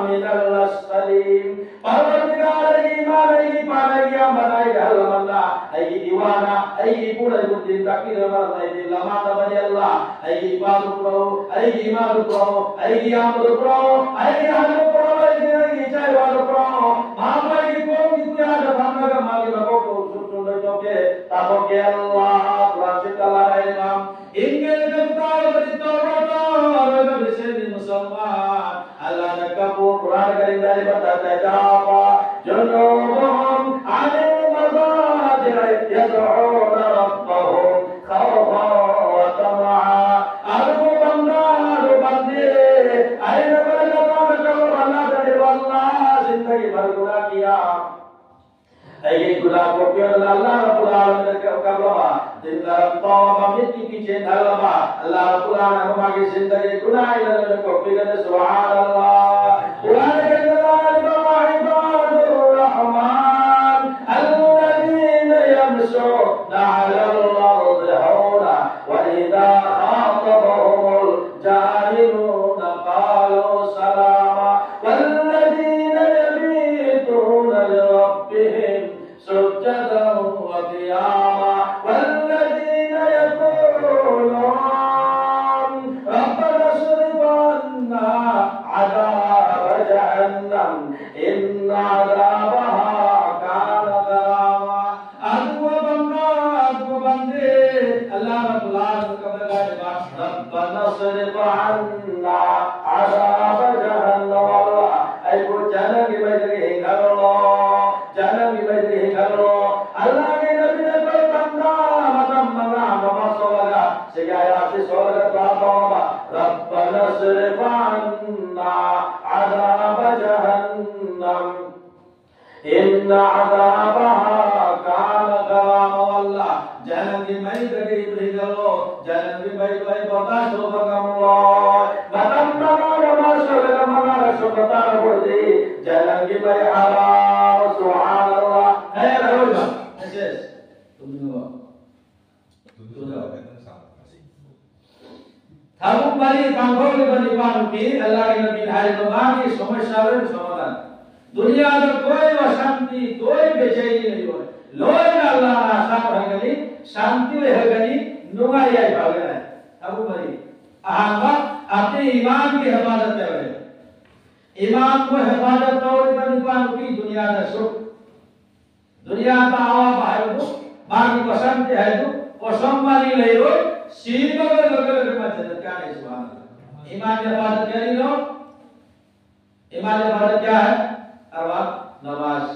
من الأسفلين. ꯄꯔꯕꯔꯗꯤꯒꯥꯔ, ꯑꯩꯒꯤ ꯏꯃꯥꯅ, ꯑꯩꯒꯤ ꯏꯄꯥꯅ, ꯑꯩꯒꯤ ꯏꯌꯥꯝꯕꯅ, ꯑꯩꯒꯤ ꯑꯍꯜ ꯂꯃꯟꯅ, ꯑꯩꯒꯤ ꯏꯋꯥꯅ, ꯑꯩꯒꯤ ꯏꯄꯨꯅ ꯑꯩꯕꯨ ꯗꯤꯟ ꯇꯥꯛꯄꯤꯗꯕ ꯃꯔꯝꯅ ꯑꯩꯗꯤ ꯂꯃꯥꯟꯅꯕꯅꯤ ꯑꯜꯂꯥꯍ꯫ ꯑꯩꯒꯤ ꯏꯄꯥꯗꯨ ꯄꯨꯔꯛꯑꯣ, ꯑꯩꯒꯤ ꯏꯃꯥꯗꯨ ꯄꯨꯔꯛꯑꯣ, ꯑꯩꯒꯤ ꯏꯌꯥꯝꯕꯗꯨ ꯄꯨꯔꯛꯑꯣ, ꯑꯩꯒꯤ ꯑꯍꯜꯗꯨ ꯄꯨꯔꯛꯑꯣ, ꯑꯩꯒꯤ, ꯑꯩꯒꯤ ꯏꯆꯥ ꯏꯋꯥꯗꯨ ꯄꯨꯔꯛꯑꯣ꯫ ꯃꯍꯥꯛꯄꯨ ꯑꯩꯒꯤ ꯈꯣꯡꯒꯤ ꯈꯨꯌꯥꯗ ꯊꯝꯂꯒ ꯃꯥꯒꯤ ꯃꯀꯣꯛꯇꯨ ꯁꯨꯝ ꯁꯨꯝ ꯂꯣꯏꯊꯣꯛꯀꯦ, ꯇꯥꯊꯣꯛꯀꯦ ꯑꯜꯂꯥꯍ꯫ ꯀꯨꯔꯥꯟ ꯁꯤꯠꯇ ꯑꯜꯂꯥꯍꯅ ꯍꯥꯏꯔꯤꯕ, إن كذبت على التوراة لا ريب فيها مسمى. ꯑꯜꯂꯥꯍꯅ ꯀꯛꯄꯨ ꯀꯨꯔꯥꯟ ꯀꯔꯤꯝꯗ ꯍꯥꯏꯔꯤꯕ, تتجافى جنوبهم عن المضاجع يدعون ربهم خوفا وطمعا. ꯑꯗꯨꯕꯨ ꯕꯟꯗꯥ, ꯑꯗꯨ ꯕꯟꯗꯤ, ꯑꯩꯅ ꯕꯔꯀꯇꯥꯅ ꯀꯧꯔꯕ ꯑꯜꯂꯥꯍꯗꯅꯤ, ꯑꯜꯂꯥꯍ ꯖꯤꯟꯗꯒꯤ ꯚꯔ ꯒꯨꯅꯥꯍ ꯀꯤꯌꯥ. ꯑꯩꯒꯤ ꯒꯨꯅꯥꯍ ꯀꯣꯛꯄꯤꯌꯣꯅ ꯑꯜꯂꯥꯍ ꯔꯕꯨꯜ ꯑꯥꯂꯃꯤꯟꯅ ꯀꯞꯂꯕ, ꯗꯤꯟ ꯅꯔꯝ ꯇꯧꯔꯕ, ꯃꯤꯠꯀꯤ ꯄꯤꯆꯦꯟ ꯍꯜꯂꯕ, ꯑꯜꯂꯥꯍ ꯔꯕꯨꯜ ꯑꯥꯂꯃꯤꯟꯅ ꯃꯥꯒꯤ ꯖꯤꯟꯗꯒꯤ ꯒꯨꯅꯥꯍ ꯂꯣꯏꯅ ꯀꯣꯛꯄꯤꯒꯅꯤ꯫ سبحان الله. ꯀꯨꯔꯥꯟ ꯀꯔꯤꯝꯗ ꯍꯥꯏꯔꯤꯕ, وعباد الرحمن الذين يمشون على الأرض هونا وإذا خاطبهم الجاهلون قالوا سلاما. والذين يبيتون لربهم سجدا وقياما. والذين يقولون ربنا اصرف عنا عذاب جهنم إن عذابها كان غراما. Wallah, jahanam ki mai ka dei dui galo, jahanam ki mai dui bata so ba kam loi. Matam tama lama so lama so bata na bol dei, jahanam ki mai haram. Subhanallah. Hey, Rahul, yes, yes. Tum Thabuk mari pangkol iban ipan ki Allah ke Nabi hai to mari somossa re somadan. Dunia da koi osanti, koi bechaini nahi hoi. Loi na Allah na asa hagani, santi le hagani, nungai ai bagana. Thabuk mari. Ahamba apni iman ki hifazat kare. Iman ko hifazat kare iban ipan ki dunia da sukh. Dunia ta awa bahai tu, bagi pasan te hai tu, osomani lei roi, sini bagai bagai bagai macam tu kya hai, subhanallah. Iman ki hifazat kya nahi lo? Iman ki hifazat kya hai? Arwa, namaz.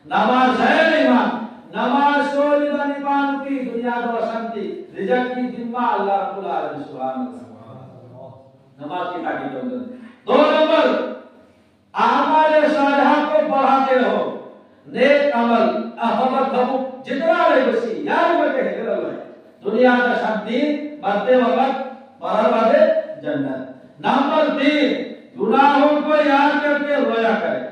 Namaz hai iman. Namaz so iman iman ki dunia ta osanti. Rizq ki zimma Allah Rabbul Alamin, subhanallah. Namaz ki taki tumdan. Do number, अमाल सालिहा को बढ़ाते रहो। नेक अमल, अहमद हबू, जितना रहे बसी, यार बटे है, चलो भाई। दुनिया का शांति, मरते वक्त, मरर बादे जन्नत। नंबर तीन, गुनाहों को याद करके रोया करें।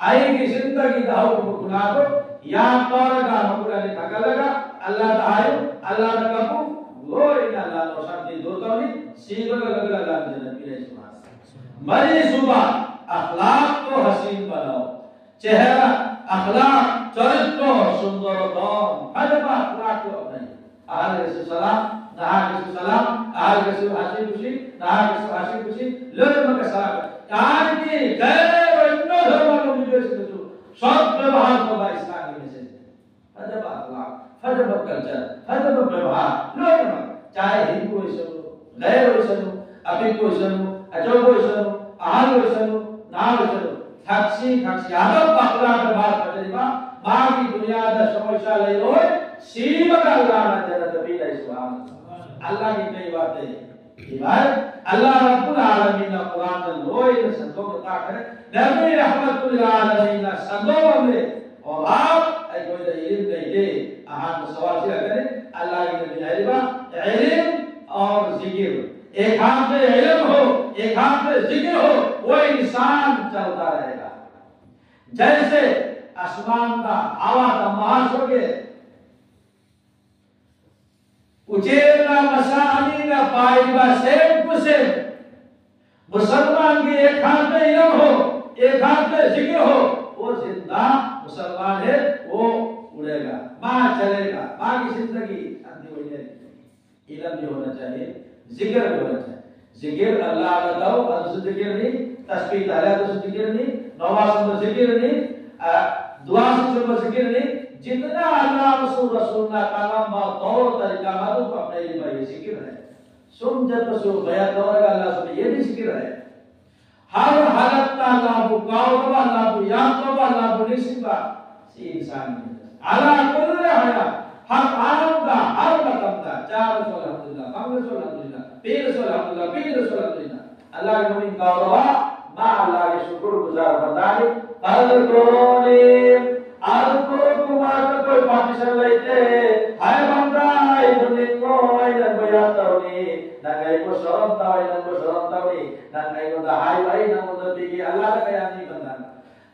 आएगी जिंदगी दाऊ को गुनाह को याद करेगा, मकुला ने थका लगा, अल्लाह तायु, अल्लाह का कबू, वो इन अल्लाह को शांति दो तो नहीं, सीबल लग अल्लाह जन्नत की रही सुभान। Mari zuban, akhlaq ko hasin banao. Chehra, akhlaq, charitro, sundor banao. Ajab akhlaq ko apnaiye. Ahal ke salam, naha ke salam, ahal ke hasi khushi, naha ke hasi khushi, lor maka salam. Yaani ki gair onno dhormo ke mujhe se tu, sat byavhar ko ba Islam ki message. Ajab akhlaq, ajab culture, ajab byavhar. Loi na, chahe Hindu hoy sanu, gair hoy sanu, apik hoy sanu, achok hoy sanu, ahal hoy sanu, na hoy sanu. Thaksi, thaksi, ajab akhlaq ke baat bajai ba, baaki duniya da somossa lei roi, sima ka Allah na jannat bhi nahi, subhanallah. Allah ki kai baat hai. ꯚꯥꯏ, ꯑꯜꯂꯥꯍ ꯔꯕꯨꯜ ꯑꯥꯂꯃꯤꯟꯅ ꯈꯨꯔꯥꯟꯗ ꯂꯣꯏꯅ ꯁꯟꯗꯣꯛꯅ ꯇꯥꯛꯈ꯭ꯔꯦ꯫ ꯅꯕꯤ ꯔꯍꯃꯇꯨꯜ ꯑꯥꯂꯃꯤꯟꯅ ꯁꯟꯗꯣꯛꯑꯝꯃꯦ꯫ ꯑꯣ ꯚꯥꯏ, ꯑꯩꯈꯣꯏꯗ ꯏꯜꯝ ꯂꯩꯇꯦ꯫ ꯑꯍꯥꯟꯕ ꯁꯋꯥꯜꯁꯤ ꯂꯥꯛꯀꯅꯤ꯫ ꯑꯜꯂꯥꯍꯒꯤ ꯅꯕꯤ ꯍꯥꯏꯔꯤꯕ, ꯏꯜꯝ ꯑꯣꯔ ꯖꯤꯀꯤꯔ꯫ एक हाथ में इल्म हो, एक हाथ में जिक्र हो, वो इंसान चलता रहेगा। जैसे आसमान का हवा का महासोगे, ꯎꯆꯦꯛꯅ ꯃꯁꯥ ꯑꯅꯤꯅ ꯄꯥꯏꯕ same to same, मुसलमान की एक हाथ में इल्म हो, एक हाथ में जिक्र हो, वो जिंदा मुसलमान है, वो उड़ेगा, माँ चलेगा, माँ की जिंदगी अंधी हो जाएगी। इल्म भी होना चाहिए, जिक्र भी होना चाहिए। जिक्र अल्लाह बताओ, अदुस जिक्र नहीं, तस्बीह तहला अदुस जिक्र नहीं, नमाज में जिक्र नहीं, आ, दुआ से शुरू जिक्र नहीं, जितना अल्लाह रसूल रसूल ना काम और तौर तरीका मालूम अपने लिए भाई जिक्र है। सुन जब तो शुरू भया दौर अल्लाह सुन, ये भी जिक्र है। हर हालत का अल्लाह को कावबा, अल्लाह को याद करबा, अल्लाह को निसीबा, सी इंसान है। अला कुल्ल हालत, हर आलम का, हर मकम का, चार सौ अल्हम्दुलिल्लाह, पाँच सौ अल्हम्दुलिल्लाह, पीर सौ अल्हम्दुलिल्लाह, पीर सौ अल्हम्दुलिल्लाह। अल्लाह के मोमिन का हुआ, माँ अल्लाह के शुक्रगुजार बंदा ने, हर कोने, हर को तुम्हारा कोई पार्टीशन लेते, हाय बंदा, ये दुनिया को, ये नंबर याद तो नहीं, ना कहीं को शर्म था, ये नंबर शर्म था नहीं, ना कहीं को हाय भाई, ना को तो देखिए, अल्लाह का याद नहीं बनता।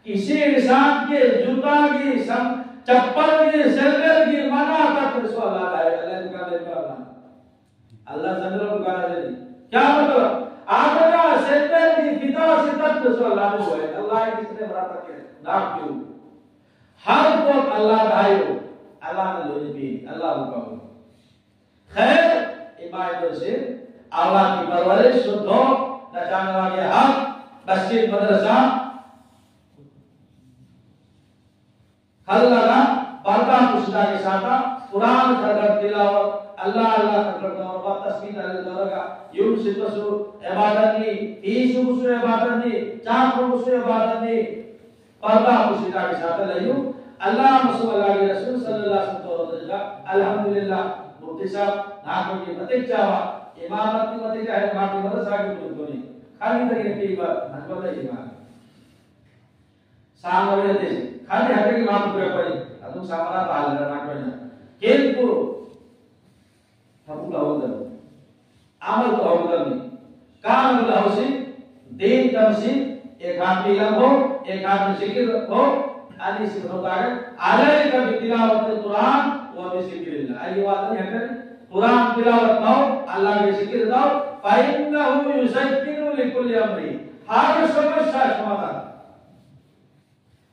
किसी इंसान के जूता की, सम-, चप्पल की, सैंडल की मना तक उसको अल्लाह का है, अल्लाह का है, अल्लाह। अल्लाह सैंडल को गाना दे दी। क्या मतलब? आपका सैंडल की फिदा से तक उसको अल्लाह ने हुआ है, अल्लाह किसने बना तक है, नाप क्यों? हर को अल्लाह का है वो, अल्लाह ने लोई भी, अल्लाह को कहो। खैर, इमाम से अल्लाह की परवरिश, शुद्ध हो, न जाने वाले हक, मस्जिद, मदरसा, हर लगा, पर्दा पुशिदा के साथ, कुरान का दर तिलावत, अल्लाह, अल्लाह का दर दौर, तस्बीह का दर का, यूं से तो सु इबादत नहीं, तीस को सु इबादत नहीं, चार को सु इबादत नहीं, पर्दा पुशिदा के साथ लयू, अल्लाह रसूल, अल्लाह के रसूल सल्लल्लाहु अलैहि वसल्लम, अल्हम्दुलिल्लाह, मुफ्ती साहब, ना कोई बतिक चावा, ꯏꯃꯥ ꯃꯇꯤꯛ ꯃꯇꯤꯛ ꯍꯥꯏꯅ ꯃꯍꯥꯛꯀꯤ ꯃꯗꯔꯁꯥꯒꯤ ꯄꯨꯊꯣꯛꯄꯅꯤ꯫ ꯈꯪꯗ꯭ꯔꯤꯉꯩ ꯄꯤꯕ ꯅꯠꯇ꯭ꯔꯒ ꯏꯃꯥ ꯁꯥꯡꯕ ꯅꯠꯇꯦ꯫ ꯈꯪꯗꯦ ꯍꯥꯏꯕꯒꯤ ꯃꯥ ꯄꯨꯔꯛꯄꯅꯤ꯫ ꯑꯗꯨꯝ ꯁꯥꯡꯕꯅ ꯇꯥꯍꯜꯂꯒ ꯂꯥꯛꯄꯅꯤꯅ꯫ ꯀꯦꯟꯄꯨ ꯊꯕꯛ ꯇꯧꯍꯧꯗꯕꯅꯤ꯫ ꯑꯃꯜ ꯇꯧꯍꯧꯗꯕꯅꯤ꯫ ꯀꯥꯟꯅꯕ ꯂꯧꯍꯧꯁꯤ꯫ ꯗꯤꯟ ꯇꯝꯁꯤ꯫ ꯑꯦꯛ ꯍꯥꯠ ꯄꯤꯂꯝꯍꯧ꯫ ꯑꯦꯛ ꯍꯥꯠ ꯖꯤꯀꯤꯔ ꯍꯧ꯫ ꯑꯅꯤꯁꯤ ꯃꯊꯧ ꯇꯥꯔꯦ꯫ عليك بتلاوة القرآن وبذكر الله. ꯑꯩꯒꯤ ꯋꯥꯗꯅꯤ ꯍꯥꯏꯔꯛꯀꯅꯤ꯫ ꯀꯨꯔꯥꯟ ꯇꯤꯂꯥꯋꯠ ꯇꯧ꯫ ꯑꯜꯂꯥꯍꯒꯤ ꯖꯤꯀꯤꯔ ꯇꯧ꯫ فإنه يسكن لكل أمر. ꯍꯥꯏꯔꯤꯕ ꯁꯃꯁ꯭ꯌꯥ ꯁꯃꯥꯙꯥꯟ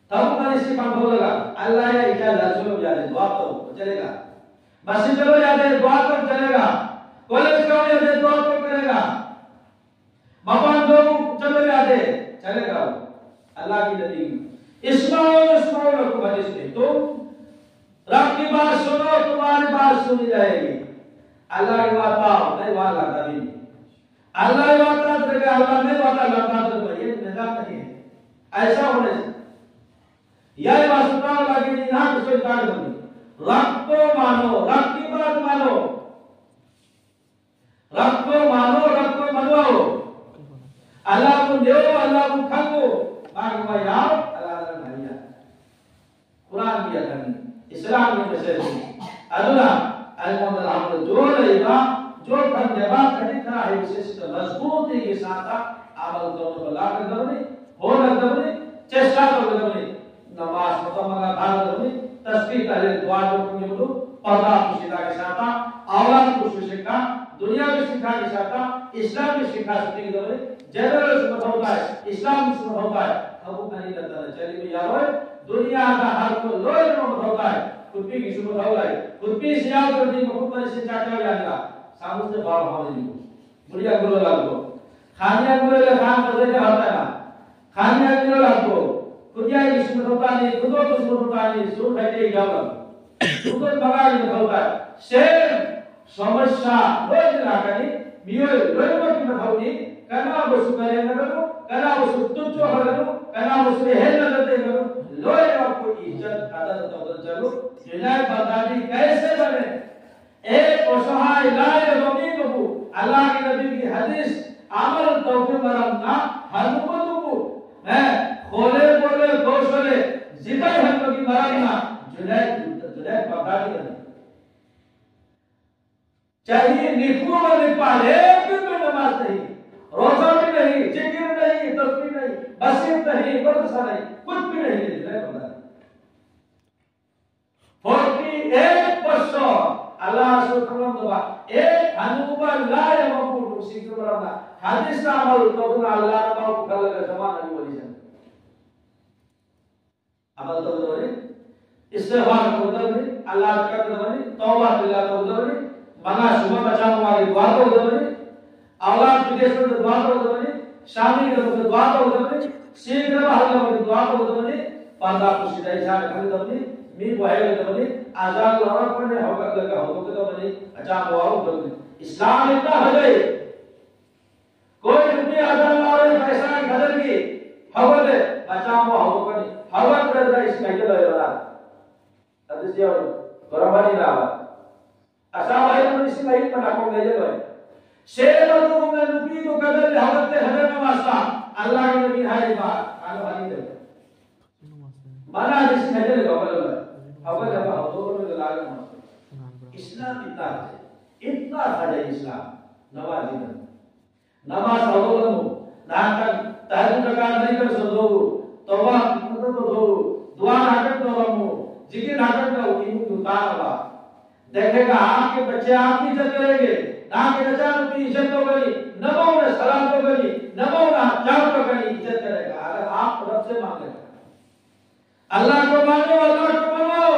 ꯇꯧꯕ ꯀꯥꯟꯗ ꯁꯤ ꯄꯥꯡꯊꯣꯛꯂꯒ ꯑꯜꯂꯥꯍ ꯌꯥꯏ ꯏꯆꯥ ꯂꯥꯖꯨ ꯌꯥꯗꯦ ꯗꯨꯋꯥ ꯇꯧ ꯆꯂꯦꯒꯥ. ꯃꯁꯖꯤꯗ ꯆꯠꯂꯣ ꯌꯥꯗꯦ ꯗꯨꯋꯥ ꯇꯧ ꯆꯂꯦꯒꯥ. ꯀꯣꯂꯦꯖ ꯀꯥꯎ ꯌꯥꯗꯦ ꯗꯨꯋꯥ ꯇꯧ ꯆꯂꯦꯒꯥ. ꯃꯄꯥꯟ ꯊꯣꯛꯎ ꯆꯠꯂꯣ ꯌꯥꯗꯦ ꯆꯂꯦꯒꯥ. ꯑꯜꯂꯥꯍꯒꯤ ꯅꯕꯤ ꯏꯁꯃꯥꯎ ꯏꯁꯃꯥꯎ ꯂꯀꯨꯝ ꯍꯗꯤꯁ ꯃꯦ ꯇꯨꯝ ꯔꯕ ꯀꯤ ꯕꯥꯠ ꯁꯨꯅꯣ ꯇꯨꯝꯍꯥꯔꯤ ꯕꯥꯠ ꯁꯨꯅꯤ ꯖꯥꯌꯦꯒꯤ. ꯑꯜꯂꯥꯍꯒꯤ ꯋꯥ ꯇꯥꯎ ꯅꯩ ꯋꯥ ꯂꯥꯛꯇꯕꯤꯅꯤ. अल्लाह की बात ना करेगा, अल्लाह नहीं बात, अल्लाह ना करेगा, ये निजाम नहीं है। ऐसा होने से यह बात सुनने वाला कि यहाँ कुछ कोई कार्य होगी. रब को मानो, रब की बात मानो, रब को मानो, रब को मनवाओ. अल्लाह को दो, अल्लाह को खाओ, बाकी भाई आओ, अल्लाह का भैया. ꯀꯨꯔꯥꯟꯒꯤ ꯑꯈꯟ, ꯏꯁꯂꯥꯝꯒꯤ ꯃꯦꯁꯦꯖꯅꯤ꯫ ꯑꯗꯨꯅ ꯑꯩꯉꯣꯟꯗ ꯂꯥꯛꯄꯗ ꯖꯣ ꯂꯩꯕ, ꯖꯣ ꯈꯪꯗꯕ, ꯈꯖꯤꯛ ꯈꯔ ꯍꯩꯕꯁꯦ ꯁꯤꯗ ꯃꯖꯕꯨꯇꯤꯒꯤ ꯁꯥꯊ ꯑꯃꯜ ꯇꯧꯅꯕ ꯂꯥꯛꯀꯗꯕꯅꯤ, ꯍꯣꯠꯅꯒꯗꯕꯅꯤ, ꯆꯦꯁꯇꯥ ꯇꯧꯒꯗꯕꯅꯤ꯫ ꯅꯃꯥꯖ ꯃꯇꯝ ꯃꯉꯥ ꯊꯥꯒꯗꯕꯅꯤ, ꯇꯁꯕꯤꯍ ꯇꯍꯂꯤꯜ ꯗꯨꯋꯥ ꯖꯣ ꯈꯪꯉꯤꯕꯗꯨ, ꯄꯔꯗꯥ ꯄꯨꯁꯤꯗꯥꯒꯤ ꯁꯥꯊ, ꯑꯧꯂꯥꯗ ꯄꯨꯁꯨ ꯁꯤꯈꯥ, ꯗꯨꯅꯤꯌꯥꯒꯤ ꯁꯤꯈꯥꯒꯤ ꯁꯥꯊ, ꯏꯁꯂꯥꯝꯒꯤ ꯁꯤꯈꯥꯁꯨ ꯄꯤꯒꯗꯕꯅꯤ꯫ ꯖꯦꯅꯔꯦꯜꯁꯨ ꯃꯊꯧ ꯇꯥꯏ, ꯏꯁꯂꯥꯝꯒꯤꯁꯨ ꯃꯊꯧ ꯇꯥꯏ꯫ ꯊꯕꯛ ꯑꯅꯤ ꯅꯠꯇꯅ ꯆꯠꯂꯤꯕ ꯌꯥꯔꯣꯏ꯫ ꯗꯨꯅꯤꯌꯥꯗ ꯍꯥꯔꯠꯀꯣ ꯂꯣꯏꯅꯃꯛ ꯃꯊꯧ ꯇꯥꯏ꯫ ꯈꯨꯠꯄꯤꯒꯤꯁꯨ ꯃꯊꯧ ꯂꯩ꯫ ꯈꯨꯠꯄꯤꯁꯤ ꯌꯥꯎꯗ꯭ꯔꯗꯤ ꯃꯈꯨꯠ ꯃꯔꯤꯁꯤ ꯆꯥꯛ ꯆꯥꯕ ꯌꯥꯗ꯭ꯔꯥ? ꯁꯥꯃꯨꯁꯤꯗ ꯕꯥꯔ ꯐꯥꯎ ꯂꯩꯅꯤꯀꯣ꯫ ꯃꯨꯔꯤꯌꯥ ꯒꯨꯔꯣ ꯂꯥꯛꯀꯣ꯫ ꯈꯥꯅꯤꯌꯥ ꯒꯨꯔꯣ ꯂꯥꯛꯀꯣ꯫ ꯈꯥꯅꯤꯌꯥꯒꯤꯁꯨ ꯃꯊꯧ ꯇꯥꯅꯤ, ꯈꯨꯗꯣꯞꯀꯤꯁꯨ ꯃꯊꯧ ꯇꯥꯅꯤ, ꯁꯨ ꯈꯥꯏꯗꯦ ꯌꯥꯎꯔꯝ꯫ ꯈꯨꯗꯣꯞ ꯃꯉꯥꯒꯤ ꯃꯊꯧ ꯇꯥꯏ꯫ ꯁꯦꯝ ꯁꯃꯁ꯭ꯌꯥ ꯂꯣꯏꯅ ꯂꯥꯛꯀꯅꯤ꯫ ꯃꯤꯑꯣꯏ ꯂꯣꯏꯅꯃꯛꯀꯤ ꯃꯊꯧꯅꯤ꯫ ꯀꯅꯥꯕꯨꯁꯨ ꯀꯔꯦꯝꯅꯒꯅꯨ, ꯀꯅꯥꯕꯨꯁꯨ ꯇꯨꯠꯆꯣꯛꯍꯜꯂꯒꯅꯨ, ꯀꯅꯥꯕꯨꯁꯨ ꯍꯦꯟꯅ ꯅꯠꯇꯦꯒꯅꯨ꯫ ꯂꯣꯏꯅꯃꯛꯄꯨ ꯏꯖꯠ ꯀꯗꯔ ꯇꯧꯗꯅ ꯆꯠꯂꯨ꯫ ꯖꯨꯅꯥꯏꯗ ꯕꯒꯗꯥꯗꯤ ꯀꯩꯁꯦ ꯕꯅꯦ? ꯑꯦꯛ ꯑꯁꯍꯥꯏ ꯂꯥꯏꯔꯕ ꯃꯤꯗꯨꯕꯨ ꯑꯜꯂꯥꯍꯒꯤ ꯅꯕꯤꯒꯤ ꯍꯗꯤꯁ ꯑꯃꯜ ꯇꯧꯕꯒꯤ ꯃꯔꯝꯅ ꯍꯅꯨꯕꯗꯨꯕꯨ, ꯑꯦ, ꯈꯣꯂꯦ ꯕꯣꯂꯦ ꯀꯧꯁꯂꯦ ꯖꯤꯗꯥꯏ ꯍꯟꯕꯒꯤ ꯃꯔꯝꯅ ꯖꯨꯅꯥꯏ, ꯖꯨꯅꯥꯏ ꯕꯒꯗꯥꯗꯤ ꯂꯩ꯫ ꯆꯍꯤ ꯅꯤꯐꯨ ꯑꯃ ꯅꯤꯄꯥꯜ, एक दिन में नमाज नहीं, रोजा भी नहीं, जिक्र नहीं, तस्बीह नहीं, मस्जिद नहीं, मदरसा नहीं, कुछ भी नहीं है जुनैद बगदादी। Forty eight বছর আল্লাহ রাসূল ফরমান দেওয়া, এক হানুবা লা ইয়ামুতু সিকরুল্লাহ। হাদিস আমল তখন আল্লাহ রাব্বুল আলামিন জমা নবী বলেছেন। আমল তো বলি, ইস্তেগফার করতে বলি, আল্লাহ আজকার করতে বলি, তওবা বিল্লাহ করতে বলি, মানা শুভ বাঁচানো वाली दुआ করতে বলি, औलाद विदेश में दुआ करते बनी, शादी के दुआ करते बनी, सीख रहा हल्ला में दुआ करते बनी, पर्दा पुशिदा इशारे करते बनी, मी बहरे करते बनी, आजाद औरत पर ने होगा लगा हो करते बनी, अच्छा हुआ हो करते बनी। इस्लाम इतना हो जाए, कोई रुपये आजाद औरत पैसा नहीं खदर की, हवा दे, बचा हुआ हो करते बनी, हवा कर रहा इस कहीं के लगे वाला। अब इस ये बराबर नहीं रहा। Asal lain mesti lain pada kau gaya loh. Saya baru mengelupi tu kata dia hawat teh hada nama asa. Allah yang lebih hai ba. Kalau hari tu. Mana ada sih aja deh bapak dulu. Apa dah apa? Apa pun dah lalu. Islam kita aja. Itna saja Islam. Nawajib. Namaz awal mu, nakan tahajjud rakaat nahi kar sodo, tawaf nahi kar sodo, dua rakaat tawaf mu, zikir rakaat tawaf mu, imu dutana ba. देखेगा आपके बच्चे आपकी इज्जत करेंगे, ना के बच्चा आपकी इज्जत तो करी, नमो ने सलाम तो करी, नमो ना चाप तो करी, इज्जत करेगा। अगर आप रब से मांगेगा, अल्लाह को मानो, अल्लाह को मानो।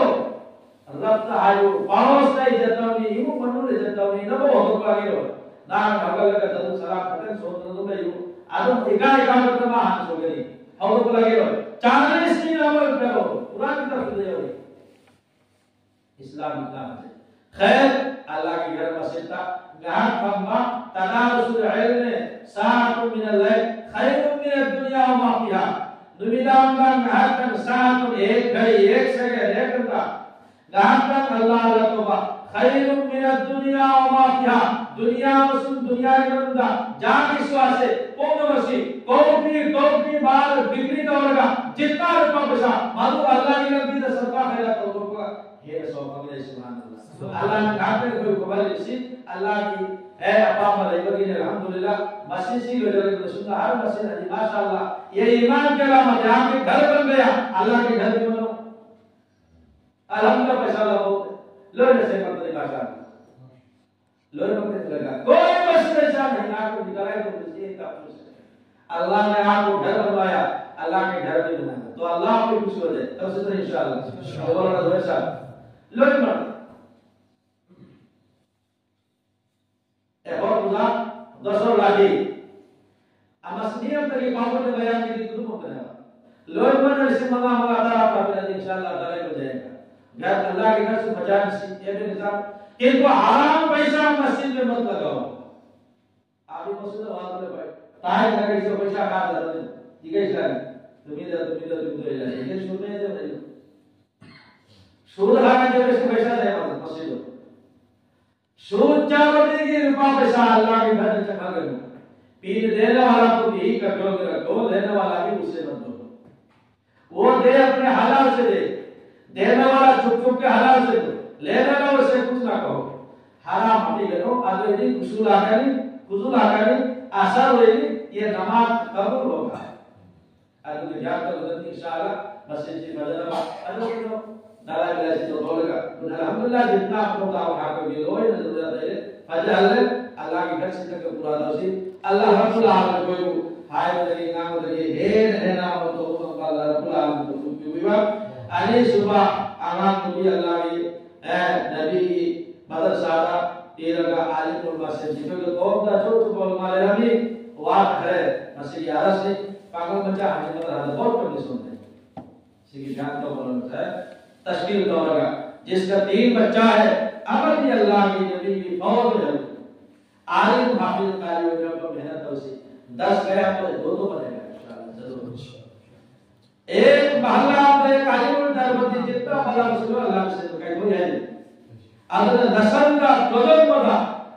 रब का हायो, पड़ोस का इज्जत नहीं, इमु मनु इज्जत नहीं, नमो हो तो करी हो। ना हगल का दम सलाम करते, सो तो तो यो। आदम एका एका करते मा हाथ सो गई। हो तो लगे हो। चालीस दिन अमल करो, कुरान की तरफ से हो। Islam Islam. Khair, Allah ki garab masita, ngahak pamba, tadarusul ilmi, sa'atun minal layl, khairun minad dunya wa ma fiha. Numidang bang ngahak kan sa'atun ek ghadi, ek second, ek ghanta. Ngahak kan Allah la toba, خير من الدنيا وما فيها. ꯗꯨꯅꯤꯌꯥ ꯑꯃꯁꯨꯡ ꯗꯨꯅꯤꯌꯥꯒꯤ ꯃꯅꯨꯡꯗ ꯖꯥꯒꯤ ꯁ꯭ꯋꯥꯁꯦ ꯄꯣꯛꯅꯕꯁꯤ ꯀꯣꯇꯤ ꯀꯣꯇꯤ ꯕꯥꯔ ꯕꯤꯀ꯭ꯔꯤ ꯇꯧꯔꯒ ꯖꯤꯠꯅ ꯂꯨꯄꯥ ꯄꯩꯁꯥ ꯃꯗꯨ ꯑꯜꯂꯥꯍꯒꯤ ꯂꯝꯕꯤꯗ ꯁꯗꯀꯥ ꯈꯩꯔꯥꯠ ꯇꯧꯊꯣꯛꯄꯒ ꯍꯦꯟꯅ ꯁꯣꯛꯐꯝ ꯂꯩ꯫ ꯁꯨꯕꯍꯥꯅꯜꯂꯥꯍ꯫ ꯑꯜꯂꯥꯍꯅ ꯉꯥꯛꯇꯅꯤ ꯑꯩꯈꯣꯏꯕꯨ ꯀꯧꯍꯜꯂꯤꯕꯁꯤ, ꯑꯜꯂꯥꯍꯒꯤ ꯍꯦꯛ ꯑꯄꯥꯝꯕ ꯂꯩꯕꯒꯤꯅꯤ꯫ ꯑꯜꯍꯝꯗꯨꯂꯤꯜꯂꯥꯍ꯫ ꯃꯁꯖꯤꯗꯁꯤ ꯂꯣꯏꯅꯔꯤꯕ ꯁꯨꯝꯅ ꯍꯔ ꯃꯁꯖꯤꯗ ꯑꯅꯤ, ꯃꯥꯁꯥ ꯑꯜꯂꯥꯍ, ꯌꯦ ꯏꯃꯥꯟ ꯀꯦ ꯑꯂꯥꯃꯠ ꯍꯥꯏ, ꯌꯍꯥꯟ ꯄꯦ ꯘꯔ ꯕꯟ ꯒꯌꯥ, ꯑꯜꯂꯥꯍꯒꯤ ꯘꯔꯒꯤ ꯃꯅꯨꯡ ꯑꯜꯍꯝꯗꯨꯂꯤꯜꯂꯥꯍ, ꯄꯩꯁꯥ ꯂꯧꯍꯧꯗꯦ꯫ ꯂꯣꯏꯅ ꯁꯦꯝꯃꯛꯄꯅꯤ ꯃꯥꯁꯥ ꯑꯜꯂꯥꯍ꯫ ꯂꯣꯏꯅꯃꯛ ꯂꯩꯇ꯭ꯔꯒ ꯀꯣꯏ ꯃꯁꯤꯗ ꯏꯁꯥꯅ ꯍꯤꯡꯉꯥꯛꯄ ꯃꯤꯗꯥꯏ ꯇꯧꯕꯁꯤ ꯇꯥꯛꯄꯤꯁꯦ꯫ ꯑꯜꯂꯥꯍꯅ ꯑꯩꯍꯥꯛꯄꯨ ꯘꯔ ꯕꯟꯋꯥꯌꯥ, ꯑꯜꯂꯥꯍꯒꯤ ꯘꯔ ꯕꯤ ꯕꯅꯥꯌꯥ꯫ ꯇꯣ ꯑꯜꯂꯥꯍ ꯑꯩꯈꯣꯏ ꯈꯨꯁꯤ ꯑꯣꯏꯔꯦ꯫ ꯇꯧꯁꯤꯗꯅ ꯏꯟꯁꯥ ꯑꯜꯂꯥꯍ꯫ ꯁꯣꯕꯔ ꯑꯗꯨ ꯏꯁꯥ꯫ ꯂꯣꯏꯅꯃꯛ꯫ ꯑꯦ, ꯍꯣꯏ, ꯑꯣꯖꯥ, ꯗꯁ ꯂꯥꯈꯤ꯫ ꯑꯃꯁꯤꯅꯤ ꯑꯃꯇꯒꯤ ꯄꯥꯎꯒꯨꯝꯗ ꯃꯌꯥꯝꯒꯤꯗꯤ ꯑꯗꯨꯝ ꯑꯣꯏꯗꯅ꯫ ꯂꯣꯏꯅꯃꯛꯅ ꯂꯤꯁꯤꯡ ꯃꯉꯥ, ꯃꯉꯥ, ꯇꯔꯥ ꯄꯥꯕꯤꯔꯗꯤ ꯏꯟꯁꯥ ꯑꯜꯂꯥꯍ ꯇꯥꯂꯥ ꯂꯣꯏꯖꯩ꯫ ꯘꯔ ꯑꯜꯂꯥꯍꯒꯤ ꯘꯔꯁꯨ ꯐꯖꯍꯟꯁꯤ, ꯑꯦ ꯕꯦꯟ ꯏꯁꯂꯥꯝ꯫ ꯀꯤꯟꯇꯨ ꯍꯔꯥꯝ ꯄꯩꯁꯥ ꯃꯁꯖꯤꯗ ꯃꯦ ꯃꯠ ꯂꯒꯥꯎ꯫ ꯑꯥꯕꯤ ꯃꯁꯖꯤꯗ ꯋꯥ ꯇꯧꯔꯦ ꯚꯥꯏ꯫ ꯇꯥꯏ ꯂꯒꯥꯏꯁꯦ ꯄꯩꯁꯥ ꯈꯥꯗ ꯇꯤꯀꯩ ꯁꯥꯅꯤ꯫ ꯇꯨꯃꯤꯟꯅ, ꯇꯨꯃꯤꯟꯅ, ꯇꯨꯃꯤꯟꯅ ꯂꯩ꯫ ꯏꯀꯩ ꯁꯨꯔꯃꯦ ꯇꯦ ꯂꯩ꯫ ꯁꯨꯗ ꯍꯥꯏꯅ ꯇꯧꯔꯦ ꯁꯤ ꯄꯩꯁꯥ ꯂꯩ ꯃꯥ ꯃꯁꯖꯤꯗ꯫ ꯁꯨꯗ ꯆꯥꯕꯗꯒꯤ ꯂꯨꯄꯥ ꯄꯩꯁꯥ ꯑꯜꯂꯥꯍꯒꯤ ꯘꯔꯗ ꯆꯠꯍꯜꯒꯅꯨ꯫ पीने देने वाला को भी कंट्रोल में रखो, लेने वाला भी उससे मत दो। वो दे अपने हलाल से दे, देने वाला छुप छुप के हलाल से दो, लेने वाला उसे कुछ ना कहो। हराम हटी गयो, अगले दिन कुसूल आकरी, कुजूल आकरी, असर होएगी, ये नमाज कबूल होगा। ꯑꯗꯨꯒ ꯒ꯭ꯌꯥꯟ ꯇꯧꯒꯗꯕꯅꯤ, ꯏꯟꯁꯥ ꯑꯜꯂꯥꯍ, ꯃꯁꯖꯤꯗꯁꯤ ꯐꯖꯅꯕ꯫ ꯑꯗꯨꯒ ꯗꯂꯥꯏ ꯕꯂꯥꯏꯁꯤ ꯇꯧꯊꯣꯛꯂꯒ, ꯑꯜꯍꯝꯗꯨꯂꯤꯜꯂꯥꯍ, ꯖꯤꯝꯅꯥ ꯑꯐꯕ ꯇꯥꯕ ꯍꯥꯞꯄꯒꯤ ꯂꯣꯏꯅ ꯖꯔꯨꯔꯠ ꯂꯩꯔꯦ, ꯐꯖꯍꯜꯂꯦ꯫ ꯑꯜꯂꯥꯍꯒꯤ ꯘꯔꯁꯤꯗꯒ ꯄꯨꯔꯥ ꯇꯧꯁꯤ꯫ ꯑꯜꯂꯥꯍ ꯔꯕꯨꯜ ꯑꯥꯂꯃꯤꯟ ꯑꯩꯈꯣꯏꯕꯨ ꯍꯥꯏꯕꯗꯒꯤ ꯉꯥꯡꯕꯗꯒꯤ ꯍꯦꯟꯅ ꯍꯦꯟꯅ ꯑꯃ ꯇꯧꯕ ꯉꯝꯕ ꯑꯜꯂꯥꯍ ꯔꯕꯨꯜ ꯑꯥꯂꯃꯤꯟ ꯇꯧꯕꯤꯕ꯫ ꯑꯅꯤꯁꯨꯕ ꯑꯉꯥꯡ ꯅꯨꯄꯤ ꯑꯜꯂꯥꯍꯒꯤ, ꯑꯦ, ꯅꯕꯤꯒꯤ ꯃꯗꯔꯁꯥꯗ ꯄꯤꯔꯒ ꯑꯥꯂꯤꯝ ꯎꯂꯃꯥ ꯁꯦꯝꯖꯤꯟꯕꯒꯤ ꯀꯣꯝꯗ ꯑꯆꯧ ꯑꯆꯧꯕ ꯎꯂꯃꯥ ꯂꯩꯔꯝꯃꯤ꯫ ꯋꯥꯈ꯭ꯔꯦ꯫ ꯃꯁꯤꯒꯤ ꯑꯔꯁꯅꯤ꯫ ꯄꯥꯡꯒꯜ ꯃꯆꯥ ꯍꯥꯏꯕ ꯃꯗꯔꯁꯥꯗ ꯕꯣꯔꯗ ꯀꯟꯗꯤꯁꯟ ꯂꯩ꯫ ꯁꯤꯒꯤ ꯒ꯭ꯌꯥꯟ ꯇꯧꯕ ꯉꯝꯗ꯭ꯔꯦ꯫ ꯇꯁꯀꯤꯜ ꯇꯧꯔꯒ, जिसका तीन बच्चा है, ꯑꯃꯗꯤ ꯑꯜꯂꯥꯍꯒꯤ ꯅꯕꯤꯒꯤ ꯐꯧꯖ ꯑꯣꯏꯍꯜꯂꯤ꯫ ꯑꯥꯂꯤꯝ ꯍꯥꯐꯤꯖ ꯀꯥꯔꯤ ꯑꯣꯏꯅꯕ ꯃꯦꯍꯅꯠ ꯇꯧꯁꯤ꯫ दस गया तो दो तो बनेगा, इंशाअल्लाह, जरूर। एक मोहल्ला में एक आलिम दरबंदी जितना बड़ा मुस्लिम अल्लाह से कह दो है। ꯑꯗꯨꯅ ꯅꯁꯜꯗ, ꯄ꯭ꯔꯖꯟꯃꯗ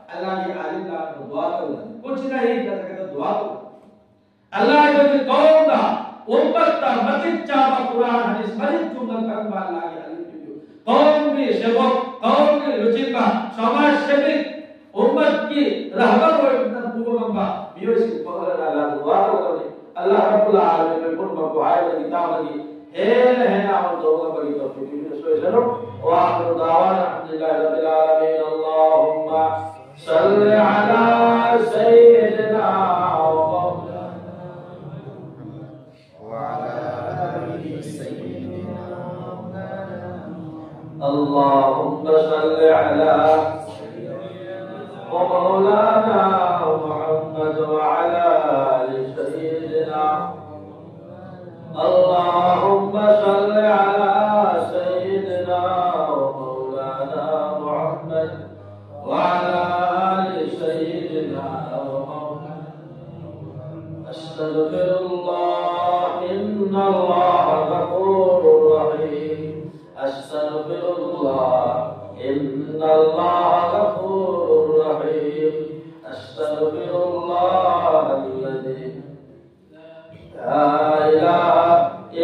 ꯑꯜꯂꯥꯍꯒꯤ ꯑꯥꯂꯤꯝ ꯂꯥꯛꯄ ꯗꯨꯋꯥ ꯇꯧꯒꯗꯕꯅꯤ꯫ ꯀꯨꯆ ꯅꯍꯤ ꯀꯔ ꯁꯀꯦ ꯇꯣ ꯗꯨꯋꯥ ꯇꯧꯒꯗꯕꯅꯤ꯫ ꯑꯜꯂꯥꯍꯒꯤ ꯀꯧꯝꯗ, ꯎꯝꯃꯠꯇ ꯃꯇꯤꯛ ꯆꯥꯕ ꯀꯨꯔꯥꯟ ꯍꯗꯤꯁ ꯃꯔꯤꯛ ꯆꯨꯝꯅ ꯈꯪꯕ ꯑꯜꯂꯥꯍꯒꯤ ꯑꯥꯂꯤꯝ ꯄꯤꯕꯤꯌꯨ꯫ ꯀꯧꯝꯒꯤ ꯁꯦꯕꯣꯛ, ꯀꯧꯝꯒꯤ ꯂꯨꯆꯤꯡꯕ, ꯁꯃꯥꯖ ꯁꯦꯕꯤꯛ, ꯎꯝꯃꯠꯀꯤ ꯔꯍꯕꯔ ꯑꯣꯏꯕꯅ ꯄꯨꯕ ꯉꯝꯕ ꯃꯤꯑꯣꯏꯁꯤꯡ ꯐꯪꯍꯜꯂꯒ ꯑꯜꯂꯥꯍꯗ ꯗꯨꯋꯥ ꯇꯧꯒꯗꯕꯅꯤ꯫ ꯑꯜꯂꯥꯍ ꯔꯕꯨꯜ ꯑꯥꯂꯃꯤꯟ ꯄꯨꯝꯅꯃꯛꯄꯨ ꯍꯥꯏꯔꯤꯕ ꯀꯤꯇꯥꯕ ꯑꯗꯒꯤ ꯍꯦꯟꯅ ꯍꯦꯟꯅ ꯑꯃꯜ ꯇꯧꯕ ꯉꯝꯕꯒꯤ ꯇꯧꯐꯤꯛ ꯄꯤꯕꯤꯅ ꯁꯣꯏꯁꯅꯨ꯫ وآخر دعوانا الحمد لله رب العالمين. اللهم صل على سيدنا ومولانا وعلى آل سيدنا. اللهم صل على ومولانا محمد وعلى آل سيدنا. اللهم صل على سيدنا ومولانا محمد وعلى آل سيدنا ومولانا. أستغفر الله، إن الله غفور رحيم. أستغفر الله، إن الله غفور رحيم. أستغفر الله الذي لا إله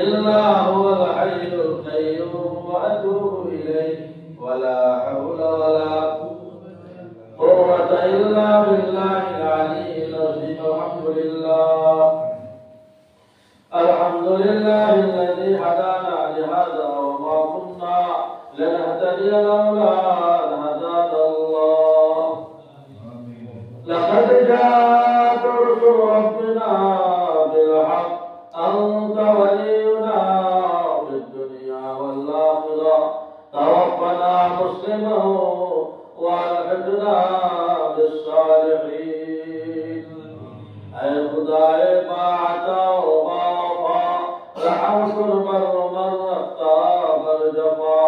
إلا هو الحي القيوم وأتوب إليه. ولا حول ولا قوة إلا بالله العلي العظيم. الحمد لله. الحمد لله الذي هدانا لهذا وما كنا لنهتدي لولا أن هدانا الله. لقد جاءت رسل ربنا بالحق، أنت ولينا في الدنيا والآخرة، توفنا مسلما وألحقنا بالصالحين. اے خدائے با عطا و با وفا، رحم کن بر من رفتا بر جفا.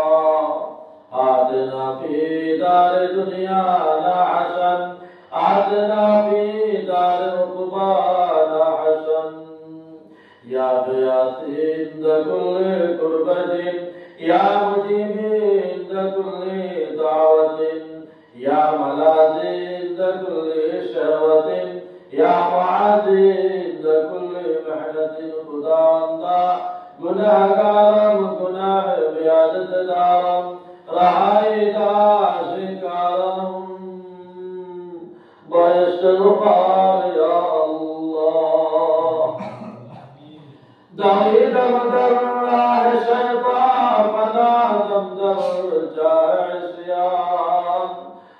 آتنا فی دار دنیانا حسن، آتنا فی دار عقبانا حسن. یا غیاثی عند کل کربة، یا مجیبی عند کل دعوة. عیادت دارم، رهایی از این کارم با استغفار یا الله. دویدم در راه شیطان، فتادم در جاه عصیان.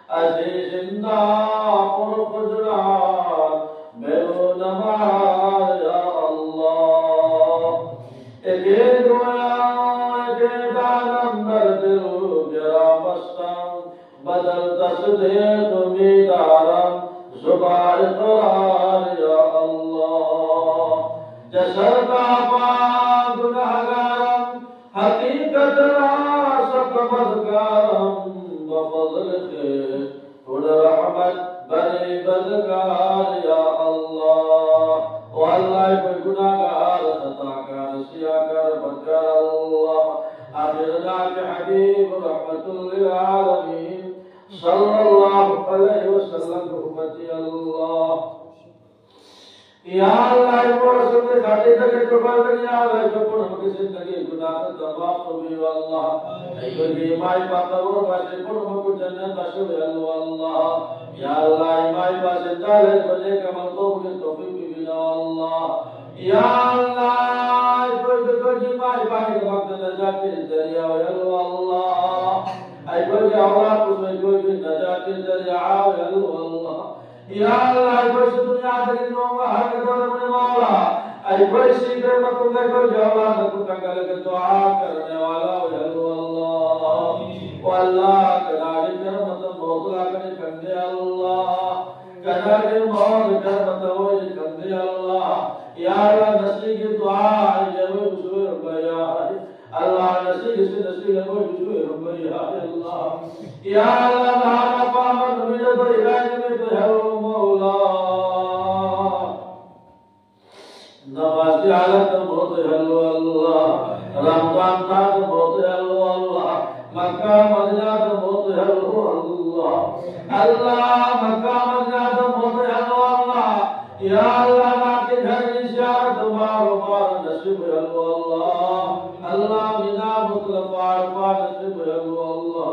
از این زندان پر فجران بیرون ما یا الله. یکی گویم، یکی دانم، در دل و گرا بستم، بدل تصدیق می‌دارم زبان اقرار یا الله. ز سر تا پا گناهگارم، حقیقت را سخت بدکارم، به فضل خویش پر رحمت بنی بدکار یا الله. او الله، کوئی گناہگار، خطاکار، سیاکار، بدکار الله. آخر ناک حبیب رحمت للعالمین صلی الله علیه وسلم امتی الله. یا الله، ای رسول خاطر تک تو پر یا الله، جو پر ہم کی زندگی گناہ تمام تو بھی اللہ. ای بگی مائی پاک اور باشے پر ہم کو جنت باشے اللہ اللہ. یا الله، ای مائی پاک زندہ لے بنے کمل تو بھی توفیق بھی بنا اللہ. یا الله، ای کوئی کوئی مائی پاک وقت نجات ذریعہ اللہ. ای کوئی اولاد اس میں کوئی بھی نجات ذریعہ اللہ. یا الله، ای کوئی دنیا تک نو ہر قدر من مولا. ای کوئی سی کرمت میں کوئی اولاد کو تنگل کے دعا کرنے والا ہو یا اللہ. او اللہ، کناری کرمت موت لا کنے کندے اللہ. کناری موت کرمت ہوئی کندے اللہ. یا الله، نسی کی دعا ای جوی بزرگ بیا. الله، نسی کی سی نسی کی کوئی بزرگ بیا اللہ. یا الله، نهار پامن میرے تو علاج میں تو ہے او مولا. نمازی حالت موت ہلو اللہ، رمضان تھا تو موت ہلو اللہ، مکہ مدینہ تو موت ہلو اللہ، اللہ مکہ مدینہ تو موت ہلو اللہ. یا الله، ناکہ گھر کی زیارت مار و مار نصیب ہلو اللہ. الله، مینا خلفاء الأربعة نصیب فرما یا اللہ،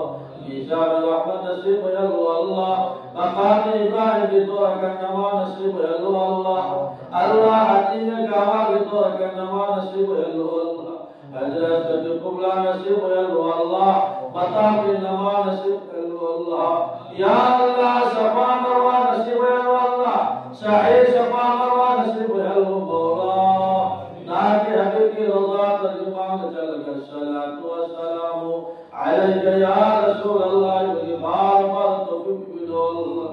میزان رحمت نصیب فرما یا اللہ، مقام ابراہیم کی طور کرنما نصیب فرما یا اللہ، اللہ حتیم کعبہ کی طور کرنما نصیب فرما یا اللہ، حضرت قبلہ نصیب فرما یا اللہ، مطاف نما نصیب فرما یا اللہ، یا اللہ صفا مروہ نصیب فرما یا اللہ، سعی صفا مروہ نصیب فرما یا اللہ، مولا، ناکہ حبیب کی رضا ترجمان چل کر الصلاة والسلام علیک یا رسول اللہ، مجھے بار بار توفیق بنو اللہ۔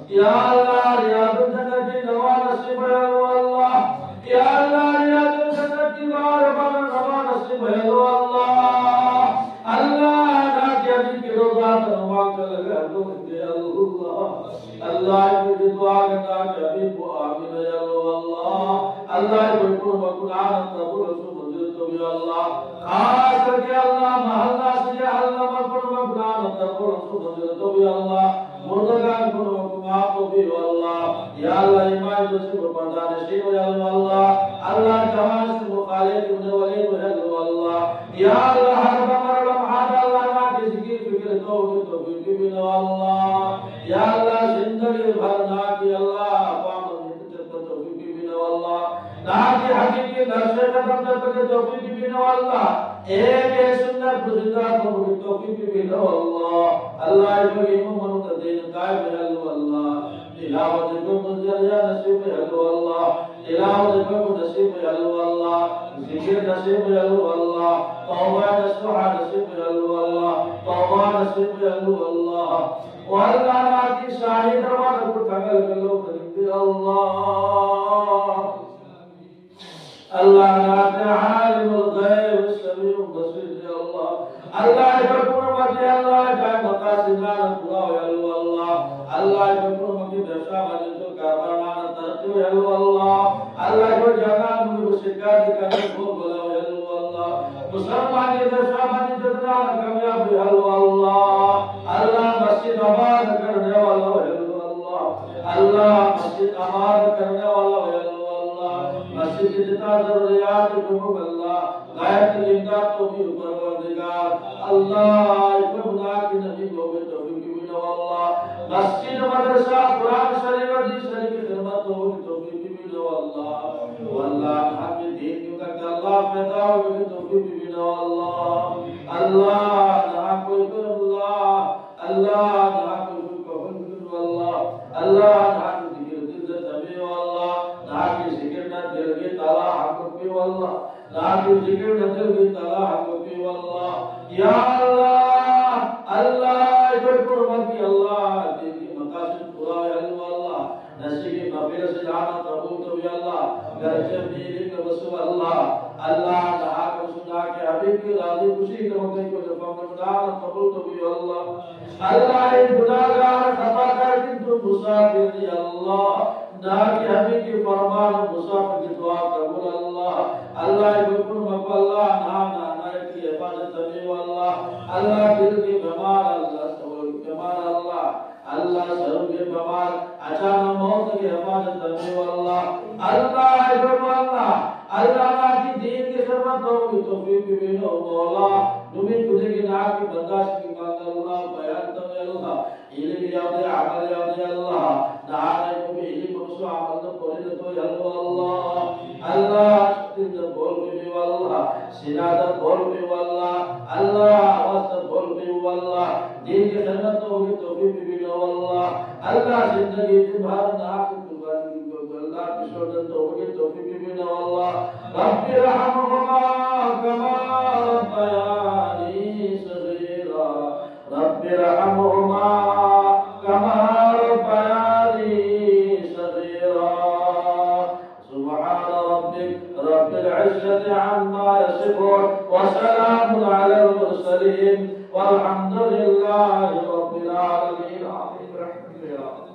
یا اللہ، ریاض الجنہ کی نما نصیب فرما یا اللہ۔ یا اللہ، ریاض الجنہ کی بار بار نما نصیب فرما یا اللہ۔ اللہ، ناکہ حبیب کی رضا ترجمان چل کر دے اللہ۔ اللہ، یہ دعا کرنا کہ حبیب کو آمین یا اللہ۔ اللہ، یہ کوئی قرب قرآن قبول سو منظور تو یا اللہ۔ خاص کر کے اللہ، محلہ سے یا اللہ، قرب قرآن قبول سو منظور تو یا اللہ۔ مردگان قرب کو معاف تو یا اللہ۔ یا اللہ، ایمان تو سے پردہ نصیب یا اللہ۔ اللہ، جوان سے مخالف ہونے والے کو یا اللہ۔ یا اللہ، ہر لمحہ لمحہ اللہ، ناکہ ذکر فکر توبہ توفیق بنو اللہ۔ یا اللہ، زندگی بھر ناکہ اللہ، اقوام المتحدہ توفیق بنو اللہ۔ ناکہ حبیب کی درس ختم تک توفیق بنو اللہ۔ ایک ایک سنت گزشتہ توفیق بنو اللہ۔ اللہ، یہ کوئی امام دین قائم یا اللہ۔ تلاوت کو مزدیا نصیب یا اللہ۔ تلاوت کو نصیب یا اللہ۔ ذکر نصیب یا اللہ۔ توبہ نصوحہ نصیب یا اللہ۔ توبہ نصیب یا اللہ۔ او اللہ، ناکہ شاہی دربار کو تھگل گلو کرتے اللہ۔ اللہ، ناکہ عالم الغیب السمیع البصیر یا اللہ۔ اللہ، یہ پر مکہ اللہ، جائے مقاصد نانا پورا یا اللہ۔ اللہ، یہ پر مکہ بشا بنی تو کاربار نانا ترقی یا اللہ۔ اللہ، یہ پر جانا مجھے شکایت کرنے کو بلا یا اللہ۔ مسلمان یہ بشا بنی تو نانا کامیاب یا اللہ۔ اللہ، مسجد آباد کرنے والا یا اللہ۔ اللہ، مسجد آباد کرنے والا یا اللہ۔ مسجد کی جتنا ضروریات کو اللہ، غیر امداد تو بھی اوپر Allah, ꯑꯩꯈꯣꯏꯕꯨ ꯅꯍꯥꯛꯀꯤ ꯅꯃꯤꯡ ꯂꯧꯕꯒꯤ ꯇꯧꯐꯤꯛ ꯄꯤꯕꯤꯅꯧ, Allah. ꯃꯁꯖꯤꯗ, ꯃꯗꯔꯁꯥ, ꯀꯨꯔꯥꯟ ꯁꯔꯤꯐ, ꯍꯗꯤꯁ ꯁꯔꯤꯐꯀꯤ ꯈꯤꯗꯃꯠ ꯇꯧꯕꯒꯤ ꯇꯧꯐꯤꯛ ꯄꯤꯕꯤꯅꯧ, Allah. Allah, ꯅꯍꯥꯛꯀꯤ ꯗꯤꯟꯒꯤ ꯃꯊꯛꯇ, Allah, ꯐꯥꯏꯗꯥ ꯑꯣꯏꯕꯒꯤ ꯇꯧꯐꯤꯛ ꯄꯤꯕꯤꯅꯧ, Allah. Allah, ꯅꯍꯥꯛꯄꯨ ꯑꯩꯈꯣꯏ, Allah, Allah, ꯅꯍꯥꯛꯄꯨ ꯑꯩꯈꯣꯏ ꯄꯥꯎꯍꯟꯕꯤꯒꯅꯨ, Allah. Allah, ꯅꯍꯥꯛꯀꯤ ꯖꯤꯀꯤꯔ ꯗꯤꯜꯗ ꯊꯝꯕꯤꯌꯨ, Allah. ꯅꯍꯥꯛꯀꯤ ꯖꯤꯀꯤꯔꯅ ꯗꯤꯜꯒꯤ ꯇꯥꯂꯥ ꯍꯥꯡꯗꯣꯛꯄꯤꯌꯨ, Allah. ꯅꯍꯥꯛꯀꯤ ꯖꯤꯀꯤꯔꯅ ꯗꯤꯜꯒꯤ ꯇꯥꯂꯥ ꯍꯥꯡꯗꯣꯛꯄꯤꯌꯨ, Allah. Ya Allah, Allah, ꯑꯩꯈꯣꯏ ꯄꯨꯝꯅꯃꯛꯀꯤ, Allah, ꯗꯤꯟꯒꯤ ꯃꯀꯥꯁꯤꯗ ꯄꯨꯔꯥ ꯑꯣꯏꯍꯜꯂꯨ, Allah. ꯉꯁꯤꯒꯤ ꯃꯐꯤꯜ ꯑꯁꯤ ꯅꯍꯥꯛꯅ ꯀꯕꯨꯜ ꯇꯧꯕꯤꯌꯨ, Allah. ꯒ꯭ꯔꯦꯖꯨꯑꯦꯁꯟ ꯏꯂꯤꯛ ꯑꯃꯁꯨ, Allah, Allah, ꯅꯍꯥꯛ ꯑꯃꯁꯨꯡ ꯅꯍꯥꯛꯀꯤ ꯍꯕꯤꯕꯀꯤ ꯔꯥꯖꯤ ꯈꯨꯁꯤꯒꯤꯗꯃꯛꯇ ꯑꯩꯈꯣꯏꯅ ꯐꯝꯂꯤꯕ ꯅꯍꯥꯛꯅ ꯀꯕꯨꯜ ꯇꯧꯕꯤꯌꯨ, Allah. Allah, ꯑꯩ ꯒꯨꯅꯥꯍꯒꯥꯔ ꯈꯇꯥꯀꯥꯔ ꯈꯤꯟꯇꯨ ꯃꯨꯁꯥꯐꯤꯔꯅꯤ, Allah. ꯅꯍꯥꯛꯀꯤ ꯍꯕꯤꯕꯀꯤ ꯐꯔꯃꯥꯟ ꯃꯨꯁꯥꯐꯤꯔꯒꯤ ꯗꯨꯋꯥ ꯀꯕꯨꯜ, Allah. Allah, ꯑꯩꯈꯣꯏ ꯄꯨꯝꯅꯃꯛꯄꯨ, Allah, ꯅꯍꯥꯛꯅ ꯑꯅꯥ ꯑꯌꯦꯛꯀꯤ ꯍꯤꯐꯥꯖꯠ ꯇꯧꯕꯤꯌꯨ, Allah. Allah, ꯗꯤꯜꯒꯤ ꯕꯤꯃꯥꯔ, Allah, ꯁꯔꯨꯒꯤ ꯕꯤꯃꯥꯔ, Allah. Allah, ꯁꯔꯨꯒꯤ ꯕꯤꯃꯥꯔ, ꯑꯆꯥꯅꯛ ꯃꯧꯠꯇꯒꯤ ꯍꯤꯐꯥꯖꯠ ꯇꯧꯕꯤꯌꯨ, Allah. Allah, ꯑꯩꯈꯣꯏꯕꯨ, Allah, Allah, ꯅꯍꯥꯛꯀꯤ ꯗꯤꯟꯒꯤ ꯈꯤꯗꯃꯠ ꯇꯧꯕꯒꯤ ꯇꯧꯐꯤꯛ ꯄꯤꯕꯤꯅꯧ, ꯃꯧꯂꯥ. ꯅꯨꯃꯤꯠ ꯈꯨꯗꯤꯡꯒꯤ ꯅꯍꯥꯛꯀꯤ ꯕꯟꯗꯥꯁꯤꯡꯒꯤ ꯃꯥꯡꯗ, Allah, ꯕꯌꯥꯟ ꯇꯧꯏ, Allah. ꯏꯂꯤꯝ ꯌꯥꯎꯗꯦ, ꯑꯃꯜ ꯌꯥꯎꯗꯦ, Allah. ꯅꯍꯥꯛꯅ ꯑꯩꯈꯣꯏꯕꯨ ꯏꯂꯤꯝ ꯑꯃꯁꯨꯡ ꯑꯃꯜꯗ ꯄꯣꯔꯤꯅ ꯇꯣꯏꯍꯜꯂꯨ, Allah. Allah, ꯁꯨꯛꯇꯤꯟꯗ ꯕꯣꯜ ꯄꯤꯕꯤꯌꯨ, Allah. ꯁꯤꯅꯥꯗ ꯕꯣꯜ ꯄꯤꯌꯨ, Allah. Allah, ꯑꯋꯥꯖꯗ ꯕꯣꯜ ꯄꯤꯌꯨ, Allah. ꯗꯤꯟꯒꯤ ꯈꯤꯗꯃꯠ ꯇꯧꯕꯒꯤ ꯇꯧꯐꯤꯛ ꯄꯤꯕꯤꯅꯧ, Allah. Allah, ꯖꯤꯟꯗꯒꯤ ꯗꯤꯟ ꯚꯥꯔꯠ ꯅꯍꯥꯛꯀꯤ ꯀꯨꯔꯕꯥꯅꯤꯒꯤ, Allah, ꯕꯤꯁꯔꯖꯟ ꯇꯧꯕꯒꯤ ꯇꯧꯐꯤꯛ ꯄꯤꯕꯤꯅꯧ, Allah. رب ارحمهما كما ربياني صغيرا. رب ارحمهما كما ربياني صغيرا. سبحان ربك رب العزة عما يصفون، وسلام على المرسلين، والحمد لله رب العالمين. آمين برحمتك يا رب.